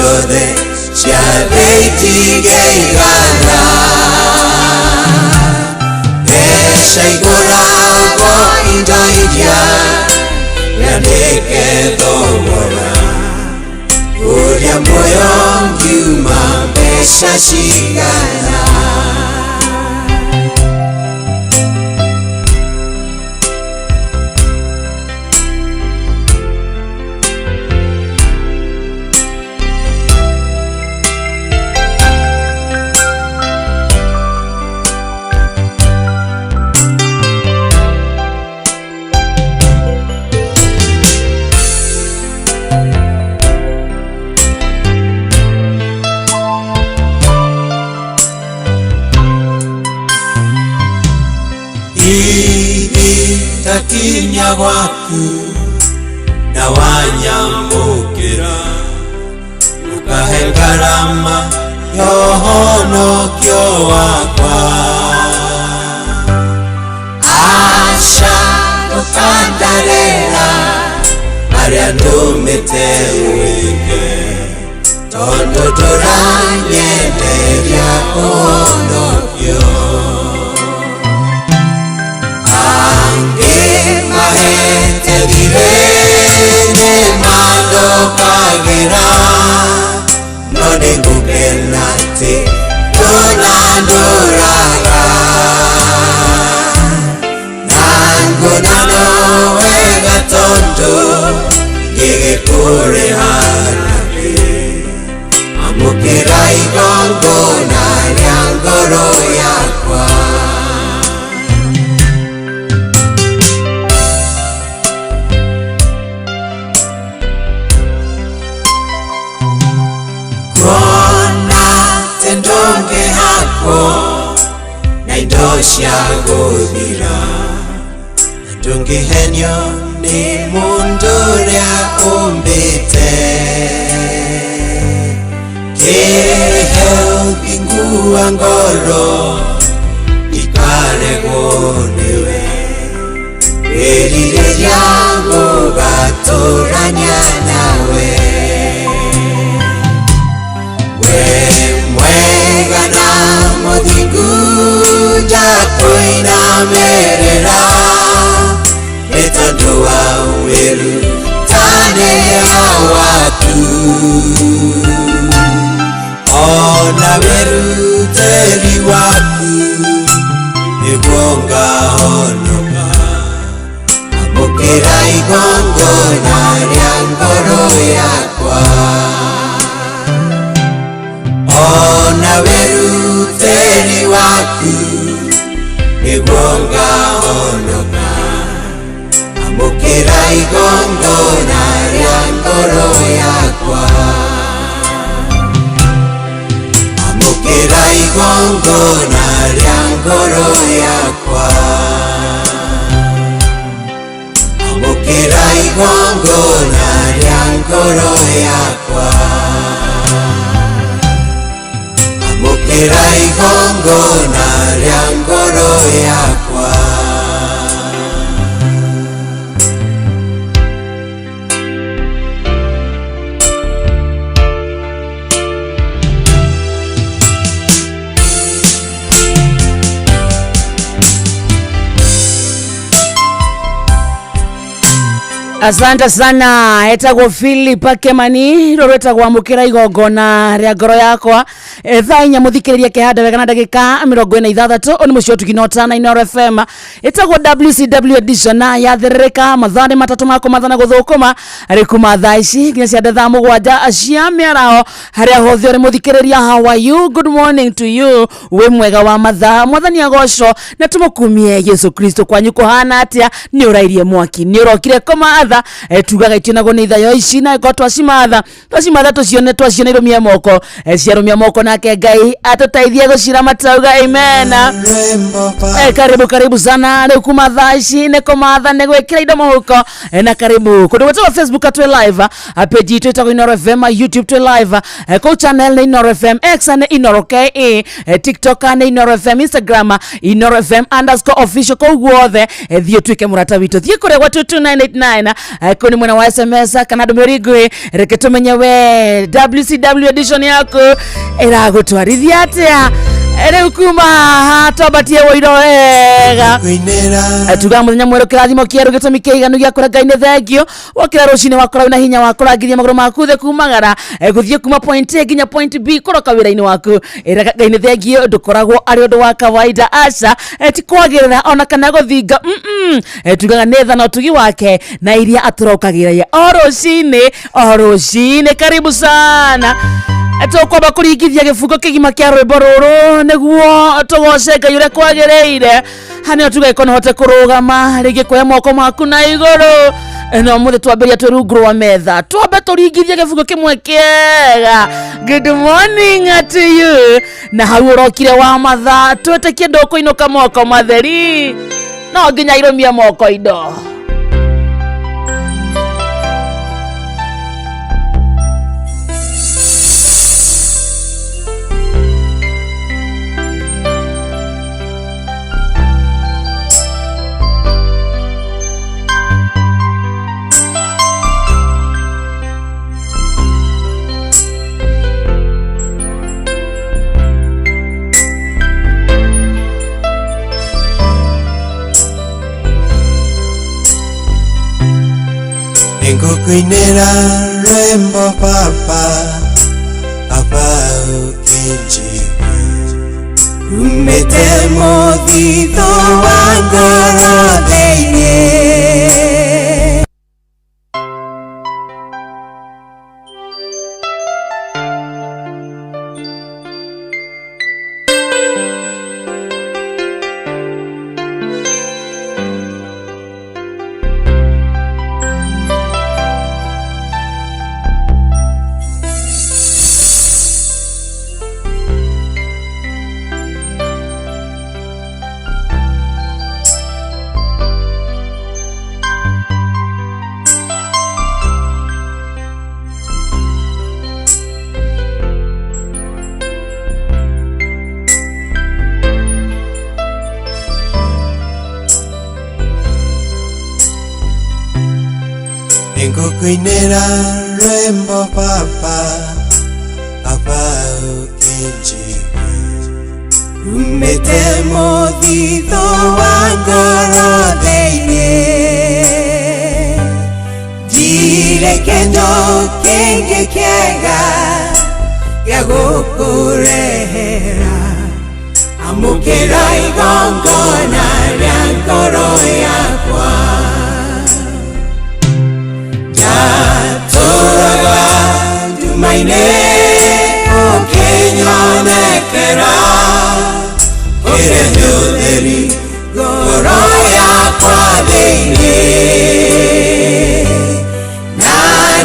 Ciothe cia thĩ itingĩigana. Mbeca igũragwo indo iria nyandĩke thogora ũrĩa muoyo ngiuma mbeca cigana. Ingĩtakinya gwaku na wanyamũkĩra, ũkahe ngarama ya ũhonokio wakwa. Aca, ndũkandarĩra marĩa ndũmĩte wĩke, tondũ ndũranyenderia ũhonokio. Angĩ mahete thirĩ nĩmathũkagĩra, no nĩngũkena atĩ ndũnandũraga. Na nguona no wega, tondũ ngĩgĩkũrĩha nakĩ? Amũkĩra igongona rĩa ngoro yakwa. Kuona atĩ ndũngĩhakwo na indo cia gũthira, na ndũngĩhenio nĩ mũndũ ũrĩa ũmbĩte. Kĩhe ũthingu wa ngoro, ndikaregwo nĩwe. Wĩrirĩria gũgatũrania nawe. We mwega na mũthingu, ndakũinamĩrĩra nĩ tondũ wa wĩrutanĩria waku. Ona wĩrutĩri waku nĩguo ngahonoka. Amũkĩra igongona rĩa ngoro yakwa. Ona wĩrutĩri waku nĩguo ngahonoka. Amũkĩra igongona rĩa ngoro yakwa. Amũkĩra igongona rĩa ngoro yakwa. Amũkĩra igongona rĩa ngoro yakwa. Amũkĩra igongona rĩa ngoro yakwa. Asante sana. Etagwo Philip Akemani, rå rwetagwo Amũkĩra Igongona Rĩa Ngoro Yakwa. Thaa 4, mũthikĩrĩria kĩhanda wega, na ndagĩka 46. Ũyũ nĩ mũciĩ ũtugi na ũtana Inooro FM, ĩtagwo WCW edition, na yathĩrĩrĩka mathaa nĩ 3 ma kũmathana gũthũkũma rĩ kuma thaa ici nginya cia thaa 7 cia mĩaraho. Harĩa hothe ũrĩ mũthikĩrĩria, how are you? Good morning to you. Wĩ mwega wa mathaa? Mwathani agocwo na tũmũkumie Yesu Kristo. Kwanyu kũhana atĩa? Nĩ ũrairie mwaki, nĩ ũrokire kũmatha? Tugaga itionagwo nĩ ithayo ici, na ĩkorwo twacimatha, twacimatha, tũcione, twaciona irũmie moko. Ciarũmia moko, nake Ngai atũteithie gũciramata. Uga amen. Karibu, karibu sana. Rĩu kuma thaa ici nĩ kũmatha, nĩ gwĩkĩra indo mũhuko. Na karibu kũndũ gwĩtagwo Facebook, twĩ live. Page itũ ĩtagwo Inoro FM. YouTube twĩ live. Kũu channel nĩ Inoro FM, X nĩ Inoro KE, TikTok nĩ Inoro FM, Instagram InoroFM_official. Kũu guothe, thiĩ ũtuĩke mũrata witũ, thiĩ kũrĩa gwa 22989. Kũu nĩ mwena wa SMS kana ndũmĩrĩri nguhĩ, reke tũmenye we WCW edition yaku ĩragũtwarithia atĩa. Rĩu kuma haha twambatie wũiro wega. Kuinĩra. Tuga mũthenya mwerũ, kĩrathimo kĩerũ, gĩtũmi kĩiganu gĩa kũra Ngai nĩ thengio. Wokĩra rũcinĩ wakora wĩna hinya wa kũrangithia magũrũ maku thĩ, kumagara gũthiĩ kuma point A nginya point B, kũroka wĩra-inĩ waku, ĩraga Ngai nĩ thengio. Ndũkoragwo arĩ ũndũ wa kawaida, aca. Ti kwagĩrĩra ona kana gũthinga. Tugaga nĩ tha na ũtugi wake na iria atũrokagĩra o rũcinĩ o rũcinĩ. Karibu sana. Tũkwamba kũringithia gĩbungo kĩgima kĩa rwĩmbo rũrũ nĩguo tũgoce Ngai ũrĩa kwagĩrĩire. Hanä tuga iko hote kũrũgama rĩngĩ, kuoya moko maku na igũrũ. No mũthĩ twambĩria twĩ rungu rwa metha, twambe tũringithie gĩbungo kĩmwe kĩega. Good morning to you. Na hau ũrokire wa mathaa, twĩtĩkie ndũkũinũka moko matheri, no nginya irũmie moko indo. Nĩngũkũinĩra rwĩmbo baba, baba, ũkĩnjigua umĩte mũthithũ wa ngoro thĩinĩ. Nĩngũkũinĩra rwĩmbo baba, baba, ũkĩnjigua umĩte mũthithũ wa ngoro thĩinĩ. Ndirĩ kĩndũ kĩngĩ kĩega gĩa gũkũrehera, amũkĩra igongona rĩa ngoro yakwa. Ndatũraga nduma-inĩ, ũkĩnyonekera, ũkĩrehe ũtheri ngoro yakwa thĩinĩ. Na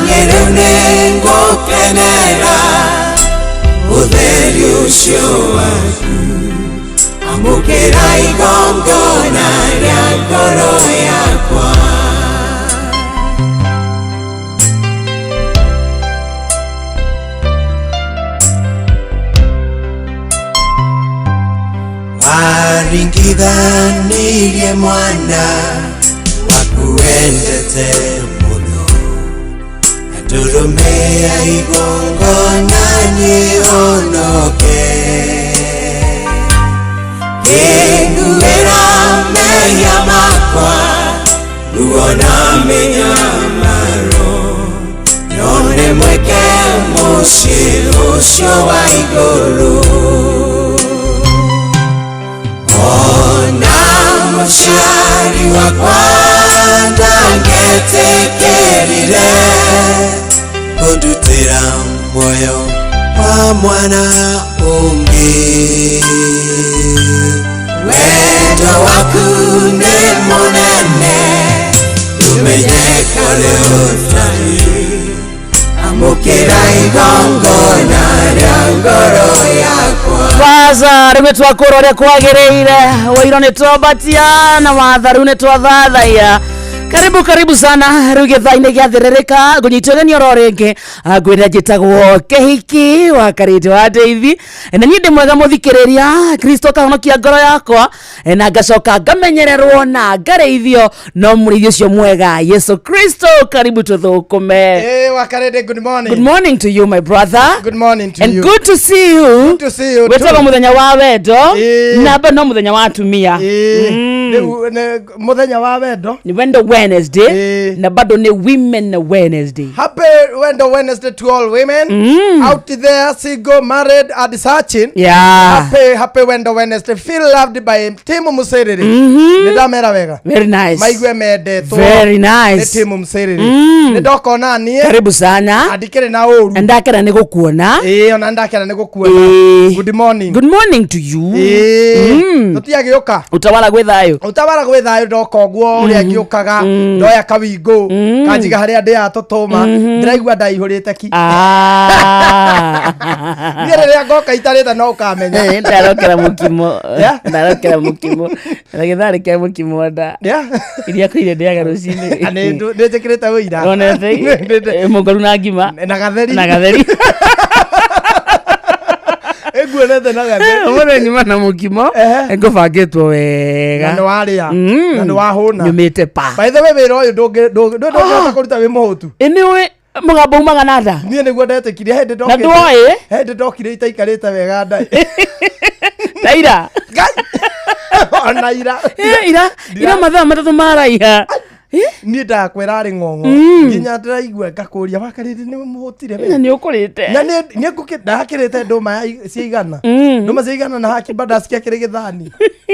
niĩ rĩu nĩngũkenera ũtheri ũcio waku, amũkĩra igongona rĩa ngoro yakwa. Waringithanirie mwana waku wendete mũno, ndũrũme ya igongona nĩhonoke. Kĩnguĩra mehia makwa, ruo na mĩnyamaro, nyone mweke mũciĩ ũcio wa igũrũ. Ona mũciari wakwa ndangĩtĩkĩrire kũndutĩra muoyo wa mwana ũngĩ. Wendo waku nĩ mũnene, ndũmenyeka ũrĩa ũtariĩ, amũkĩra igongona rĩa ngoro yakwa. Kwanza rĩu nĩ twakũra ũrĩa kwagĩrĩire, wĩiro nĩ twambatia na watha, rĩu nĩ twathathaiya. Karibu karibu sana rä u gä thaa-inä gä athärärä ngå nyitwo geni oro rä ngä ngwä ra njä tagwo kehiki wa karä wa ndeithi na niä ndä mwega må thikä rä ria kristo kahonokia ngoro yakwa na ngacoka ngamenyererwo na ngarä ithio no må rä ithi å cio mwega Yesu Kristo. Karibu tå thå kå me. Hey, Wakarede, good morning. Good morning to you, my brother. Good morning to And you. good to see you. Good to see you Wetagwo too. muthenya wa wendo Ĩĩ. namba no muthenya wa atumia. Eh, rĩu nĩ muthenya wa wendo. Ni wendo Wednesday Ĩĩ. na bado ni women Wednesday. Happy Wendo Wednesday to all women out there, single, married and searching. Yeah. Happy Wendo Wednesday. Feel loved by Timu Muserere. Nĩ ndamera wega. Very nice. Maigue mendetwo. Very Nĩ nice. Timu Muserere. Nĩ ndoka ona niĩ. Karibu sana. Andikĩrĩ na ũru. Ndakera nĩ gũkuona. Ĩĩ, ona ndakena nĩ gũkuona. Ĩĩ. Good morning. Good morning to you. Ĩĩ. Tũtiagĩũka. Utawala gwĩ thayũ. Utawara gwĩ thayũ ndoka ũguo ũrĩa ngĩũkaga ndoya kawingũ kanjiga harĩa ndĩaga tũtũma ndĩraigua ndaihũrĩte ki. Ah. Niĩ rĩrĩa ngoka itarĩte no ũkamenya. Ndarokera mũkimo. Yeah. Ndarokera mũkimo na gĩtharĩ kĩa mũkimo nda Yeah. iria kũire ndĩaga rũcinĩ. Na nĩ njĩkĩrĩte ũira. Onete mũkaru na ngima Na gatheri. Na gatheri. Ĩnguonete na gatheri. Ũmũthĩ nyuma na mũkimo. Ehe. Ngũbangĩtwo wega. Na nĩ warĩa na nĩ wahũna. Nyumĩte pa. By the way, wĩra ũyũ ndũngĩhota kũruta wĩ mũhũtu. Ĩ nĩ ũĩ mũgambo umaga na nda. Niĩ nĩguo ndetĩkirie hĩndĩ Na ndokĩte. ndwoĩ Hĩndĩ ndokire itaikarĩte wega ndai. Ta ira. Ngai! Ona ira. Eh, ira ira mathaa 3 maraiha. Niĩ ndakwĩra arĩ ng'ong'o nginya ndĩraigua ngakũria wakarĩrĩ nĩ mũhũtire we. Na nĩ ũkũrĩte. Na nĩ ndakĩrĩte ndũma cia igana, ndũma cia igana na haki mbandasi kĩakĩrĩ gĩthani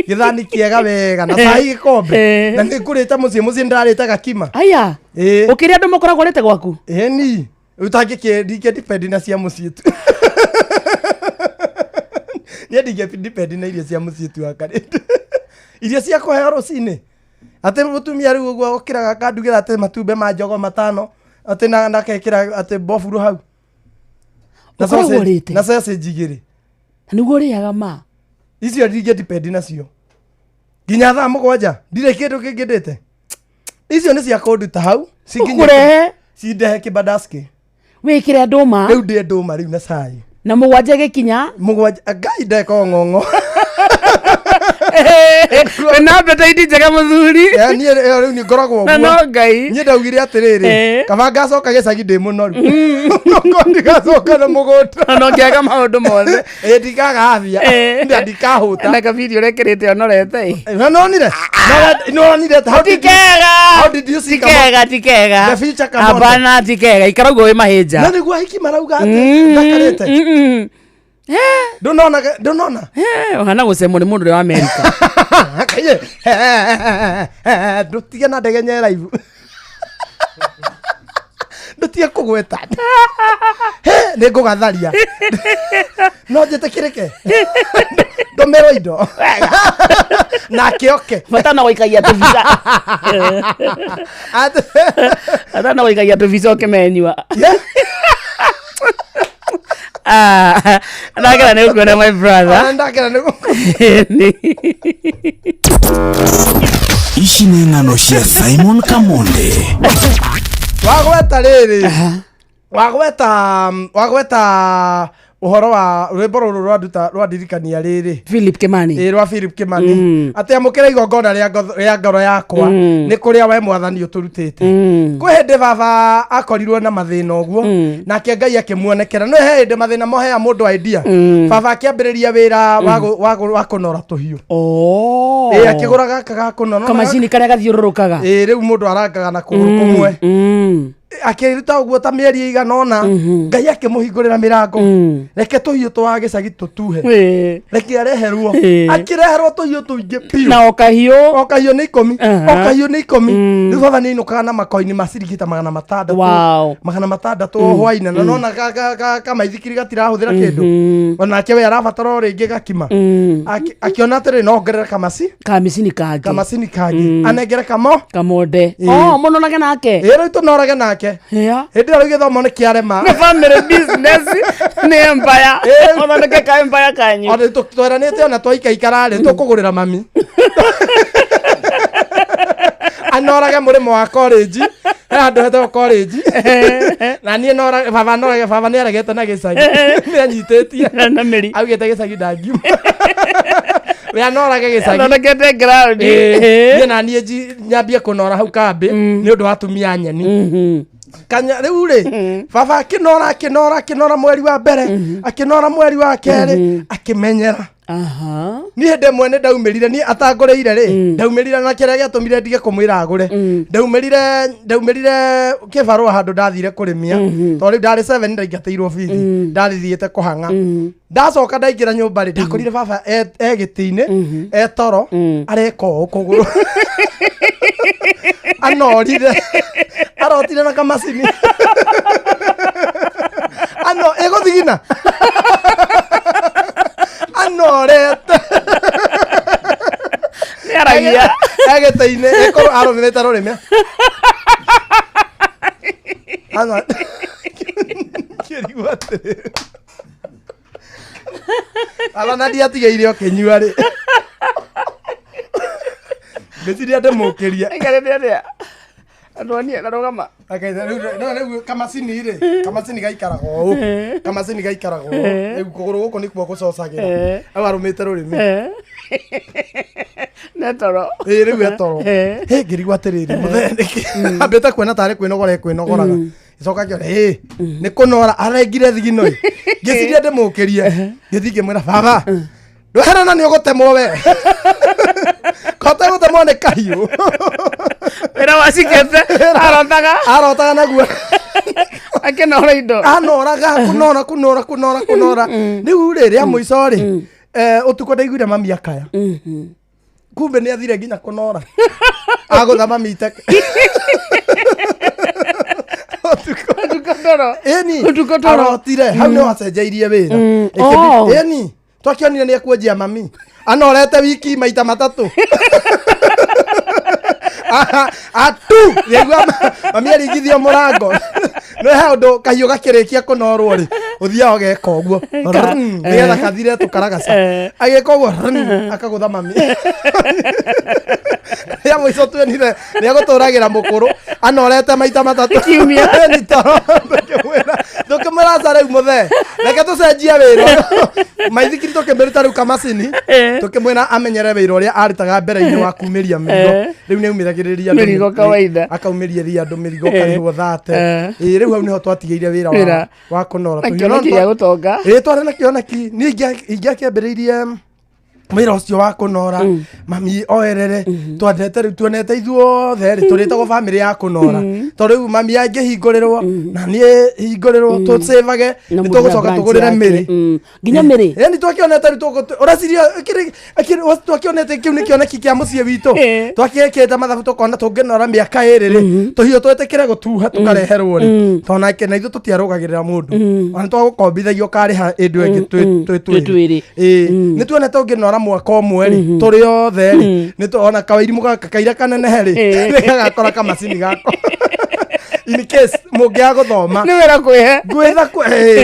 gĩthani kĩega wega na cai gĩkombe. Eh. Na nĩ ngũrĩte mũciĩ mũciĩ ndĩrarĩte gakima. Aya. Ĩĩ. Ũkĩrĩa andũ makoragwo ũrĩte gwaku. Ĩni ũtangĩkĩ ndingĩ na cia mũciĩ tu, niĩ ndingĩ na irio cia mũciĩ tu wakarĩte irio cia kũheo rũcinĩ atĩ mũtumia rĩu ũguo okĩraga akandugĩra atĩ matumbĩ ma njogo matano atĩ na akekĩra atĩ mboburu hau na Ũkoragwo sausage- ũrĩte? na sausage igĩrĩ. Na nĩguo ũrĩaga ma. Icio ndingĩ depend nacio nginya thaa 7 ndirĩ kĩndũ kĩngĩ ndĩte. Icio nĩ cia kũnduta hau cinginyie- Ũkũrehe. cindehe kĩbandaski. Wĩkĩre ndũma. Rĩu ndĩe ndũma rĩu na cai. Na 7 gĩkinya. 7 ngai ndeka ng'ong'o. Wĩna appetite njega mũthuri. Eh, niĩ ĩyo rĩu nĩ ngoragwo Na ũguo. no ngai. Niĩ ndaugire atĩrĩrĩ, Eh. kaba ngacoka gĩcagi ndĩ mũnoru no ndigacoka na mũgũnda. Na no ngĩaga maũndũ mothe. Ĩ ndikaga afya. Eh. Na ndikahũta. Na kabirio ũrekĩrĩte ũnorete. Na nonire nonire how did you- Tikega. how did you see Kamau? Tikega tikega. The future Kamondo. Hapana tikega ikara ũguo wĩ Na mahĩnja. nĩguo ahiki marauga atĩ ndakarĩte. Ndũnona ndũnona. Ũhana gũcemwo nĩ mũndũ ũrĩa wa Amerika. Kaye, ndũtige na ndege nyeraibu ndũtige kũgweta. He, nĩ ngũgatharia no njĩtĩkĩrĩke ndũmĩrwo indo nake oke. Bata no gũikagia tũbica. Bata no gũikagia tũbica ũkĩmenyua. Yeah. Ah, ndakena nĩ gũkuona my brother. Ona ndakena nĩ gũkũ- Ici nĩ ng'ano cia Simon Kamonde. Wagweta rĩrĩ wagweta ũhoro wa rwĩmbo rũrũ rwanduta rwandirikania rĩrĩ. Philip Kimani. Ĩ rwa Philip Kimani atĩ amũkĩra igongona rĩa ngoro yakwa nĩ kũrĩa we mwathani ũtũrutĩte. Kwĩ hĩndĩ baba akorirwo na mathĩna ũguo nake Ngai akĩmuonekera no he hĩndĩ mathĩna mohea mũndũ idea. Baba akĩambĩrĩria wĩra wa kũnora tũhiũ. Oh. Ĩ akĩgũra gaka ga kũnora. Kamacini karĩa gathiũrũrũkaga. Ĩ rĩu mũndũ arangaga na kũgũrũ kũmwe. Akĩruta ũguo ta mĩeri ĩigana ũna Ngai akĩmũhingũrĩra mĩrango. Reke tũhiũ twa gĩcagi tũtuhe. Ĩĩ. Reke areherwo. Ĩĩ. Akĩreherwo tũhiũ tũingĩ biũ. Na o kahiũ. O kahiũ nĩ 10. Aha. O kahiũ nĩ 10. Rĩu baba nĩ ainũkaga na makoini ma ciringi ta 600. Wow. 600 o hwainĩ na nona kamaithikiri gatirahũthĩra kĩndũ onake we arabatara o rĩngĩ gakima. Akĩona atĩrĩ no ongerere kamasi Kamicini kangĩ. Kamacini kangĩ anengere kamo. Kamonde. Ĩĩ. Oh, mũnonage nake. Ĩ rĩu tũnorage nake. Yeah. Hĩndĩ ĩyo rĩu gĩthomo nĩ kĩarema. Nĩ family business nĩ empire. Ĩĩ. Ũthondeke ka empire kanyu. Ona tweranĩte ona twaikaikara rĩ tũkũgũrĩra mami. Anorage mũrĩmo wa college, he handũ hetagwo college, na niĩ norage, baba norage, baba nĩ aregete na gĩcagi, nĩ anyitĩtie na mĩri. Augĩte gĩcagi ndangiuma, we anorage gĩcagi. Athondekete ground. Ĩĩ, niĩ na niĩ nyambie kũnora hau kambĩ nĩ ũndũ wa atumia nyeni kanya. Rĩu rĩ, baba akĩnora, akĩnora, akĩnora mweri wa mbere, akĩnora mweri wa kerĩ, akĩmenyera. Niĩ hĩndĩ ĩmwe nĩ ndaumĩrire, niĩ atangũrĩire rĩ, ndaumĩrire na kĩrĩa gĩatũmire ndige kũmwĩra agũre, ndaumĩrire kĩbarũa handũ ndathire kũrĩmia, tondũ rĩu ndarĩ 7, ndaingatĩirwo bithi, ndarĩthiĩte kũhang'a. Ndacoka ndaingĩra nyũmba rĩ, ndakorire baba e gĩtĩ-inĩ, e toro, areka ũũ kũgũrũ, anorire, arotire na kamacini ano ĩgũthigina, anorete. Nĩ aragia. Egĩtĩ-inĩ ĩkorwo arũmĩrĩte rũrĩmĩ. Ano kĩrigwo atĩrĩrĩ, ala na ndiatigĩire ũkĩnyua rĩ, ngĩciria ndĩmũkĩrie. Aikarĩte atĩa? Andũ karũgama. Akaitha rĩu, no rĩu kamacini rĩ, kamacini gaikaraga ũũ, kamacini gaikaraga ũũ, rĩu kũgũrũ gũkũ nĩkuo gũcocagĩra, au arũmĩte rũrĩmĩ. Netoro. Ĩ, rĩu etoro. Hĩ, ngĩrigwo atĩrĩrĩ, mũthee nĩkĩ ambĩte kuona tarĩ kwĩnogora ekwĩnogoraga, icoka ngĩona ĩ nĩ kũnora arengire thigino ĩ. Ngĩciria ndĩmũkĩrie, ngĩthiĩ ngĩmwĩra, "Baba, ndweherana, nĩ ũgũtemwo we, kote gũtemwo nĩ kahiũ." Wĩra wa cikete arotaga. Arotaga naguo. Akĩnora indo. Anoraga, kũnora, kũnora, kũnora, kũnora. Rĩu rĩ, rĩa mũico rĩ, ũtukũ ndaiguire mami akaya, kumbe nĩ athire nginya kũnora, agũtha mami iteke ũtukũ. Ũtukũ toro. Ĩni. Ũtukũ toro. Arotire hau nĩ wacenjeirie wĩra. Oh. Ĩni, twakĩonire nĩ ekuonjia mami, anorete wiki maita matatũ. Aha, atu rĩgua mami aringithio mũrango, no he ũndũ kahiũ gakĩrĩkia kũnorwo rĩ, ũthiaga ũgeka ũguo Rrrm, nĩgetha kathire tũkaragaca. Agĩka ũguo, rrrm, akagũtha mami. Rĩa mũico tuonire nĩ egũtũragĩra mũkũrũ, anorete maita matatũ Kiumia. Nĩ toro. Tũkĩmwĩra aca, rĩu mũthee, reke tũcenjie wĩra ũyũ. Maithikiri tũkĩmĩruta rĩu kamacini, tũkĩmwĩra amenyere wĩra ũrĩa arutaga mbere-inĩ wa kumĩria mĩrigo. Rĩu nĩ aumĩragĩrĩria andũ Mĩrigo kawaida. Akaumĩria andũ mĩrigo, karĩhwo thate. Ĩĩ, rĩu hau nĩho twatigĩire wĩra Wĩra. wa kũnora Na tũhiũ. kĩoneki gĩa gũtonga. Ĩĩ, twarĩ na kĩoneki. Niĩ ingĩakĩambĩrĩirie wĩra ũcio wa kũnora, mami oerere twendete, rĩu tuonete ithuothe rĩ, tũrĩtagwo bamĩrĩ ya kũnora, tondũ rĩu mami angĩhingũrĩrwo na niĩ hingũrĩrwo, tũcĩvage, Na nĩ mũndũ na tũgũcoka branch tũgũrĩre yake. mĩrĩ. Nginya mĩrĩ. Ĩni, twakĩonete rĩu ũreciria twakĩonete kĩu nĩ kĩoneki kĩa mũciĩ witũ. Twakĩĩkĩte mathabu, tũkona tũngĩnora mĩaka ĩrĩ rĩ, tũhiũ twĩtĩkĩre gũtuha tũkareherwo rĩ, tondũ nake na ithuĩ tũtiarũgagĩrĩra mũndũ, ona twagũkombithagia ũkarĩha ĩndũ ĩngĩ twĩ Twĩ twĩrĩ. twĩrĩ. Ĩĩ, nĩ tuonete ũngĩnora mwaka ũmwe rĩ, tũrĩ othe rĩ, nĩ ona kawairimũ gaka kaira kanenehe rĩ, nĩ gagakora kamacini gako in case mũngĩaga gũthoma. Nĩ wĩra kwĩhe. Ngwĩtha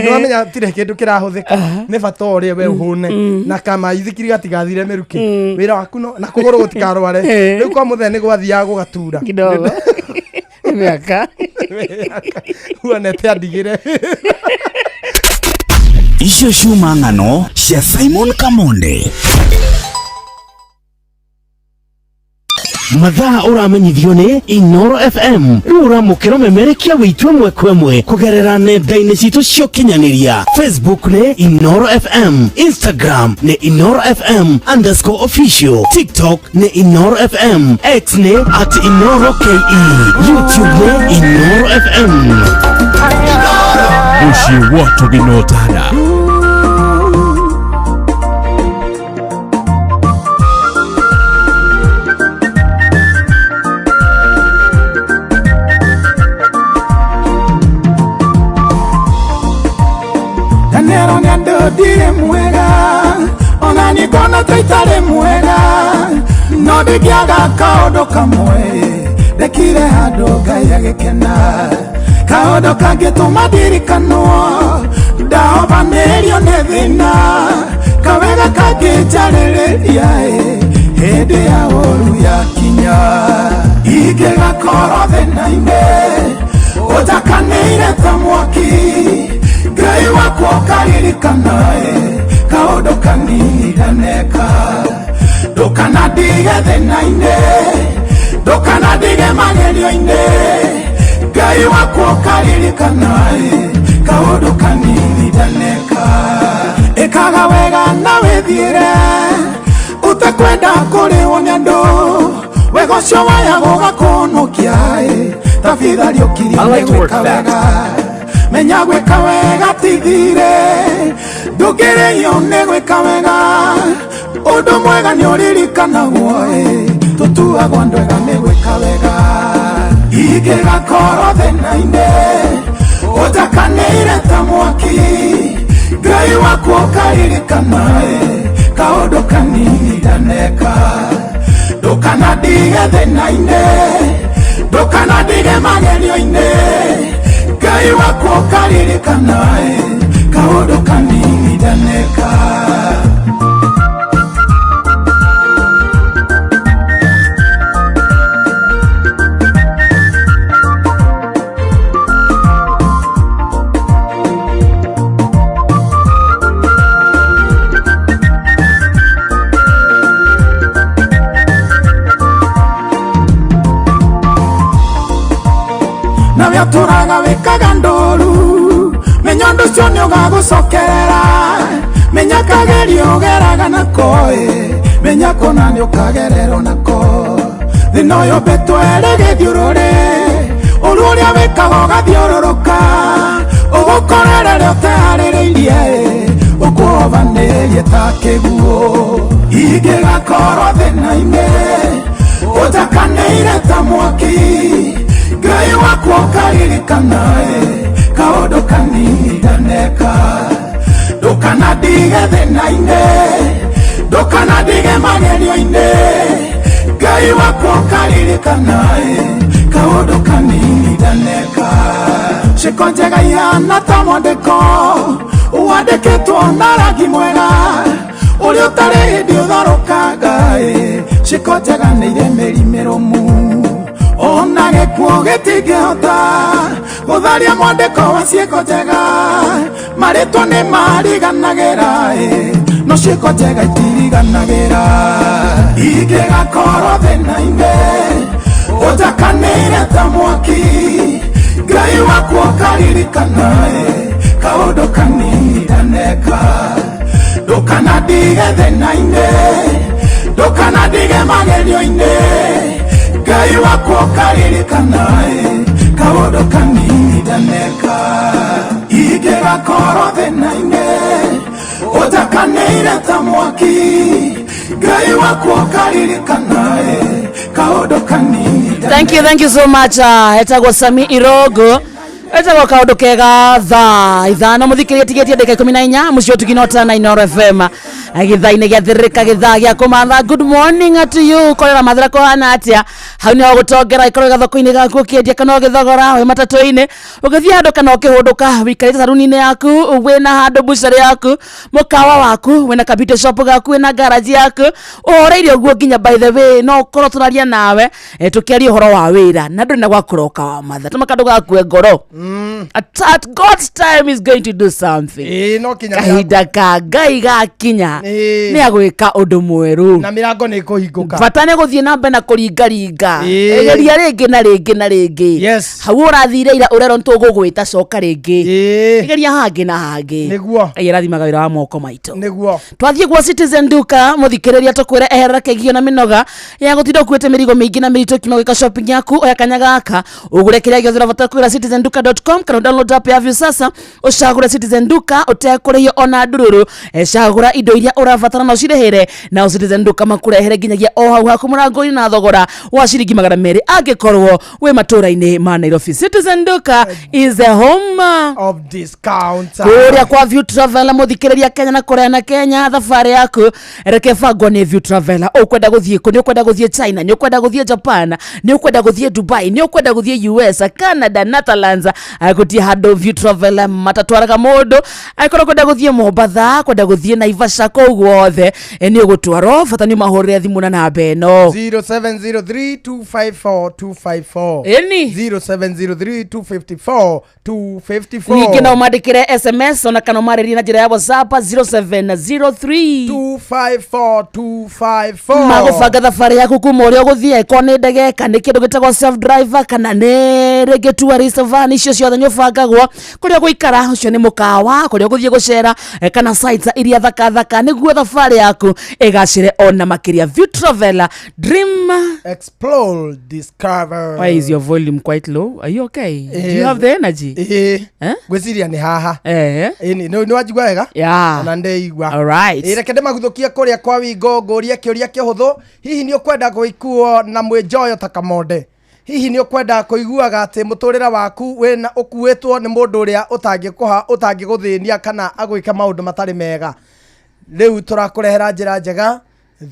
nĩwamenya tirĩ kĩndũ kĩrahũthĩka, nĩ bata ũrĩa we ũhũne na kama ithikiri gatigathire mĩrukĩ, wĩra waku no na kũgũrũ gũtikarware. Rĩu kwa mũthee nĩ gwathiaga gũgatura. Kidogo. Nĩ mĩaka. Wonete andigĩre. Icio ciuma ng'ano cia Simon Kamonde. Mathaa ũramenyithio nĩ Inoro FM. Rĩu ũramũkĩra ũmemerekia witũ ĩmwe kwa ĩmwe kũgerera nenda-inĩ citũ cia ũkinyanĩria. Facebook nĩ Inoro FM, Instagram nĩ Inoro FM_official, TikTok nĩ Inoro FM, X nĩ @InoroKE, YouTube nĩ Inoro FM. Mũciĩ wa Tũginotana. Ndanero nĩ andũ ndirĩ mwega, ona niĩ ngona ta itarĩ mwega, no ndingĩaga kaũndũ kamwe ndekire handũ Ngai agĩkena, kaũndũ kangĩtũma ndirikanwo ndahobanĩrio nĩ thĩna, kawega kangĩnjarĩrĩria ĩ hĩndĩ ya ũru yakinya ingĩgĩa. ũkaririkana kaũndũ kanini ndaneka. Ndũkanandige thĩna-inĩ, ndũkanandige magerio-inĩ, Ngai wakwa ũkaririkana kaũndũ kanini ndaneka. Ĩkaga wega na wĩthiĩre, ũtekwenda kũrĩhwo nĩ andũ, wega ũcio waya gũgakũhonokia, tabitha rĩũkirie I like to work gwĩka fast. wega. Menya gwĩka wega ti thirĩ, ndũngĩrĩhio nĩ gwĩka wega, ũndũ mwega nĩ ũririkanagwo, tũtuagwo andũ ega nĩ gwĩka wega. Ingĩgakorwo thĩna-inĩ, ũnjakanĩire ta mwaki, Ngai wakwa ũkaririkana kaũndũ kanini ndaneka. Ndũkanandige thĩna-inĩ, ndũkanandige magerio-inĩ, Ngai wakwa ũkaririkana kaũndũ kanini ndaneka. Nawe atũraga wĩkaga ndũru, menya ũndũ ũcio nĩ ũgagũcokerera, menya kagerio ũgeraga nako, menya kũna nĩ ũkagererwo nako. Thĩna ũyũ ũmbĩtwo ĩrĩ gĩthiũrũrĩ, ũru ũrĩa wĩkaga ũgathiũrũrũka, ũgũkorerere ũteharĩrĩirie, ũkũhovanĩrie ta kĩguũ. Ingĩgakorwo thĩna-inĩ, ũnjakanĩire ta mwaki, Ngai wakwa ũkaririkana kaũndũ kanini ndaneka. Ndũkanandige thĩna-inĩ, ndũkanandige magerio-inĩ, Ngai wakwa ũkaririkana kaũndũ kanini ndaneka. Ciĩko njega ihana ta mwandĩko wandĩkĩtwo na rangi mwega, ũrĩa ũtarĩ hĩndĩ ũtharũkaga, ciĩko njega nĩ irĩ mĩri mĩrũmu, ona gĩkuũ gĩtingĩhota gũtharia mwandĩko wa ciĩko njega. Marĩtwa nĩ mariganagĩra, no ciĩko njega itiriganagĩra. Ingĩgakorwo thĩna-inĩ, ũnjakanĩire ta mwaki, Ngai wakwa ũkaririkana kaũndũ kanini ndaneka. Ndũkanandige thĩna-inĩ, ndũkanandige magerio-inĩ, Ngai wakwa ũkaririkana kaũndũ kanini ndaneka. Ingĩgakorwo thĩna-inĩ, ũnjakanĩire ta mwaki, Ngai wakwa ũkaririkana kaũndũ kanini ndaneka. Thank you, thank you so much. Etagwo Sami Irogo, etagwo kaundu kega. Thaa 5, muthikiria, tigetie ndagika 14, mucio tukinota na Inoro FM githaa-inĩ gĩa thĩrĩrĩka, gĩthaa gĩa kũmatha. Good morning to you. Korera mathira kũhana atĩa hau nĩho gũtongera ikorwo gathoko-inĩ gaku ũkĩendia kana ũgĩthogora, wĩ matatũ-inĩ ũgĩthiĩ handũ kana ũkĩhũndũka, wĩikarĩte saruni-inĩ yaku, wĩna handũ bucarĩ yaku, mũkawa waku, wĩna computer shop gaku, wĩna garage yaku, ũhoreire ũguo nginya. By the way, no ũkorwo tũraria nawe, tũkĩaria ũhoro wa wĩra na ndũrĩ na gwa kũroka wa matha tũma kandũ gakue ngoro. At God's time is going to do something. Ĩĩ, no kinya Kahinda ka Ngai gakinya, nĩ agwĩka ũndũ mwerũ na mĩrango nĩ ĩkũhingũka. Bata nĩ gũthiĩ na mbere na kũringaringa. Geria rĩngĩ na rĩngĩ na rĩngĩ. Hau ũrathire ira ũrerwo nĩ tũgũgwĩta, coka rĩngĩ. Geria hangĩ na hangĩ. Ngai arathimaga wĩra wa moko maitũ. Twathiĩ gwa Citizen Duka, mũthikĩrĩria, tũkwĩre eherera kĩgio na mĩnoga ya gũtinda ũkuĩte mĩrigo mĩingĩ na mĩritũ ũkiuma gwĩka shopping yaku. Oya kanya gaka ũgũre kĩrĩa gĩothe ũrabatara kũgĩra citizenduka.com kana download app ya Viusasa, ũcagũre Citizen Duka ũtekũrĩhio ona ndururu. Cagũra indo iria ũrabatara na ũcirĩhĩre, nao Citizen Duka makũrehere nginyagia o hau haku mũrango-inĩ na thogora wa ciringi 200 angĩkorwo wĩ matũra-inĩ ma Nairobi. Citizen Duka is the home of discount. Kũrĩa kwa View Traveler, mũthikĩrĩria, Kenya na kũraya na Kenya, thabarĩ yaku reke bangwo nĩ View Traveler. Ũkwenda gũthiĩ kũ? Nĩ ũkwenda gũthiĩ China? Nĩ ũkwenda gũthiĩ Japan? Nĩ ũkwenda gũthiĩ Dubai? Nĩ ũkwenda gũthiĩ US, Canada, Netherlands? Gutie handu View Travel matatwaraga mundu akorwo kwenda guthie Mombatha, kwenda guthie Naivasha, kuu guothe ni ugutwarwo, bata ni mahurire thimu na namba ĩno. 0703254254. Ĩni. 0703254254. Ningĩ no mandĩkĩre SMS ona kana ũmarĩrie na njĩra ya WhatsApp 0703 254254. Magũbanga thabarĩ yaku kuma ũrĩa ũgũthiĩ, ĩkorwo nĩ ndege kana nĩ kĩndũ gĩtagwo self driver kana nĩ rĩngĩ tourist van, icio ciothe nĩ ũbangagwo kũrĩa ũgũikara, ũcio nĩ mũkawa, kũrĩa ũgũthiĩ gũcera, kana sites iria thaka thaka nĩguo thabarĩ yaku ĩgacĩre ona makĩria. View Traveler, dream, explore, discover. Why is your volume quite low? Are you okay? Do you have the energy? Ĩĩ. Eh? Ngwĩciria nĩ haha. Eh. Ĩni, nĩ wanjigua wega? Yeah. Ona ndeigua. All right. Ĩ, reke ndĩmaguthũkie kũrĩa kwa Wingo, ngũrie kĩũria kĩhũthũ. Hihi nĩ ũkwenda gũikuo na mwĩnjoyo ta kamonde? Hihi nĩ ũkwenda kũiguaga atĩ mũtũrĩre waku wĩna ũkuĩtwo nĩ mũndũ ũrĩa ũtangĩkũha, ũtangĩgũthĩnia kana agwĩke maũndũ matarĩ mega? Rĩu tũrakũrehera njĩra njega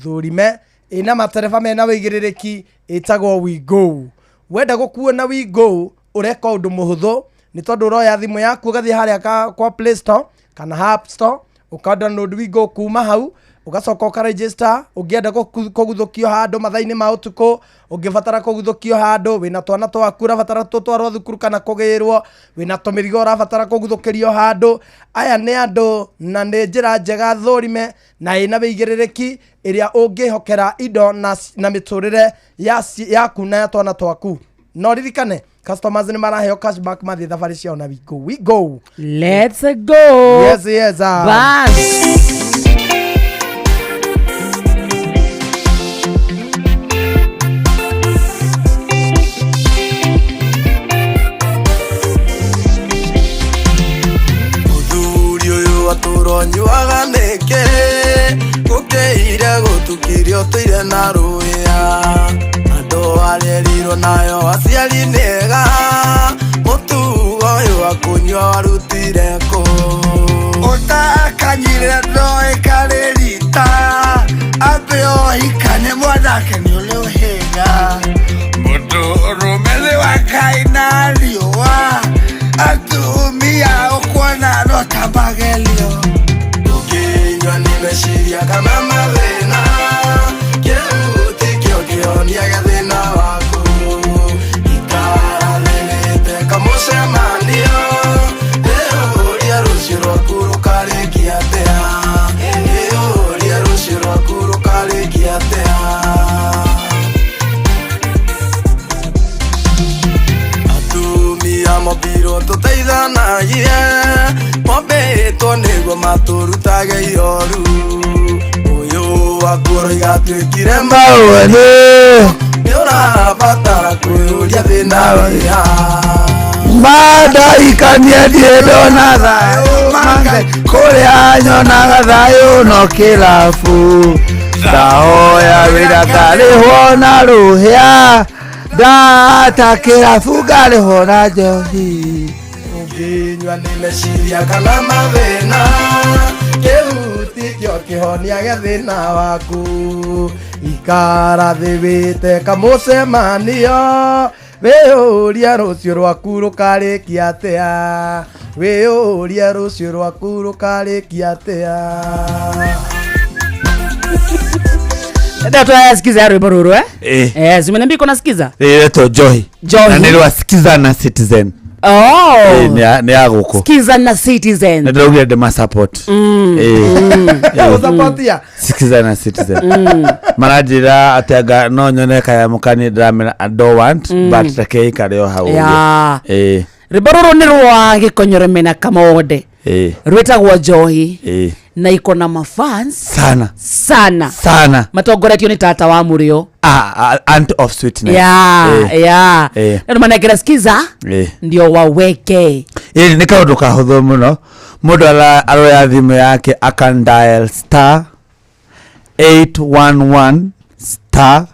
thũrime ĩna matereba mena wĩigĩrĩrĩki ĩtagwo Wingo. Wenda gũkuo na Wingo, ũreka ũndũ mũhũthũ nĩ tondũ ũroya thimũ yaku ũgathiĩ harĩa kwa Play Store kana App Store, ũka download Wingo kuma hau, ũgacoka ũkaregister. Ũngĩenda kũguthũkio handũ mathaa-inĩ ma ũtukũ, ũngĩbatara kũguthũkio handũ wĩna twana twaku ũrabatara tũtwarwo thukuru kana kũgĩrwo, wĩna tũmĩrigo ũrabatara kũguthũkĩrio handũ, aya nĩ andũ na nĩ njĩra njega thũrime na ĩna wĩigĩrĩrĩki ĩrĩa ũngĩhokera indo na mĩtũrĩre yaku na ya twana twaku. No ririkane customers nĩ maraheo cashback mathiĩ thabarĩ ciao na Wingo. Wingo. Let's go. Yes, yes. Bas. Mũthuri ũyũ atũronyuaga nĩkĩ? Gũkĩire gũtukire ũtũire na rũĩa. Andũ arerirwo nayo aciari nĩega. Mũtugo ũyũ wa kũnyua warutire kũ? Ũtakanyire ndoĩ karĩ rita. Ambe ũhikane mwanake nĩ ũrĩ ũhĩnga. Mũndũrũme nĩ wa Ngai na riũa. Atumia ũkuona no ta magerio. Ũkĩnyua nĩ meciria kana mathĩna, kĩu tikĩo kĩhonia gĩa thĩna waku. Ikara thĩrĩte kamũcemanio, ĩũrie rũciũ rwaku rũkarĩkia atĩa. Ĩũrie rũciũ rwaku rũkarĩkia atĩa. Atumia mombirwo tũteithanagie, mombĩtwo nĩguo matũrutage ioru. Ũyũ waku ũroiga atuĩkire Maũndũ. Nĩ ũrabatara kwĩyũria thĩna wĩha. Mandaikanie ndirĩ ndona thayũ mangai, kũrĩa nyonaga thayũ no kĩrabu. Ndahoya wĩra ngarĩhwo na rũhĩa, ndata kĩrabu ngarĩhwo na njohi. Ũngĩnyua nĩ meciria kana mathĩna, kĩu tikĩo kĩhonia gĩa thĩna waku. Ikara thĩ wĩte kamũcemanio, wĩyũrie rũciũ rwaku rũkarĩkia atĩa. Wĩyũrie rũciũ rwaku rũkarĩkia atĩa. Ndio tunasikiza rwimbo ruru, eh? Eh. Eh, zimeniambia uko nasikiza? Rĩretwo Njohi. Njohi. Na nĩ rwa Skiza na Citizen. Oh. Eh, nĩ ya gũkũ. Skiza na Citizen. Na ndĩraugire ndĩma support. Eh. Ũsapotia. Skiza na Citizen. Maranjĩra atĩ anga no nyone kayamũ kani, ndĩramera I don't want, but reke ikare o hau ũguo. Yeah. Eh. Rwimbo ruru nĩ rwa Gĩkonyore mena Kamonde. Eh. Rwĩtagwo Njohi. Eh. Na iko na mafans Sana. sana. Sana. Matongoretio nĩ tata wa mũrĩo. Aunt of sweetness. Yeah, Eh. yeah. Eh. Na manengera Skiza Eh. ndio waweke. Ĩĩ, nĩ kaũndũ kahũthũ mũno. Mũndũ aroya thimũ yake akan dial star 811 star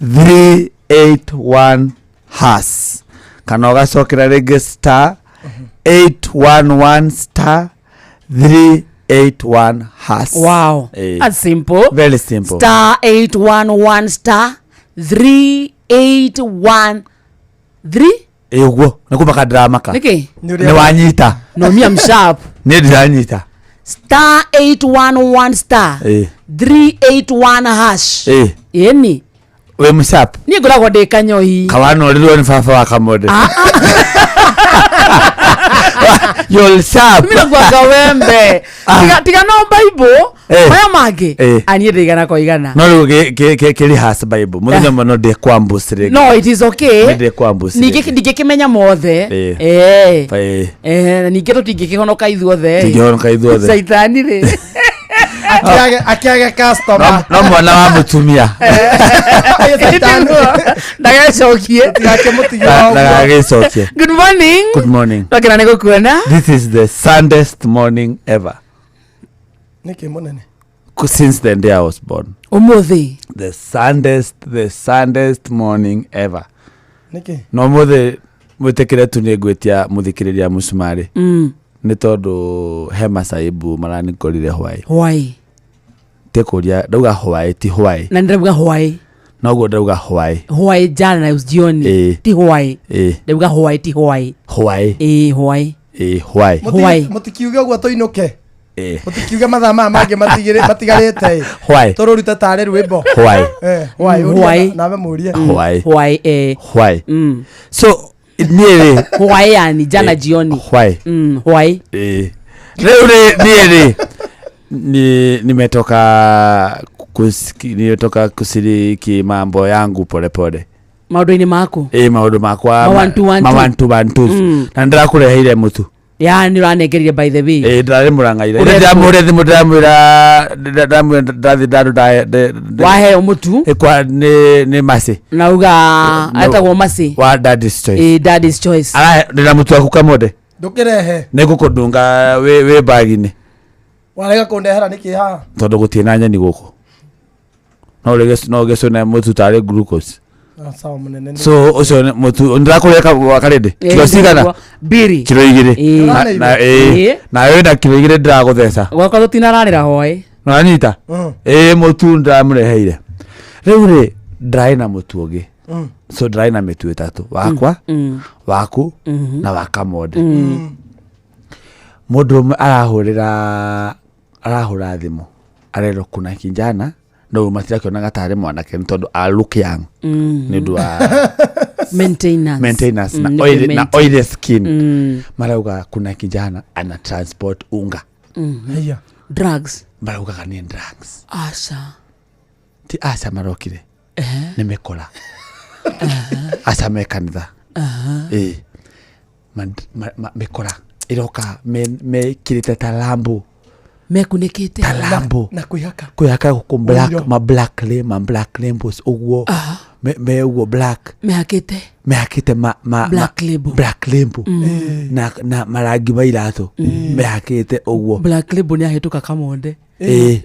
381 hash, kana ũgacokera rĩngĩ star 811 star 381 hash. Wow. Eh. That's simple. Very simple. Star 811 star 381 3 Ĩ ũguo nĩ kũmaka ndĩramaka. Nĩkĩ? Nĩ ũrĩa- Nĩ wanyita. No me I'm sharp. Niĩ ndiranyita. Star 811 star Ĩ. 381 hash. Ĩ. Ĩni. Wĩ mũsharp. Niĩ ngoragwo ndĩ kanyoi. Kawanorirwo nĩ baba wa Kamonde. You're sharp. Mimi nakuanga wembe. Tiga tiga no Bible. Eh. Maya mangĩ. Eh. Aniĩ ndĩ igana kwa igana. No rĩu kĩ rehearse Bible. Mũthenya ũmwe no ndĩ kwambuci rĩngĩ. No it is okay. Nĩ ndĩ kwambuci Ningĩ rĩngĩ. ndingĩkĩmenya mothe. Eh. Eh. Ĩ. Eh, na ningĩ tũtingĩkĩhonoka ithuothe. Tũtingĩhonoka ithuothe. Caitani rĩ. Akĩage customer. No mwana wa mũtumia. Ĩ, Caitani. Ndagacokie. Ndagakĩmũtige o ũguo. Ndagagĩcokie. Good morning. Good morning. Twakena nĩ gũkuona. This is the saddest morning ever. Nĩkĩ mũnene? Since the day I was born. Ũmũthĩ. The saddest morning ever. Nĩkĩ? No mũthĩ mwĩtĩkĩre tu nĩ ngwĩtia mũthikĩrĩria mũcumarĩ. Nĩ tondũ he macaibu maranikorire hwaĩ. Hwaĩ. Ti kũria ndauga hwaĩ ti hwaĩ. Na ndĩrauga hwaĩ. Noguo ndauga hwaĩ. Hwaĩ jana na jioni. Ĩ. Ti hwaĩ. Ĩ. Ndauga hwaĩ ti hwaĩ. Hwaĩ. Ĩ hwaĩ. Ĩ hwaĩ. Hwaĩ. Mũtikiuge ũguo tũinũke. Ĩ. Mũtikiuge mathaa maya mangĩ matigarĩte. Hwaĩ. Tũrũrute tarĩ rwĩmbo. Hwaĩ. Eh, hwaĩ. Ũria Hwaĩ. Nawe mũrie. Hwaĩ. Hwaĩ eh. Hwaĩ. So niĩ rĩ. Hwaĩ yani jana jioni. Hwaĩ. Hwaĩ. Ĩ. Rĩu rĩ niĩ rĩ ni nimetoka kushiriki mambo yangu polepole. Maũndũ-inĩ maku. Ĩ maũndũ makwa Ma one two one two. ma one two one two. Na ndĩrakũreheire mũtu. Yani ũranengerire by the way. Ĩ ndĩrarĩ Mũrang'a ira. Ũretwo. Ndĩramũre thimũ ndĩramwĩra ndĩramwĩra ndathiĩ ndandu Waheo mũtu. Kwa nĩ Mercy. Na uga No. etagwo Mercy. Wa Daddy's Choice. Ĩ Daddy's Choice. Arahe ndĩna mũtu waku Kamonde. Ndũkĩrehe. Nĩ ngũkũndunga wĩ bagi-inĩ. Warega kũndehera nĩkĩ haha? Tondũ gũtirĩ na nyeni gũkũ. No ũrĩge no ũgĩcũne mũtu tarĩ glucose. Ah, sawa mũnene. So ũcio nĩ mũtu ndĩrakũrĩa wakarĩndĩ. Kilo cigana? Mbiri. Kilo igĩrĩ. Ĩ. Na ĩ. Ĩ. Na wĩna kilo igĩrĩ ndĩragũtheca. Gwakwa tũtinararĩra hwaĩ. Nĩwanyita? Ĩ mũtu ndĩramũreheire. Rĩu rĩ ndĩrarĩ na mũtu ũngĩ. So ndĩrarĩ na mĩtu ĩtatũ. Wakwa, waku na wa Kamonde. Mũndũ ũmwe arahũra thimũ arerwo kuna kijana no matirakĩonaga tarĩ mwanake nĩ tondũ a look young nĩ ũndũ wa Maintenance. maintenance na Nĩ oily, na kũ-maintain. oily skin. Marauga kuna kijana ana transport unga. Haiya. Drugs. Maraugaga nĩ drugs. Aca. Ti aca marokire. Nĩ mĩkora. Aca me kanitha. Ĩ. Mĩkora ĩroka mekĩrĩte ta lambo. Mekunĩkĩte. Ta lambo. Na kwĩhaka. Kwĩhaka gũkũ black Ũiro. ma black ma black labels ũguo. Me ũguo black. Mehakĩte. Mehakĩte ma Black label. Black label. Na marangi ma iratũ. Mehakĩte ũguo. Black label nĩ ahĩtũka Kamonde. Ĩ.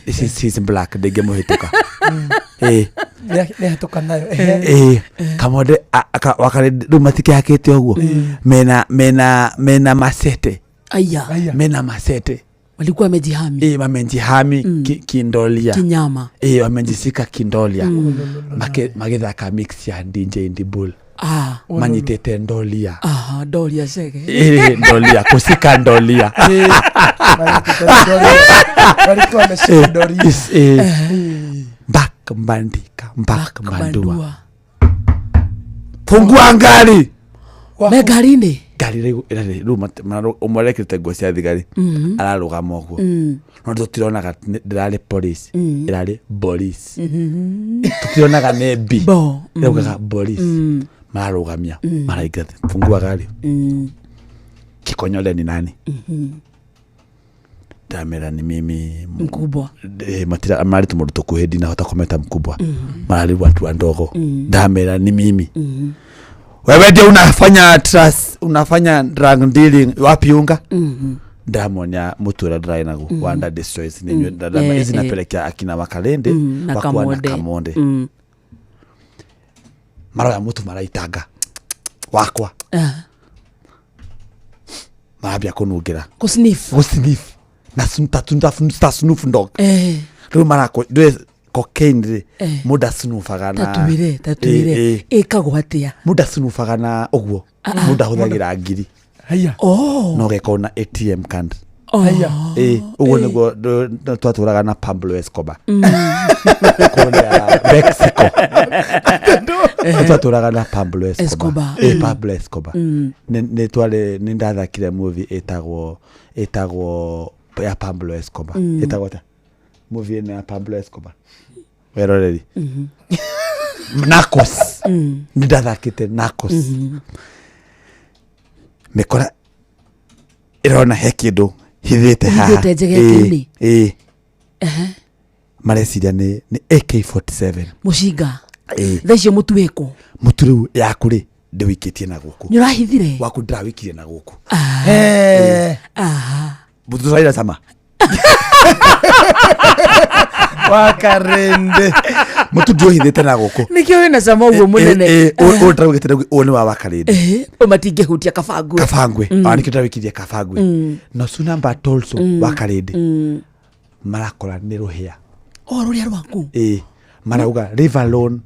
This is his black ndĩngĩmũhĩtũka. Ĩ. Nĩ ahĩtũka nayo. Ehe. Ĩ. Kamonde wakarĩ rĩu matikĩhakĩte ũguo. Mena macete. Aya. Aya. Mena macete. Walikuwa wamejihami. Ĩ wamejihami kindolia. Kinyama. Ĩ wamejisika kindolia. Magĩthaka mix ya DJ Ndibul. Ah. Manyitĩte ndolia. Aha, ndoria cege. Ĩ ndolia kũcika ndolia. Manyitĩte ndoria. Walikuwa wameshika ndoria. Mbak mbandika mbak mbandua. Bandua. Fungua ngari. Me ngari-inĩ. Ngari rĩu ĩrarĩ rĩu ũmwe arekĩrĩte nguo cia thigari ararũgama ũguo no tũtironaga ndĩrarĩ police ĩrarĩ police tũtironaga nĩ B Bo. ĩraugaga police mararũgamia maraingĩra fungua gari kikonyole ni nani ndamera ni mimi Mkubwa. Matira marĩ tũmũndũ tũkuhĩ ndinahota kũmeta mkubwa mararĩ watu wa ndogo ndamera ni mimi wewe ndio unafanya trust unafanya drug dealing wapi unga ndamonia mũtu ũrĩa ndĩrarĩ naguo wa Daddy's Choice nĩ nyue izi napelekea akina Wakalende Na wakuwa na Kamonde. Kamonde maroya mũtu maraitanga wakwa marambia kũnungĩra Kũsniff. gũsniff na ta snuff dog Eh. rĩu marako ndũĩ Cocaine rĩ, Eh. mũndũ acunubaga na Tatwire, tatwire. Ĩ, ĩ. Ĩkagwo atĩa? Mũndũ acunubaga na ũguo, mũndũ ahũthagĩra ngiri. Haiya. Oh. No geko na ATM card. Oh. Haiya. Ĩ, ũguo nĩguo twatũraga na Pablo Escobar kũrĩa Mexico. Twatũraga na Pablo Escobar. Escobar. Ĩ, Pablo Escobar. Nĩ twarĩ, nĩ ndathakire movie ĩtagwo ya Pablo Escobar. Ĩtagwo atĩa movie ĩno ya Pablo Escobar? Weroreri Narcos. Nĩ ndathakĩte Narcos. Mĩkora ĩrona he kĩndũ hithĩte haha. Hithĩte njegeke-inĩ. Ĩ, ĩ. Mareciria nĩ AK47. Mũcinga. Ĩ. Thaa icio mũtu wĩkũ? Mũtu rĩu yaku rĩ, ndĩwĩikĩtie na gũkũ. Nĩ ũrahithire? Waku ndĩrawĩkirie na gũkũ. Eh, Aha. Mũtu tũraira cama. Wakarende. Mũtu ndiũhithĩte na gũkũ. Nĩkĩo wĩna cama ũguo mũnene. Ũyũ ndĩrawĩkĩte na ũyũ nĩ wa wakarĩndĩ. Ũyũ matingĩhutia kabangwe. Kabangwe. Ah, nĩkĩo ndĩrawĩkirie kabangwe. Na sunamba tolso wakarĩndĩ marakora nĩ rũhĩa. O rũrĩa rwaku. Ĩ, marauga leave alone,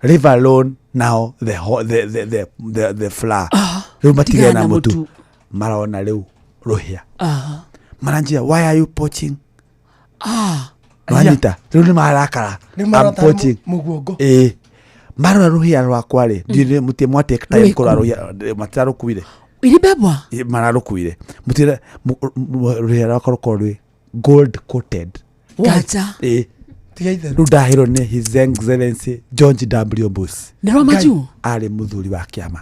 leave alone now the ho- the the the the, the flour. Rĩu matigane tigana na na mũtu. mũtu. Marona rĩu rũhĩa. Aha. Maranjia, why are you poaching? Ah. Wanyita rĩu nĩ marakara. Nĩ I'm marota poaching. mũguongo. Ĩ, marora rũhĩa rwakwa rĩ, ndiũĩ mũtirĩ mwa take time Rwĩkũ? kũrora rũhĩa, matirarũkuire. Iribebwa? Ĩ, mararũkuire. Mũtirĩ rũhĩa rwakwa rũkorwo rwĩ gold coated. Gacha. Ĩ, Tiga itherũ. rĩu ndahĩrwo nĩ His Excellency George W Bush. Nĩ rwa majuu? Arĩ mũthuri wa kĩama.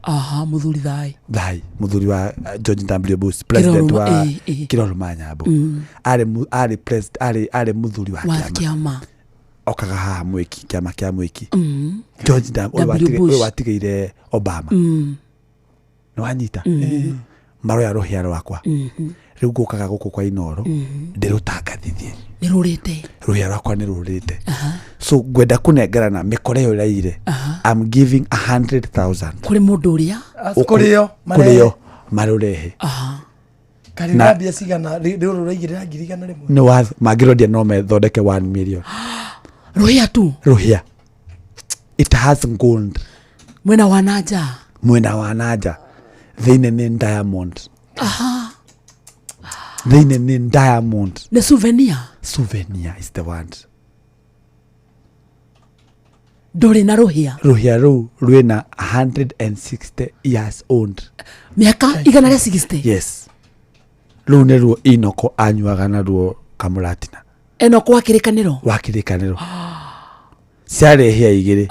Aha, mũthuri thai. Thai mũthuri wa George W Bush, president Kĩrorũma, wa ĩ, ĩ. Kĩrorũma Nyambo. Arĩ arĩ arĩ arĩ mũthuri wa Wa kĩama. kĩama. Okaga haha mwĩki kĩama kĩa mwĩki. George W W ũyũ Bush. watigĩire Obama. Nĩ wanyita? Maroya rũhĩa rwakwa. Rĩu ngũkaga gũkũ kwa Inooro ndĩrũtangathithie. Nĩ rũrĩte. Rũhĩa rwakwa nĩ rũrĩte. So ngwenda kũnengerana mĩkora ĩyo ĩraire. I'm giving 100,000. Kũrĩ mũndũ ũrĩa? Kũrĩo. Kũrĩo marũrehe. Aha. Karĩ Na- na mbia cigana rĩu rũraigĩrĩra 100,000. Nĩ wath mangĩrondia no methondeke 1 million. Rũhĩa tu. Rũhĩa. It has gold. Mwena wa nanja. Mwena wa nanja. Thĩinĩ nĩ diamond. Thĩinĩ nĩ diamond. Nĩ souvenir. Souvenir is the word. Ndũrĩ na rũhĩa. Rũhĩa rũu rwĩna 160 years old. Mĩaka 160. Yes. Rũu nĩruo Inoko anyuaga naruo kamũratina. Eno kwa kĩrĩkanĩro. Wa kĩrĩkanĩro. Ciarĩ hĩa igĩrĩ.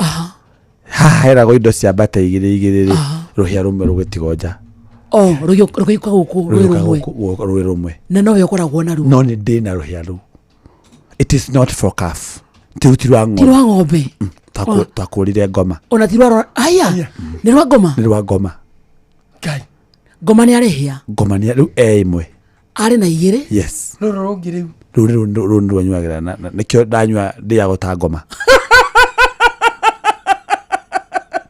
Haha heragwo indo cia mbata igĩrĩ igĩrĩ rĩ, rũhĩa rũmwe rũgĩtigwo nja. Oh, rũgĩũka gũkũ rwĩ Rũgĩũka rũmwe. gũkũ, rwĩ rũmwe. Na nowe ũkoragwo naruo. No nĩ ndĩ na rũhĩa rũu. It is not for calf. Ti ti rwa Ti ng'ombe. rwa ng'ombe. Twakũrire ngoma. Ona ti rwa aya. Nĩ rwa ngoma. Nĩ rwa ngoma. Ngai. Ngoma nĩ arĩhĩa. Ngoma nĩ rĩu e ĩmwe. Arĩ na igĩrĩ. Yes. Rũrũ rũngĩ rĩu. Rũu nĩ rũu nĩ rwanyuagĩra nĩkĩo ndanyua ndĩagwo ta ngoma.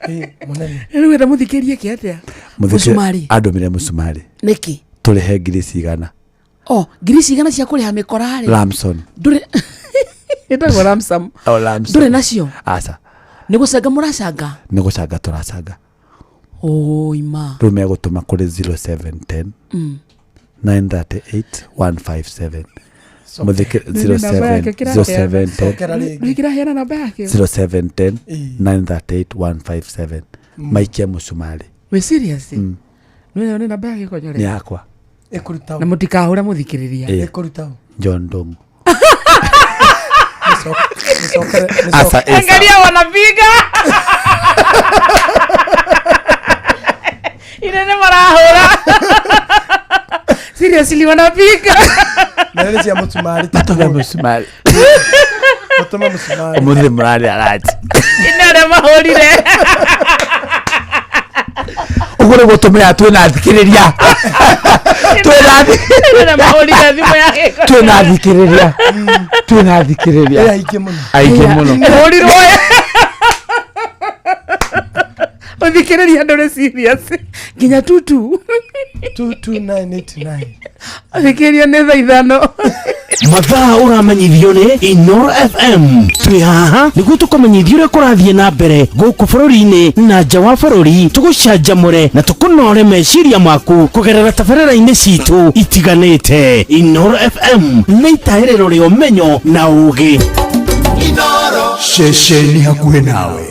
Ĩ, mũnene. Rĩu wenda mũthikĩrie kĩ atĩa? Mũcumarĩ. Andũmĩre mũcumarĩ. Nĩkĩ? Tũrĩhe ngiri cigana. Oh, ngiri cigana cia kũrĩha mĩkora rĩ? Lamson. Ndũrĩ ĩtagwo Ramsam. Oh, Lamson. Ndũrĩ nacio? Aca. Nĩ gũcanga mũracanga? Nĩ gũcanga tũracanga. Oi ma. Rĩu megũtũma kũrĩ 0710 938 157. Mũthikĩ 0710 Cokera rĩngĩ. Rĩngĩ namba yake. 0710 938 157. Maikie mũcumarĩ. Wĩ serious? Nĩ nĩ namba yake Nĩ konyore. yakwa. Ĩkũruta Na ũ. mũtikahũre mũthikĩrĩria. Ĩ. Ĩkũruta ũ. John Ndung'u. Nĩcokere. Asa esa. Angalia wanapiga. Inene marahũra. Seriously wanapiga. Nĩ cia mũcumarĩ. Matũme mũcumarĩ. Mũtũme mũcumarĩ. Ũmũthĩ mũrarĩa ranji. Ine arĩa mahũrire. Ũguo nĩguo tũmenya twĩna athikĩrĩria. Twĩna Ine mahũrire thimũ yake. twĩna athikĩrĩria. Twĩna athikĩrĩria. Ĩ aingĩ mũno. Aingĩ mũno. Ĩhũrirwo. Ũthikĩrĩria ndũrĩ serious. Nginya tutu. 22989. Ũthikĩrĩria nĩ thaa ithano. Mathaa ũramenyithio nĩ Inoro FM. Twĩ haha nĩguo tũkũmenyithia ũrĩa kũrathiĩ na mbere gũkũ bũrũri-inĩ na nja wa bũrũri, tũgũcanjamũre na tũkũnore meciria maku kũgerera tabarĩra-inĩ citũ itiganĩte. Inoro FM nĩ itahĩrĩro rĩa ũmenyo na ũgĩ. Ceceni hakuhĩ nawe.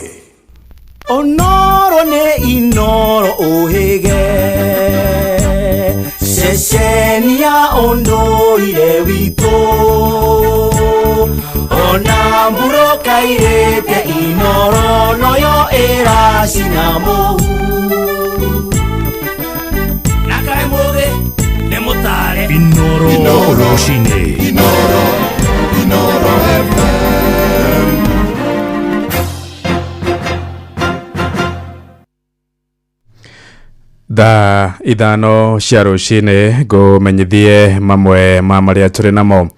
Onoro nĩ Inoro ũhĩge, ceceni ya ũndũire witũ, ona mbura kairĩte Inoro noyo ĩracina mũhu. Na kaĩ mũthĩ nĩ mũtare. Inoro rũcinĩ. Inoro, Inoro FM. Thaa 5 cia rũcinĩ ngũmenyithie mamwe ma marĩa tũrĩ namo.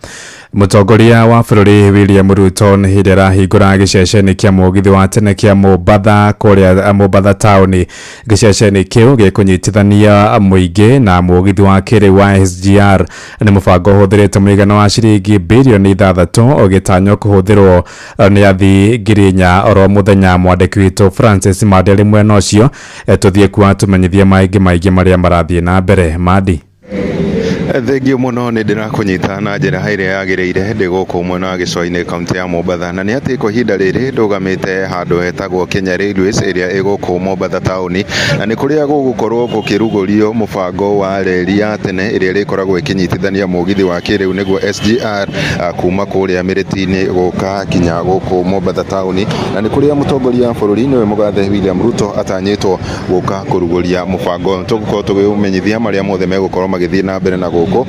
Mũtongoria wa bũrũri William Ruto nĩ hĩndĩ arahingũra gĩceceni kĩa mũgithi wa tene kĩa Mombatha kũrĩa Mombatha taũni. Gĩceceni kĩu gĩkũnyitithania mũingĩ na mũgithi wa kĩrĩu wa SGR. Nĩ mũbango ũhũthĩrĩte mũigana wa ciringi birioni 6 ũgĩtanywo kũhũthĩrwo nĩ athii 4,000 oro mũthenya. Mwandĩki witũ Francis Mandi arĩ mwena ũcio, tũthiĩ kuo atũmenyithie maingĩ maingĩ marĩa marathiĩ na mbere. Mandi. Thengio mũno nĩ ndĩrakũnyita na njĩra ĩrĩa yagĩrĩire ndĩ gũkũ mwena wa gĩcũa-inĩ kaunti ya Mombatha, na nĩ atĩ kwa ihinda rĩrĩ ndũgamĩte handũ hetagwo Kenya Railways ĩrĩa ĩ gũkũ Mombatha taũni, na nĩ kũrĩa gũgũkorwo gũkĩrugũrio mũbango wa reri ya tene ĩrĩa ĩrĩkoragwo ĩkĩnyitithania mũgithi wa kĩrĩu nĩguo SGR kuma kũrĩa Mĩrĩti-inĩ gũka kinya gũkũ Mombatha taũni, na nĩ kũrĩa mũtongoria wa bũrũri nĩwe mũgathe William Ruto atanyĩtwo gũka kũrugũria mũbango. Tũgũkorwo tũgĩũmenyithia marĩa mothe megũkorwo magĩthiĩ na mbere na gũkũ,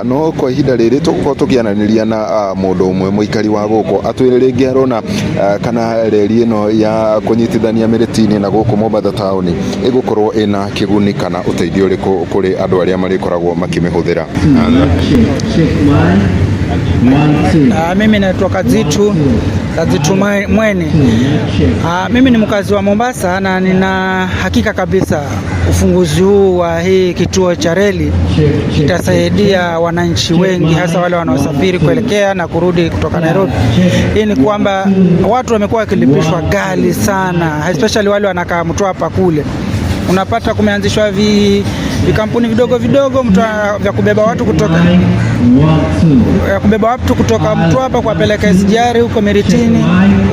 no kwa ihinda rĩrĩ tũgũkorwo tũkĩaranĩria na mũndũ ũmwe mũikari wa gũkũ atwĩre rĩngĩ arona kana reri ĩno ya kũnyitithania Mĩrĩti-inĩ na gũkũ Mombatha taũni ĩgũkorwo ĩna kĩguni kana ũteithio ũrĩkũ kũrĩ andũ arĩa marĩkoragwo makĩmĩhũthĩra. Mimi naitwa Kazitu Mwene. Mimi ni mkazi wa Mombasa na nina hakika kabisa ufunguzi huu wa hii kituo cha reli itasaidia wananchi wengi, hasa wale wanaosafiri kuelekea na kurudi kutoka Nairobi. Hii ni kwamba watu wamekuwa wakilipishwa ghali sana, especially wale wanakaa Mtwapa kule. Unapata kumeanzishwa vikampuni vidogo vidogo vya kubeba watu kutoka Mtwapa kuwapeleka SGR huko Miritini.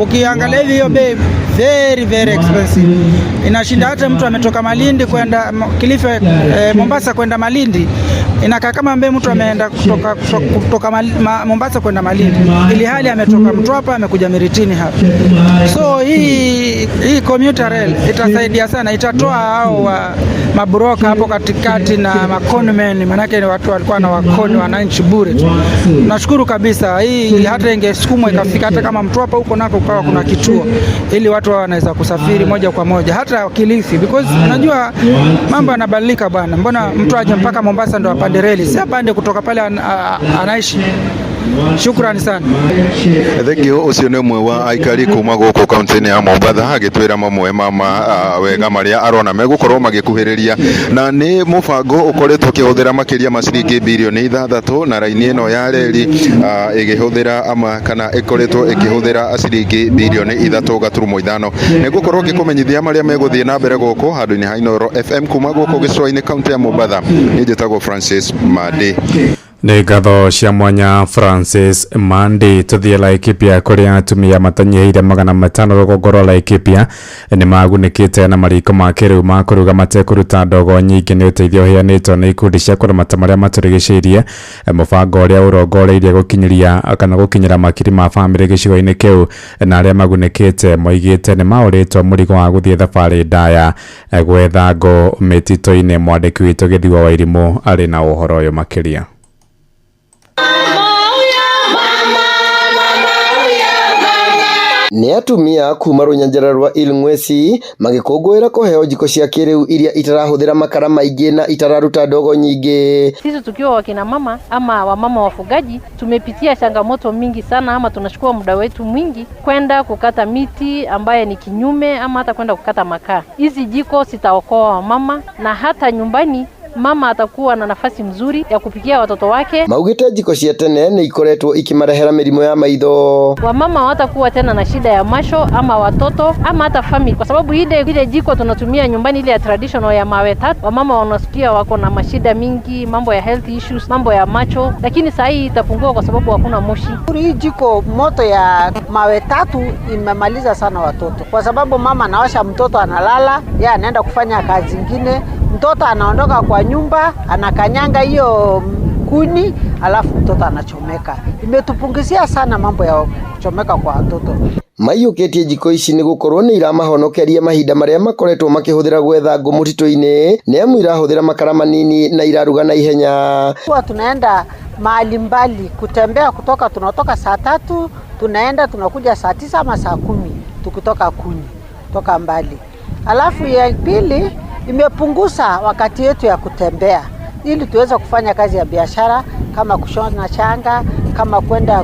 Ukiangalia hivi hiyo bei very very expensive. Inashinda hata mtu ametoka Malindi kwenda Kilifi, Mombasa kwenda Malindi. Inakaa kama mbe mtu ameenda kutoka Mombasa kwenda Malindi, ili hali ametoka Mtwapa amekuja Miritini hapa. So hii commuter rail itasaidia sana, itatoa hao mabroka hapo katikati na maconmen, manake ni watu walikuwa na wakoni wananchi bure tu. Nashukuru kabisa, hii hata ingesukumwa ikafika hata kama Mtwapa huko nako kukawa kuna kituo, ili watu wanaweza kusafiri moja kwa moja hata Kilifi, because unajua mambo yanabadilika bwana. Mbona mtu aje mpaka Mombasa ndo apande reli? Si apande kutoka pale anaishi. Shukrani sana. Thengio. Ũcio nĩ ũmwe wa aikari kuma gũkũ kaunti-inĩ ya Mombatha agĩtwĩra mamwe ma wega marĩa arona megũkorwo magĩkuhĩrĩria, na nĩ mũbango ũkoretwo ũkĩhũthĩra makĩria ma ciringi birioni 6 na raini ĩno ya reri ĩgĩhũthĩra ama kana ĩkoretwo ĩkĩhũthĩra ciringi birioni 3.5. Nĩngũkorwo ngĩkũmenyithia marĩa megũthiĩ na mbere gũkũ handũ-inĩ ha Inoro FM kuma gũkũ gĩcũa-inĩ kaunti ya Mombatha. Niĩ njĩtagwo Francis Mandi. Nĩ ngatho cia mwanya Francis Mandi. Tũthiĩ Laikipia kũrĩa atumia matanyihĩire 500 rũgongo rwa Laikipia nĩ magunĩkĩte na mariko ma kĩrĩu ma kũruga matekũruta ndogo nyingĩ. Nĩ ũteithio ũheanĩtwo nĩ ikundi cia kũramata marĩa matũrigicĩirie, mũbango ũrĩa ũrongoreirie gũkinyĩria kana gũkinyĩra makiri ma bamĩrĩ gĩcigo-inĩ kĩu, na arĩa magunĩkĩte moigĩte nĩ maũrĩtwo mũrigo wa gũthiĩ thabarĩ ndaya gwetha ngũ mĩtitũ-inĩ. Mwandĩki witũ Gĩthiwa wa Irimũ arĩ na ũhoro ũyũ makĩria. Nĩ atumia kuma rũnyanjara rwa Ilngwesi magĩkũngũĩra kũheo njiko cia kĩrĩu iria itarahũthĩra makara maingĩ na itararuta ndogo nyingĩ. Sisi tukiwa wakina mama ama wamama wafugaji tumepitia changamoto mingi sana, ama tunachukua muda wetu mwingi kwenda kukata miti ambaye ni kinyume ama hata kwenda kukata makaa. Hizi jiko zitaokoa wamama na hata nyumbani Mama atakuwa na nafasi mzuri ya kupikia watoto wake. Maugĩte njiko cia tene nĩ ikoretwo ikĩmarehera mĩrimũ ya maitho. Wamama hawatakuwa tena na shida ya macho ama watoto ama hata family, kwa sababu ile jiko tunatumia nyumbani ile ya traditional ya mawe tatu, wamama wanasikia wako na mashida mingi, mambo ya health issues, mambo ya macho, lakini saa hii itapungua kwa sababu hakuna moshi. Hii jiko moto ya mawe tatu imemaliza sana watoto, kwa sababu mama anaosha mtoto analala, yeye anaenda kufanya kazi ingine, mtoto anaondoka kwa nyumba anakanyanga hiyo kuni, alafu mtoto anachomeka. Imetupunguzia sana mambo ya kuchomeka kwa watoto. Maiyũkĩtie njiko ici nĩ gũkorwo nĩ iramahonokeria mahinda marĩa makoretwo makĩhũthĩra gwetha ngũ mũtitũ-inĩ nĩ amu irahũthĩra makara manini na iraruga na ihenya. Huwa tunaenda mahali mbali kutembea, kutoka tunatoka saa 3 tunaenda tunakuja saa 9 ama saa 10 tukitoka kuni kutoka mbali. Alafu ya pili imepunguza wakati yetu ya kutembea ili tuweze kufanya kazi ya biashara kama kushona shanga, kama kwenda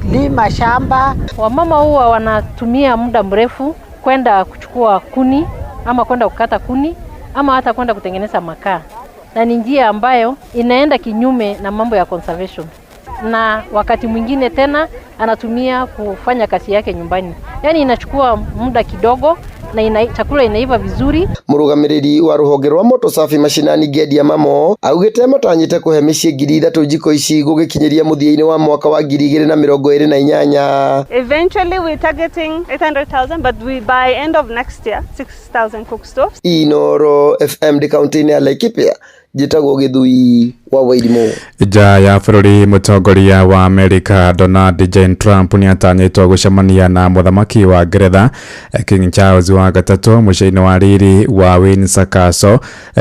kulima shamba. Wamama huwa wanatumia muda mrefu kwenda kuchukua kuni ama kwenda kukata kuni ama hata kwenda kutengeneza makaa, na ni njia ambayo inaenda kinyume na mambo ya conservation, na wakati mwingine tena anatumia kufanya kazi yake nyumbani, yaani inachukua muda kidogo na chakula inaiva vizuri. Mũrũgamĩrĩri wa rũhonge rwa Moto Safi mashinani Ngendia Mamo augĩte matanyĩte kũhe mĩciĩ 3,000 njiko ici gũgĩkinyĩria mũthia-inĩ wa mwaka wa 2028. Eventually, we're targeting 800,000, but we by end of next year, 6,000 cook stoves. Inoro FM ndĩ kaunti-inĩ ya Laikipia, njĩtagwo Gĩthui wa Wairimũ. Nja ya bũrũri, mũtongoria wa Amerika Donald J Trump nĩ atanyĩtwo gũcemania na mũthamaki wa Ngeretha King Charles wa gatatũ mũciĩ-inĩ wa riri wa Windsor Castle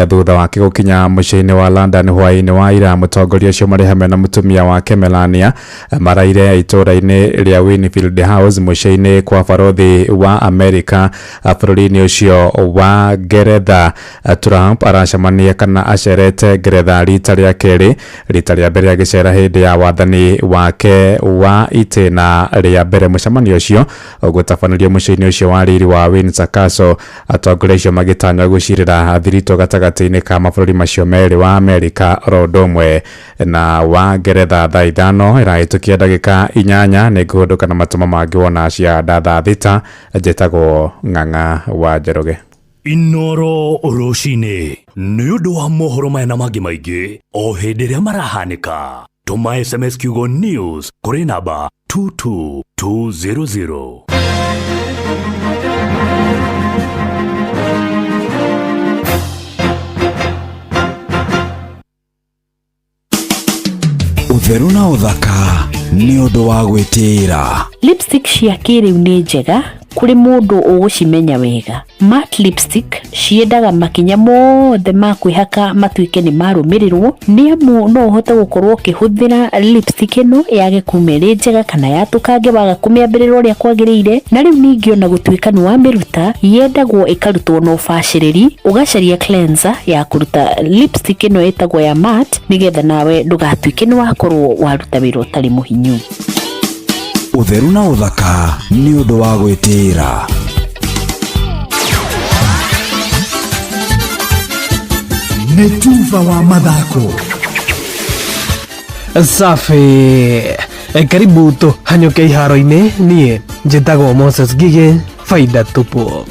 thutha wake gũkinya mũciĩ-inĩ wa London hwaĩ-inĩ wa ira. Mũtongoria ũcio marĩ hamwe na mũtumia wake Melania maraire itũũra-inĩ rĩa Winfield House mũciĩ-inĩ kwa barothi wa Amerika bũrũri-inĩ ũcio wa Ngeretha. Trump aracemania kana acerete Ngeretha rita rĩa kerĩ, rita rĩa mbere agĩcera hĩndĩ ya wathani wake wa itĩna rĩa mbere. Mũcemanio ũcio ũgũtabanĩrio mũciĩ-inĩ ũcio wa riri wa Windsor Castle, atongoria acio magĩtanywo gũcirĩra thiritũ gatagatĩ-inĩ ka mabũrũri macio merĩ wa Amerika oro ũndũ ũmwe na wa Ngeretha. Thaa 5 ĩrahĩtũkia ndagĩka 8 nĩ ngũhũndũka na matũma mangĩ wona cia nda thaa 6. Njĩtagwo Ng'ang'a wa Njoroge. Inoro rũcinĩ nĩ ũndũ wa mohoro maya na mangĩ maingĩ o hĩndĩ ĩrĩa marahanĩka, tũma SMS kiugo news kũrĩ namba 22200. Ũtheru na ũthaka nĩ ũndũ wa gwĩtĩĩra. Lipstick cia kĩrĩu nĩ njega kũrĩ mũndũ ũgũcimenya wega. Matte lipstick ciendaga makinya mothe ma kwĩhaka matuĩke nĩ marũmĩrĩrwo, nĩ amu no ũhote gũkorwo ũkĩhũthĩra lipstick ĩno yage kuma ĩrĩ njega kana yatũkange waga kũmĩambĩrĩra ũrĩa kwagĩrĩire. Na rĩu ningĩ ona gũtuĩka nĩ wamĩruta, yendagwo ĩkarutwo na ũbacĩrĩri, ũgacaria cleanser ya kũruta lipstick ĩno ĩtagwo ya matte, nĩgetha nawe ndũgatuĩke nĩ wakorwo waruta wĩra ũtarĩ mũhinyu. Ũtheru na ũthaka nĩ ũndũ wa gwĩtĩĩra. Nĩ tuba wa mathako. Safi. Karibu tũhanyũke iharo-inĩ. Niĩ njĩtagwo Moses Ngigĩ. Faida tupu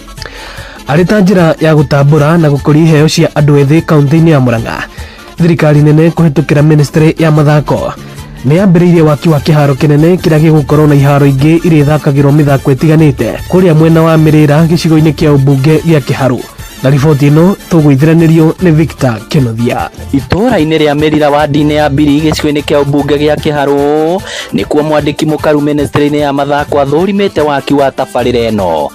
arĩ ta njĩra ya gũtambũra na gũkũria iheo cia andũ ethĩ kaunti-inĩ ya Murang'a, thirikari nene kũhĩtũkĩra ministry ya mathako nĩ yambĩrĩirie waki wa kĩharo kĩnene kĩrĩa gĩgũkorwo na iharo ingĩ iria ithakagĩrwo mĩthako ĩtiganĩte kũrĩa mwena wa Mĩrĩra gĩcigo-inĩ kĩa ũmbunge gĩa Kĩharũ. Na riboti ĩno tũgũithiranĩrio nĩ Victor Kenothia. Itũũra-inĩ rĩa Mĩrira wadi-inĩ ya Mbiri gĩcigo-inĩ kĩa ũmbunge gĩa Kĩharũ nĩkuo mwandĩki mũkaru ministry-inĩ ya mathako athũrimĩte waki wa tabarĩra ĩno.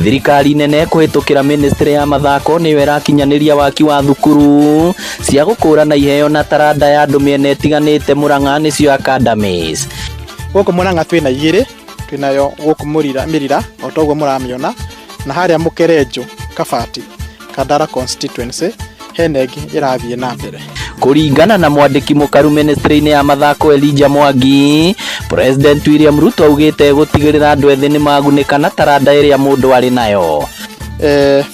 Thirikari nene kũhĩtũkĩra ministry ya mathako nĩyo ĩrakinyanĩria waki wa thukuru cia gũkũrana iheo na taranda ya andũ mĩena ĩtiganĩte Murang'a, nĩcio academies. Gũkũ Murang'a twĩna igĩrĩ, twĩnayo gũkũ Mĩrira o toguo mũramĩona, na harĩa Mũkerenjũ Kabati Kandara constituency hena ĩngĩ ĩrathiĩ na mbere. Kũringana na mwandĩki mũkaru ministry-inĩ ya mathako Elijah Mwangi, President William Ruto augĩte gũtigĩrĩra andũ ethĩ nĩ magunĩka na taranda ĩrĩa mũndũ arĩ nayo.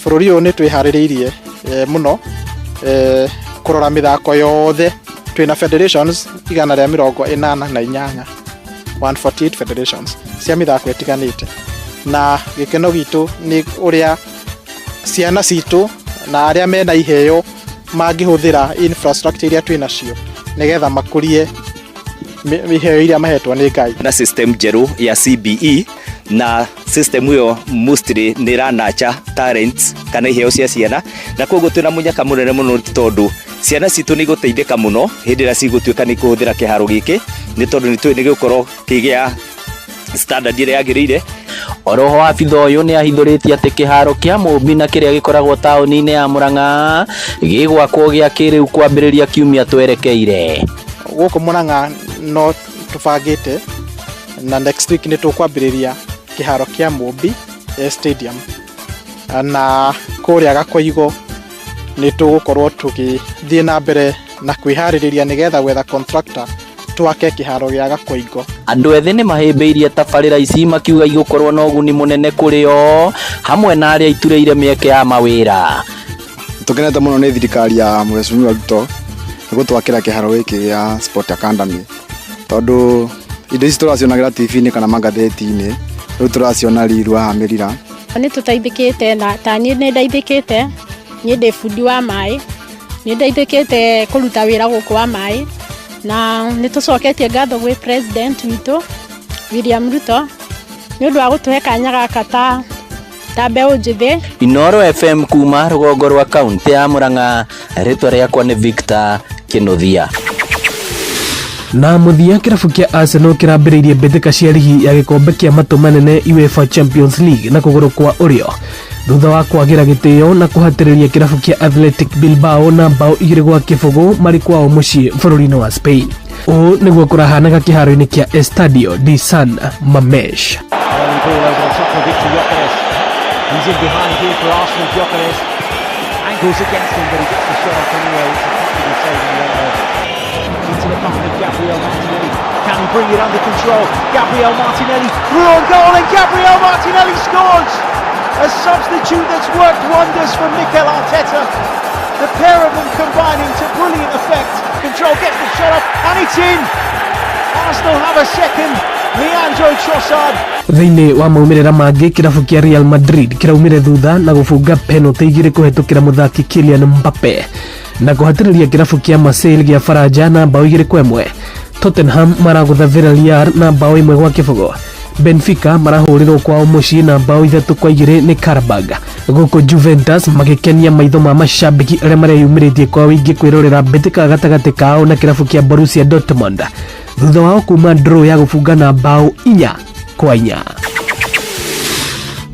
Bũrũri ũyũ nĩ twĩharĩrĩirie mũno. Kũrora mĩthako yothe twĩna federations 188, 148 federations cia mĩthako ĩtiganĩte, na gĩkeno gitũ nĩ ũrĩa ciana citũ na arĩa mena iheo mangĩhũthĩra infrastructure iria twĩ nacio nĩgetha makũrie iheo iria mahetwo nĩ Ngai. Na system njerũ ya CBE, na system ĩyo mostly nĩ ĩranacha talents kana iheo cia ciana, na koguo twĩna mũnyaka mũnene mũno tondũ ciana citũ nĩ igũteithĩka mũno hĩndĩ ĩrĩa cigũtuĩka nĩ ikũhũthĩra kĩharo gĩkĩ, nĩ tondũ nĩ tũĩ nĩ gĩgũkorwo kĩgĩa standard ĩrĩa yagĩrĩire. Oroho abitha ũyũ nĩ ahithũrĩtie atĩ kĩharo kĩa Mũmbi na kĩrĩa gĩkoragwo taũni-inĩ ya Murang'a gĩgwakwo gĩa kĩrĩu kwambĩrĩria kiumia twerekeire. Gũkũ Murang'a no tũbangĩte na next week nĩ tũkwambĩrĩria kĩharo kĩa Mũmbi stadium, na kũrĩa Gakoigo nĩ tũgũkorwo tũgĩthiĩ na mbere na kwĩharĩrĩria nĩgetha gwetha contractor twake kĩharo gĩa Gakoigo. Andũ ethĩ nĩ mahĩmbĩirie tabarĩra ici makiuga igũkorwo na ũguni mũnene kũrĩ o hamwe na arĩa iturĩire mĩeke ya mawĩra. Tũkenete mũno nĩ thirikari ya Mheshimiwa Ruto nĩ gũtwakĩra kĩharo gĩkĩ gĩa Sport Academy, tondũ indo ici tũracionagĩra TV-inĩ kana magathĩti-inĩ, rĩu tũraciona riru haha Mĩrira. Nĩ tũteithĩkĩte, na ta niĩ nĩ ndeithĩkĩte. Niĩ ndĩ bundi wa maĩ, nĩ ndeithĩkĩte kũruta wĩra gũkũ wa maĩ, na nĩ tũcoketie ngatho gwĩ president witũ William Ruto nĩ ũndũ wa gũtũhe kanya gaka ta mbeũ njĩthĩ. Inoro FM kuma rũgongo rwa kaunti ya Murang'a, rĩtwa rĩakwa nĩ Victor Kinuthia. Na mũthia, kĩrabu kĩa Arsenal kĩrambĩrĩirie mbĩtĩka cia rigi ya gĩkombe kĩa matũ manene UEFA Champions League na kũgũrũ kwa ũrĩo thutha wa kwagĩra gĩtĩo na kũhatĩrĩria kĩrabu kĩa Athletic Bilbao na mbaũ 2-0 marĩ kwao mũciĩ bũrũri-inĩ wa Spain. Ũũ nĩguo kũrahanaga kĩharo-inĩ kĩa Estadio de San Mames. Early ball over the top for Victor Gyökeres. He's in behind here for Arsenal. Gyökeres angles against him, but he gets the shot off anyway. It's a comfortable save in the end. Into the path of Gabriel Martinelli. Can he bring it under control? Gabriel Martinelli through on goal, and Gabriel Martinelli scores! A substitute that's worked wonders for Mikel Arteta. The pair of them combining to brilliant effect. Control, gets the shot off, and it's in! Arsenal have a second. Leandro Trossard. Thĩinĩ wa maumĩrĩra mangĩ, kĩrabu kĩa Real Madrid kĩraumire thutha na gũbunga penalty 2 kũhetũkĩra mũthaki Kylian Mbappe na kũhatĩrĩria kĩrabu kĩa Marseille gĩa Faranja na mbaũ 2-1. Tottenham maragũtha Villarreal na mbaũ 1-0. Benfica marahũrĩrwo kwao mũciĩ na mbaũ 3-2 nĩ Karabag, gũkũ Juventus magĩkenia maitho ma macambĩki arĩa mareyumĩrĩtie kwa wĩingĩ kwĩrorera mbĩtĩka gatagatĩ kao na kĩrabu kĩa Borussia Dortmund thutha wao kuma draw ya gũbungana mbaũ 4-4.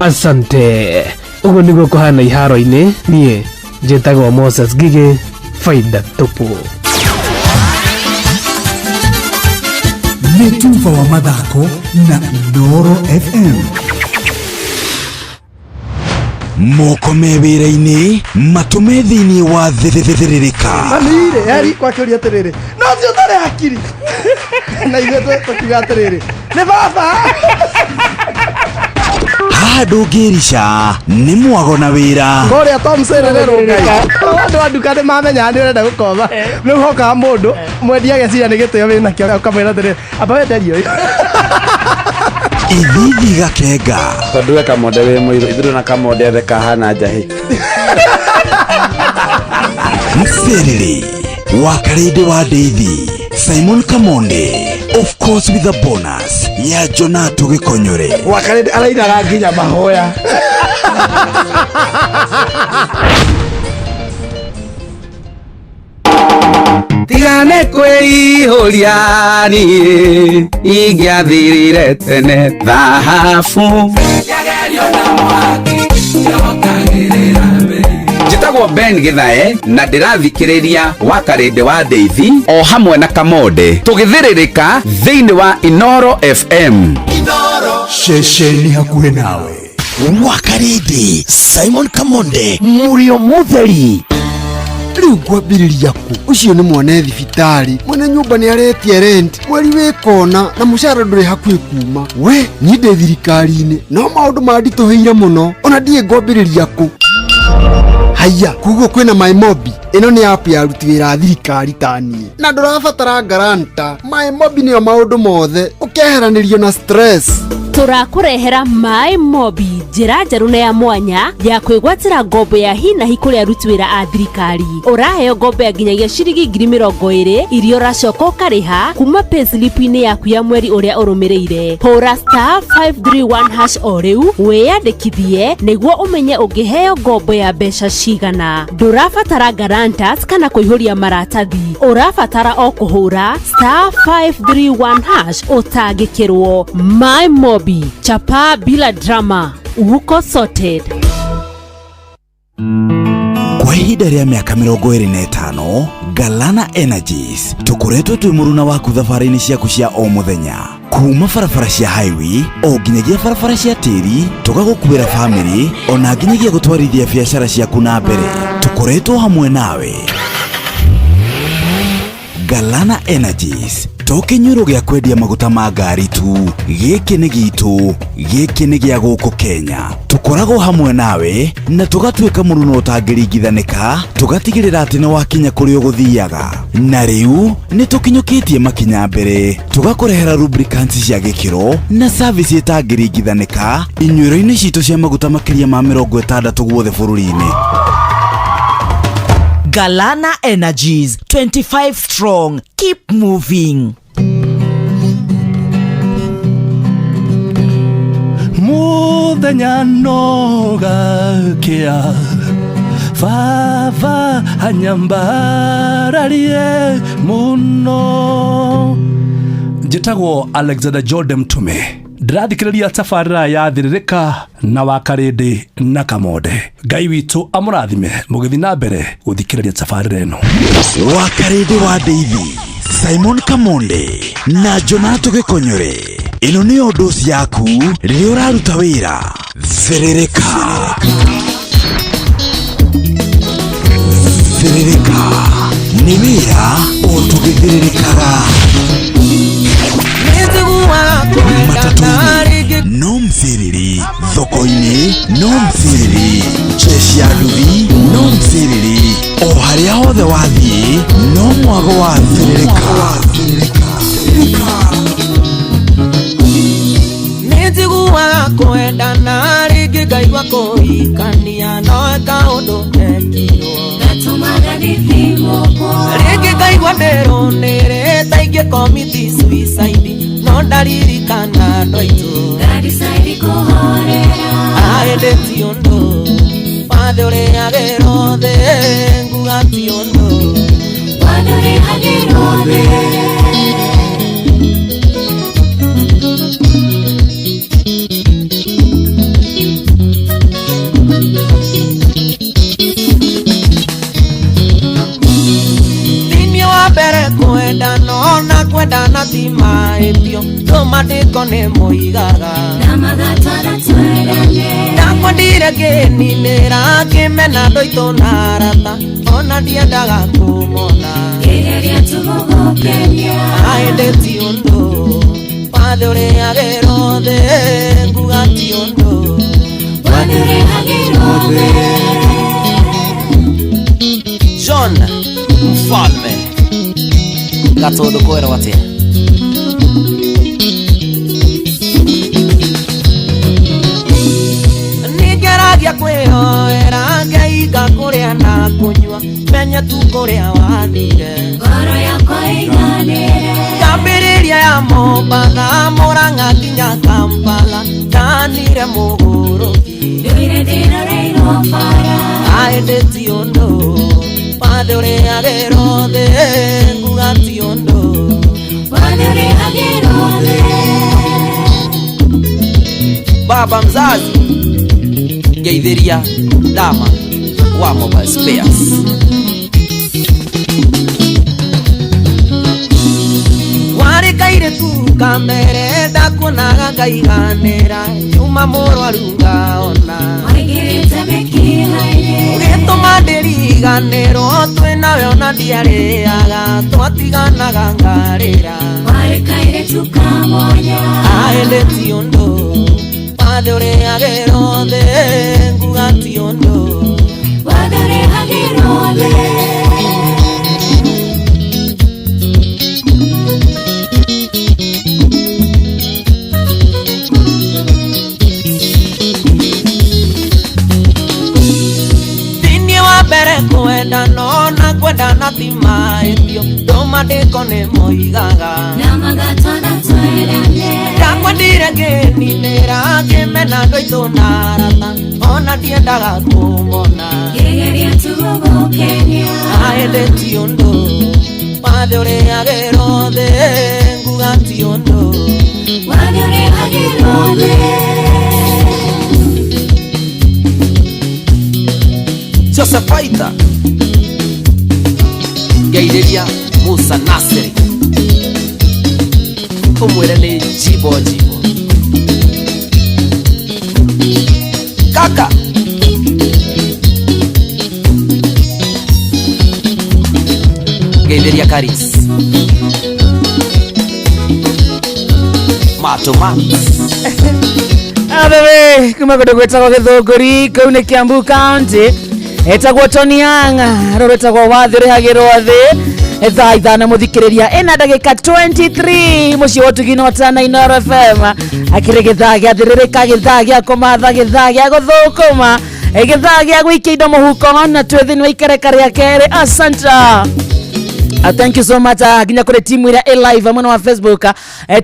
Asante. Ũguo nĩguo kũhana iharo-inĩ. Niĩ njĩtagwo Moses Ngigĩ, faida tupu. Nĩ tuba wa mathako na Inooro FM. Moko me wĩra-inĩ, matũme thĩinĩ wa thĩrĩrĩka. Mami-rĩ eri kwakĩũria atĩrĩrĩ, no ũcio ũtarĩ hakiri, na ithuĩ tũkiuga atĩrĩrĩ, nĩ baba. Haha ndũngĩrica nĩ mwago na wĩra. Kũrĩa Tom Serererwo Ngai, andũ a nduka nĩ mamenyaga nĩ ũrenda gũkoma. Rĩu hokaga mũndũ mwendia ageciria nĩ gĩtĩo wĩnakĩo, ũkamwĩra atĩrĩrĩ, amba wenderio ũyũ. Ithithi gakenga. Tondũ we Kamonde wĩ mũirũ, ithuĩ na Kamonde ethe kahana njahĩ. Mserere wa Karĩndĩ wa Ndeithi Simon Kamonde, of course with a bonus ya Jonato Gĩkonyore. Wakarĩndĩ arainaga nginya mahoya. Tigane kwĩihũria, niĩ ingĩathirire tene thahabu. Njĩtagwo Ben Gĩthae na ndĩrathikĩrĩria wa Karĩndĩ wa Ndeithi o hamwe na Kamonde tũgĩthĩrĩrĩka thĩinĩ wa Inoro FM. Ceceni hakuhĩ nawe. Wakarĩndĩ Simon Kamonde, mũrĩo mũtheri. Rĩu ngwambĩrĩria kũ? Ũcio nĩ mwana thibitarĩ, mwene nyũmba nĩ aretia rent mweri wĩ kona, na mũcara ndũrĩ hakuhĩ kuma. We niĩ ndĩ thirikari-inĩ no maũndũ manditũhĩire mũno, ona ndiĩ ngwambĩrĩria kũ. Haiya, kuguo kwĩna MyMobi. Ĩno nĩ app ya aruti wĩra a thirikari ta niĩ, na ndũrabatara guarantor. MyMobi nĩyo maũndũ mothe, ũkeheranĩrio na stress. Tũrakũrehera Maĩ Mobi, njĩra njerũ na ya mwanya ya kwĩgwatĩra ngombo ya hinahi kũrĩ aruti wĩra a thirikari. Ũraheo ngombo ya nginyagia ciringi 20,000 iria ũracoka ũkarĩha kuma payslip-inĩ yaku ya mweri ũrĩa ũrũmĩrĩire. Hũra star 531 hash o rĩu wĩyandĩkithie nĩguo ũmenye ũngĩheo ngombo ya mbeca cigana. Ndũrabatara guarantors kana kũihũria maratathi, ũrabatara o kũhũra star 531 hash ũtangĩkĩrwo. My Mobi, chapa bila drama, uko sorted. Kwa ihinda rĩa mĩaka 25, Galana Energies tũkoretwo twĩ mũruna waku thabarĩ-inĩ ciaku cia o mũthenya, kuma barabara cia highway o nginyagia barabara cia tĩri, tũgagũkuĩra famĩlĩ ona nginyagia gũtwarithia biacara ciaku na mbere. Tũkoretwo hamwe nawe. Galana Energies to kĩnyuĩro gĩa kwendia maguta ma ngari tu, gĩkĩ nĩ gitũ, gĩkĩ nĩ gĩa gũkũ Kenya. Tũkoragwo hamwe nawe na tũgatuĩka mũruno ũtangĩringithanĩka, tũgatigĩrĩra atĩ nĩ wakinya kũrĩa ũgũthiaga. Na rĩu nĩ tũkinyũkĩtie makinya mbere, tũgakũrehera lubricants cia gĩkĩro na service ĩtangĩringithanĩka inyuĩro-inĩ citũ cia maguta makĩria ma 60 guothe bũrũri-inĩ. Galana Energies, 25 strong. Keep moving. Muthenya no gakia baba anyambararie muno. Njĩtagwo Alexander Jordan Mtume, ndĩrathikĩrĩria tabarĩra ya Thĩrĩrĩka na Wakarĩndĩ na Kamonde. Ngai witũ amũrathime mũgĩthiĩ na mbere gũthikĩrĩria tabarĩra ĩno. Wakarĩndĩ wa Ndeithi, Simon Kamonde na Jonato Gĩkonyore. Ĩno nĩyo ndoci yaku rĩrĩa ũraruta wĩra. Thĩrĩrĩka, thĩrĩrĩka nĩ wĩra o tũgĩthĩrĩrĩkaga. Matatũ-inĩ no mthĩrĩri, thoko-inĩ no mthĩrĩri, jeshi ya nduthi no mthĩrĩri, o harĩa hothe wathiĩ no mwago wa thĩrĩrĩka. Nĩnjiguaga kwendana rĩngĩ ngaigua kũhikania no kaũndũ gekirwo rĩngĩ ngaigua ndĩrũnĩrĩ ta ingĩ commit suicide no ndaririkana andũ aitũ aĩndĩ ti ũndũ wathe ũrĩagĩrwo thĩ nguga ti ũndũ. Thĩinĩ wa mbere kwendana ona kwendana ti mahĩtio tũmandĩko nĩ moigaga ndakwendire ngĩninĩra ngĩmena andũ aitũ na arata ona ndiendaga kũmona aĩndĩ ti ũndũ wathe ũrĩagĩrwo thĩ nguga ti ũndũ. John Mfalme Gatũndũ kwĩrwo atĩa? Nĩngeragia kwĩhoera ngeiga kũrĩa na kũnyua menye tu kũrĩa wathire Kambĩrĩria ya Mombatha Mũrang'a nginya Kampala ndanire mũgũrũki aĩndĩ ti ũndũ wathe ũrĩagĩrwo thĩ nguga ti ũndũ. Baba mzazi ngeithĩria Dama wa Mobile Spares. Warĩ kairĩtu kamere ndakuonaga ngaiganĩra nyuma mũrwaru ngaona ũgĩtũma ndĩriganĩrwo twĩ nawe ona ndiarĩaga twatiganaga ngarĩra aĩndĩ ti ũndũ wathe ũrĩagĩrwo thĩ nguga ti ũndũ. wendano na kwendana ti mahĩtio ndũmandĩko nĩ moigaga na magatona twendane ndakwendire ngĩninĩra ngĩmena andũ aitũ na arata ona ndiendaga kũmona ngĩgeria tu gũgũkenia ĩndĩ ti ũndũ wathe ũrĩagĩrwo thĩ nguga ti ũndũ wathe ũrĩhagĩrwo thĩ. Joseph Aita ngeithĩria Musa Nasiri ũmwĩre nĩ jibo jibo kaka ngeithĩria Karis Mato Max Abewe kuma kũndũ gwĩtagwo Gĩthũngũri kũu nĩ Kiambu County etagwo Tony Young rũrũ rwĩtagwo wathi ũrĩhagĩrwo thĩ thaa 5 mũthikĩrĩria ĩna ndagĩka 23 mũciĩ wa ũtugi na ũtana Inooro FM akĩrĩ gĩthaa gĩa thĩrĩrĩka gĩthaa gĩa kũmatha gĩthaa gĩa gũthũkũma gĩthaa gĩa gũikia indo mũhuko na twĩ thĩinĩ wa ikereka rĩa kerĩ. Asante. Thank you so much nginya kũrĩ timu ĩrĩa ĩ live mwena wa Facebook,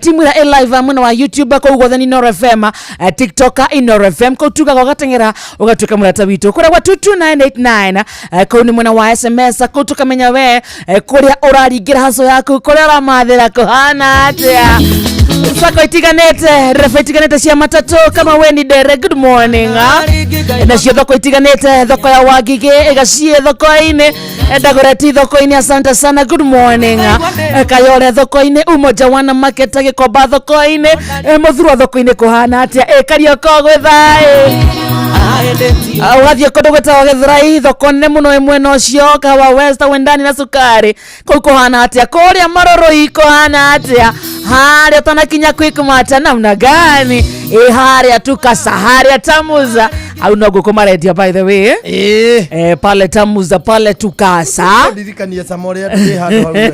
timu ĩrĩa ĩ live mwena wa YouTube kũu guothe ni Inooro FM, TikTok Inooro FM kũu tugaga ũgateng'era ũgatuĩka mũrata witũ kũrĩa gwa 22989 kũu nĩ mwena wa SMS kũu tũkamenya we kũrĩa ũraringĩra haco yaku kũrĩa ũramathĩra kũhana atĩa sako itiganĩte refa itiganĩte cia matatũ kama we ni dere good morning nacio thoko itiganĩte thoko ya Wangigĩ ĩgaciĩ thoko-inĩ Dagoretti thoko-inĩ asante sana good morning Kayore thoko-inĩ Umoja Wana Market Gĩkomba thoko-inĩ Mũthurwa thoko-inĩ kũhana atĩa Karioko gwĩ thaĩ ũgathiĩ kũndũ gwĩtagwo Gĩthurai thoko nene mũno ĩ mwena ũcio Kahawa West Wendani na Sukari kũu kũhana atĩa kũrĩa Marũrũi kũhana atĩa harĩa ũtanakinya Quickmart namna gani harĩa Tukasa harĩa Tamuza au no ngũkũ marendia by the way pale Tamuza pale Tukasa Ndirikanie cama ũrĩa ndĩ handũ hau we.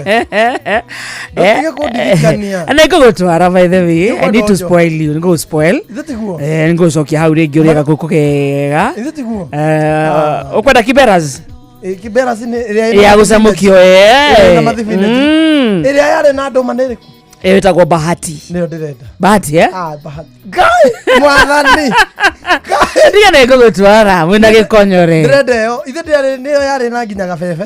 Ndũtige kũndirikania. Na ngũgũtwara by the way I need to Nĩũkwenda spoil you ngũgũ spoil Ithe tiguo. Nĩngũgũcokia hau rĩngĩ ũrĩaga ngũkũ kega. Ithe tiguo. Ũkwenda kiberas Kiberas nĩ ĩrĩa ĩna ya gũcamũkio Ĩrĩa ĩna mathibinĩji. Ĩrĩa yarĩ na ndũma nĩ ĩrĩkũ? Ĩyo ĩtagwo Bahati. Nĩyo ndĩrenda. Bahati eh? Ah, Bahati. Ngai mwathani. Ndiga nĩ ngũgũtwara mwĩna gĩkonyore. Ndĩrenda ĩyo. Ithe ndĩarĩ nĩyo yarĩ na nginya gabebe.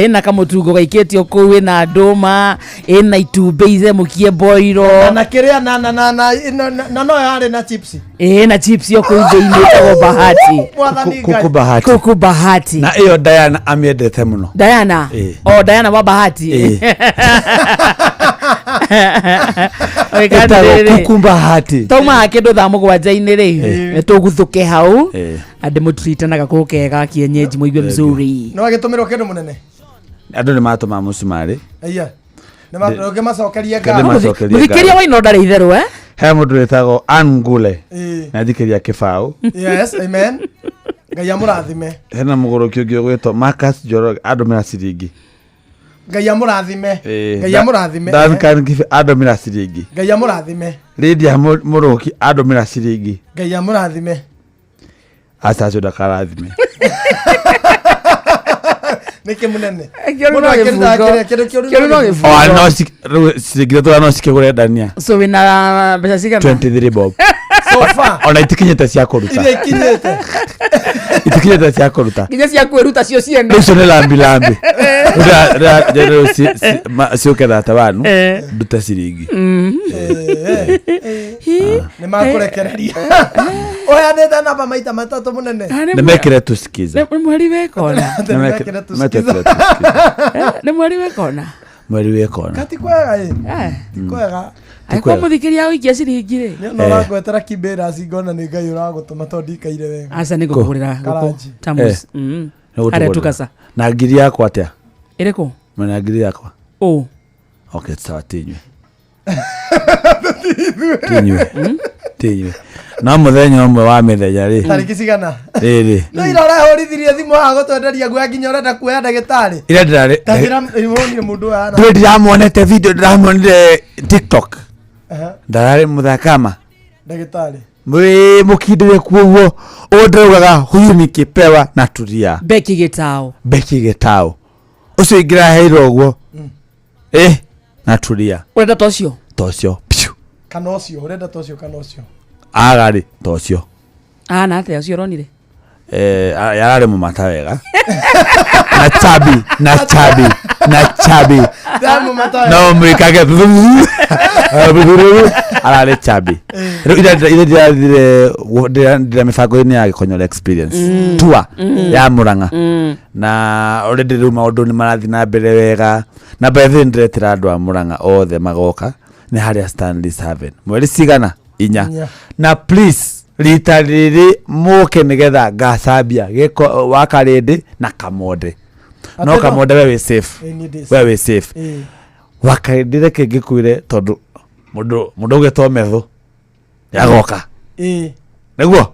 Ĩna kamũtungo gaikĩtio kũu ĩna ndũma ĩna itumbĩ icemũkie boiro Na kĩrĩa na na na na ĩno- na no yarĩ na chips. Ĩna chips yo kũu thĩinĩ ĩtagwo Bahati. Mwathani Ngai. Kuku Bahati. Kuku Bahati. Na ĩyo Diana amĩendete mũno. Diana. Ĩĩ. Oh, Diana wa Bahati. Ĩĩ. Oiga Ĩtagwo atĩrĩrĩ, Kuku Bahati. tauma kĩndũ thaa mũgwanja-inĩ rĩ tũguthũke hau Ĩĩ. andĩmũtritanaga gakũkũ kega kienyeji mũigue mzuri. No agĩtũmĩrwo kĩndũ mũnene. Andũ nĩ matũma mũcumarĩ. Aya. Nĩ ũngĩmacokeria Kende ngatho. macokerie Mũthikĩria ngatho. wa Inooro ndarĩ itherũ eh? He mũndũ wĩtagwo Ann Ngule. Ĩĩ. Na thikĩria kĩbaũ. Yes, amen. Ngai amũrathime. Hena mũgũrũki ũngĩ ũgwĩtwo Marcus Njoroge andũmĩra ciringi. Ngai amũrathime. Ĩĩ. Ngai amũrathime. Duncan Gibe andũmĩra ciringi. Ngai amũrathime. Lydia Mũrũki andũmĩra ciringi. Ngai amũrathime. Aca acio ndakarathime. Nĩkĩ mũnene? Kĩoru Mũndũ no akĩruta gĩbungo. kĩrĩa kĩndũ kĩoru Kĩoru no gĩbungo. O, no rĩu ciringi ithatũ no cikĩgũre ndania. So wĩna mbeca cigana? 23 bob. So far. Ona itikinyĩte cia kũruta. Iria ikinyĩte. Itikinyĩte cia kũruta. Nginya cia kwĩruta cio ciene. Rĩu icio nĩ lambi lambi. Rĩu ciũke thate wanu ndute ciringi. Nĩ makũrekereria. Ũheanĩte namba maita matatũ mũnene. Nĩ mekĩre tusikiza. Nĩ mweri wekona. Nĩ mekĩre tusikiza. Nĩ mweri wekona. Mweri wekona. Ti kwega ĩ. Ti kwega. Angĩkorwo mũthikĩria ũikia ciringi rĩ. Nĩ ona ũrangwetera kiberas ngona nĩ Ngai ũragũtũma tondũ ndikaire wega. Aca nĩ ngũkũgũrĩra ngũkũ. Karanji. Tamus. Nĩ gũtũgũrĩra. Harĩa Tukasa. Na ngiri yakwa atĩa? Ĩrĩkũ? Mwena ngiri yakwa. Ũ. Okay, sawa tinywe. Tinywe. Tinywe. No mũthenya ũmwe wa mĩthenya rĩ. Tarĩki cigana? Rĩrĩ. No ira ũrahũrithirie thimũ haha gũtwenderia guoya nginya ũrenda kuoya ndagĩtarĩ. Ira ndĩrarĩ. Ta njĩra ũronire mũndũ ũyũ ahana. Ndũĩ ndĩramuonete video ndĩramuonire TikTok. Aha, Ndararĩ mũthakama. Ndagĩtarĩ. Mwĩ mũkindĩre kuoguo ũũ ndĩraugaga huyu ni kipewa na turia. Beki Gitao. Beki Gitao ũcio ingĩraheirwo ũguo ĩ na turia. Ũrenda ta ũcio? Ta ũcio piu. Kana ũcio ũrenda ta ũcio kana ũcio? Agarĩ ta ũcio. Ahana atĩa ũcio ũronire? Eh, yararĩ mũmata wega na chabi na chabi na chabi no mwĩkage ararĩ chabi. Rĩu ira ndĩrathire ndĩra mĩbango-inĩ ya Gĩkonyora experience tour ya Murang'a na already rĩu maũndũ nĩ marathiĩ na mbere wega na by the way nĩndĩretĩra andũ a Murang'a othe magoka nĩ harĩa Stanley Haven mweri cigana 4. 4. Na please rita rĩrĩ mũke nĩgetha ngacambia gĩko wa Karĩndĩ na Kamonde no Atĩ no- Kamonde we wĩ safe. Ĩ, niĩ ndĩ We safe. wĩ safe. Ĩ. Wa Karĩndĩ reke ngĩkwĩre tondũ mũndũ mũndũ ũgĩtwo Methu nĩagoka. Ĩ. Nĩguo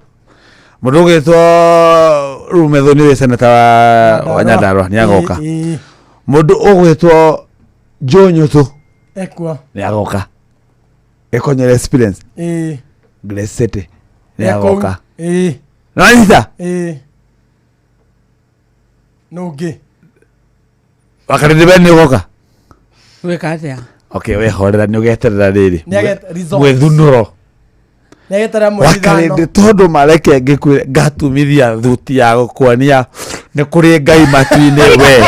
mũndũ ũgĩtwo rĩu Methu nĩ seneta wa Nyandarua nĩagoka. Ĩ, ĩ. Mũndũ ũgwĩtwo Joe Nyũtũ Ekua. nĩagoka. Gĩkonyora experience. Ĩ. Grace City Ekũu. nĩagoka. Ĩ. Nĩwanyita? Ĩ. Nũngĩ. Wakarĩndĩ we nĩũgoka? Gwĩka atĩa? Okay, we horera nĩ ũgeterera rĩrĩ. Results. Mwĩthunũro. Nĩageterera mweri Wakarĩndĩ 5. tondũ mareke ngĩkwĩre ngatumithia thuti ya gũkuonia nĩ kũrĩ Ngai matu-inĩ we.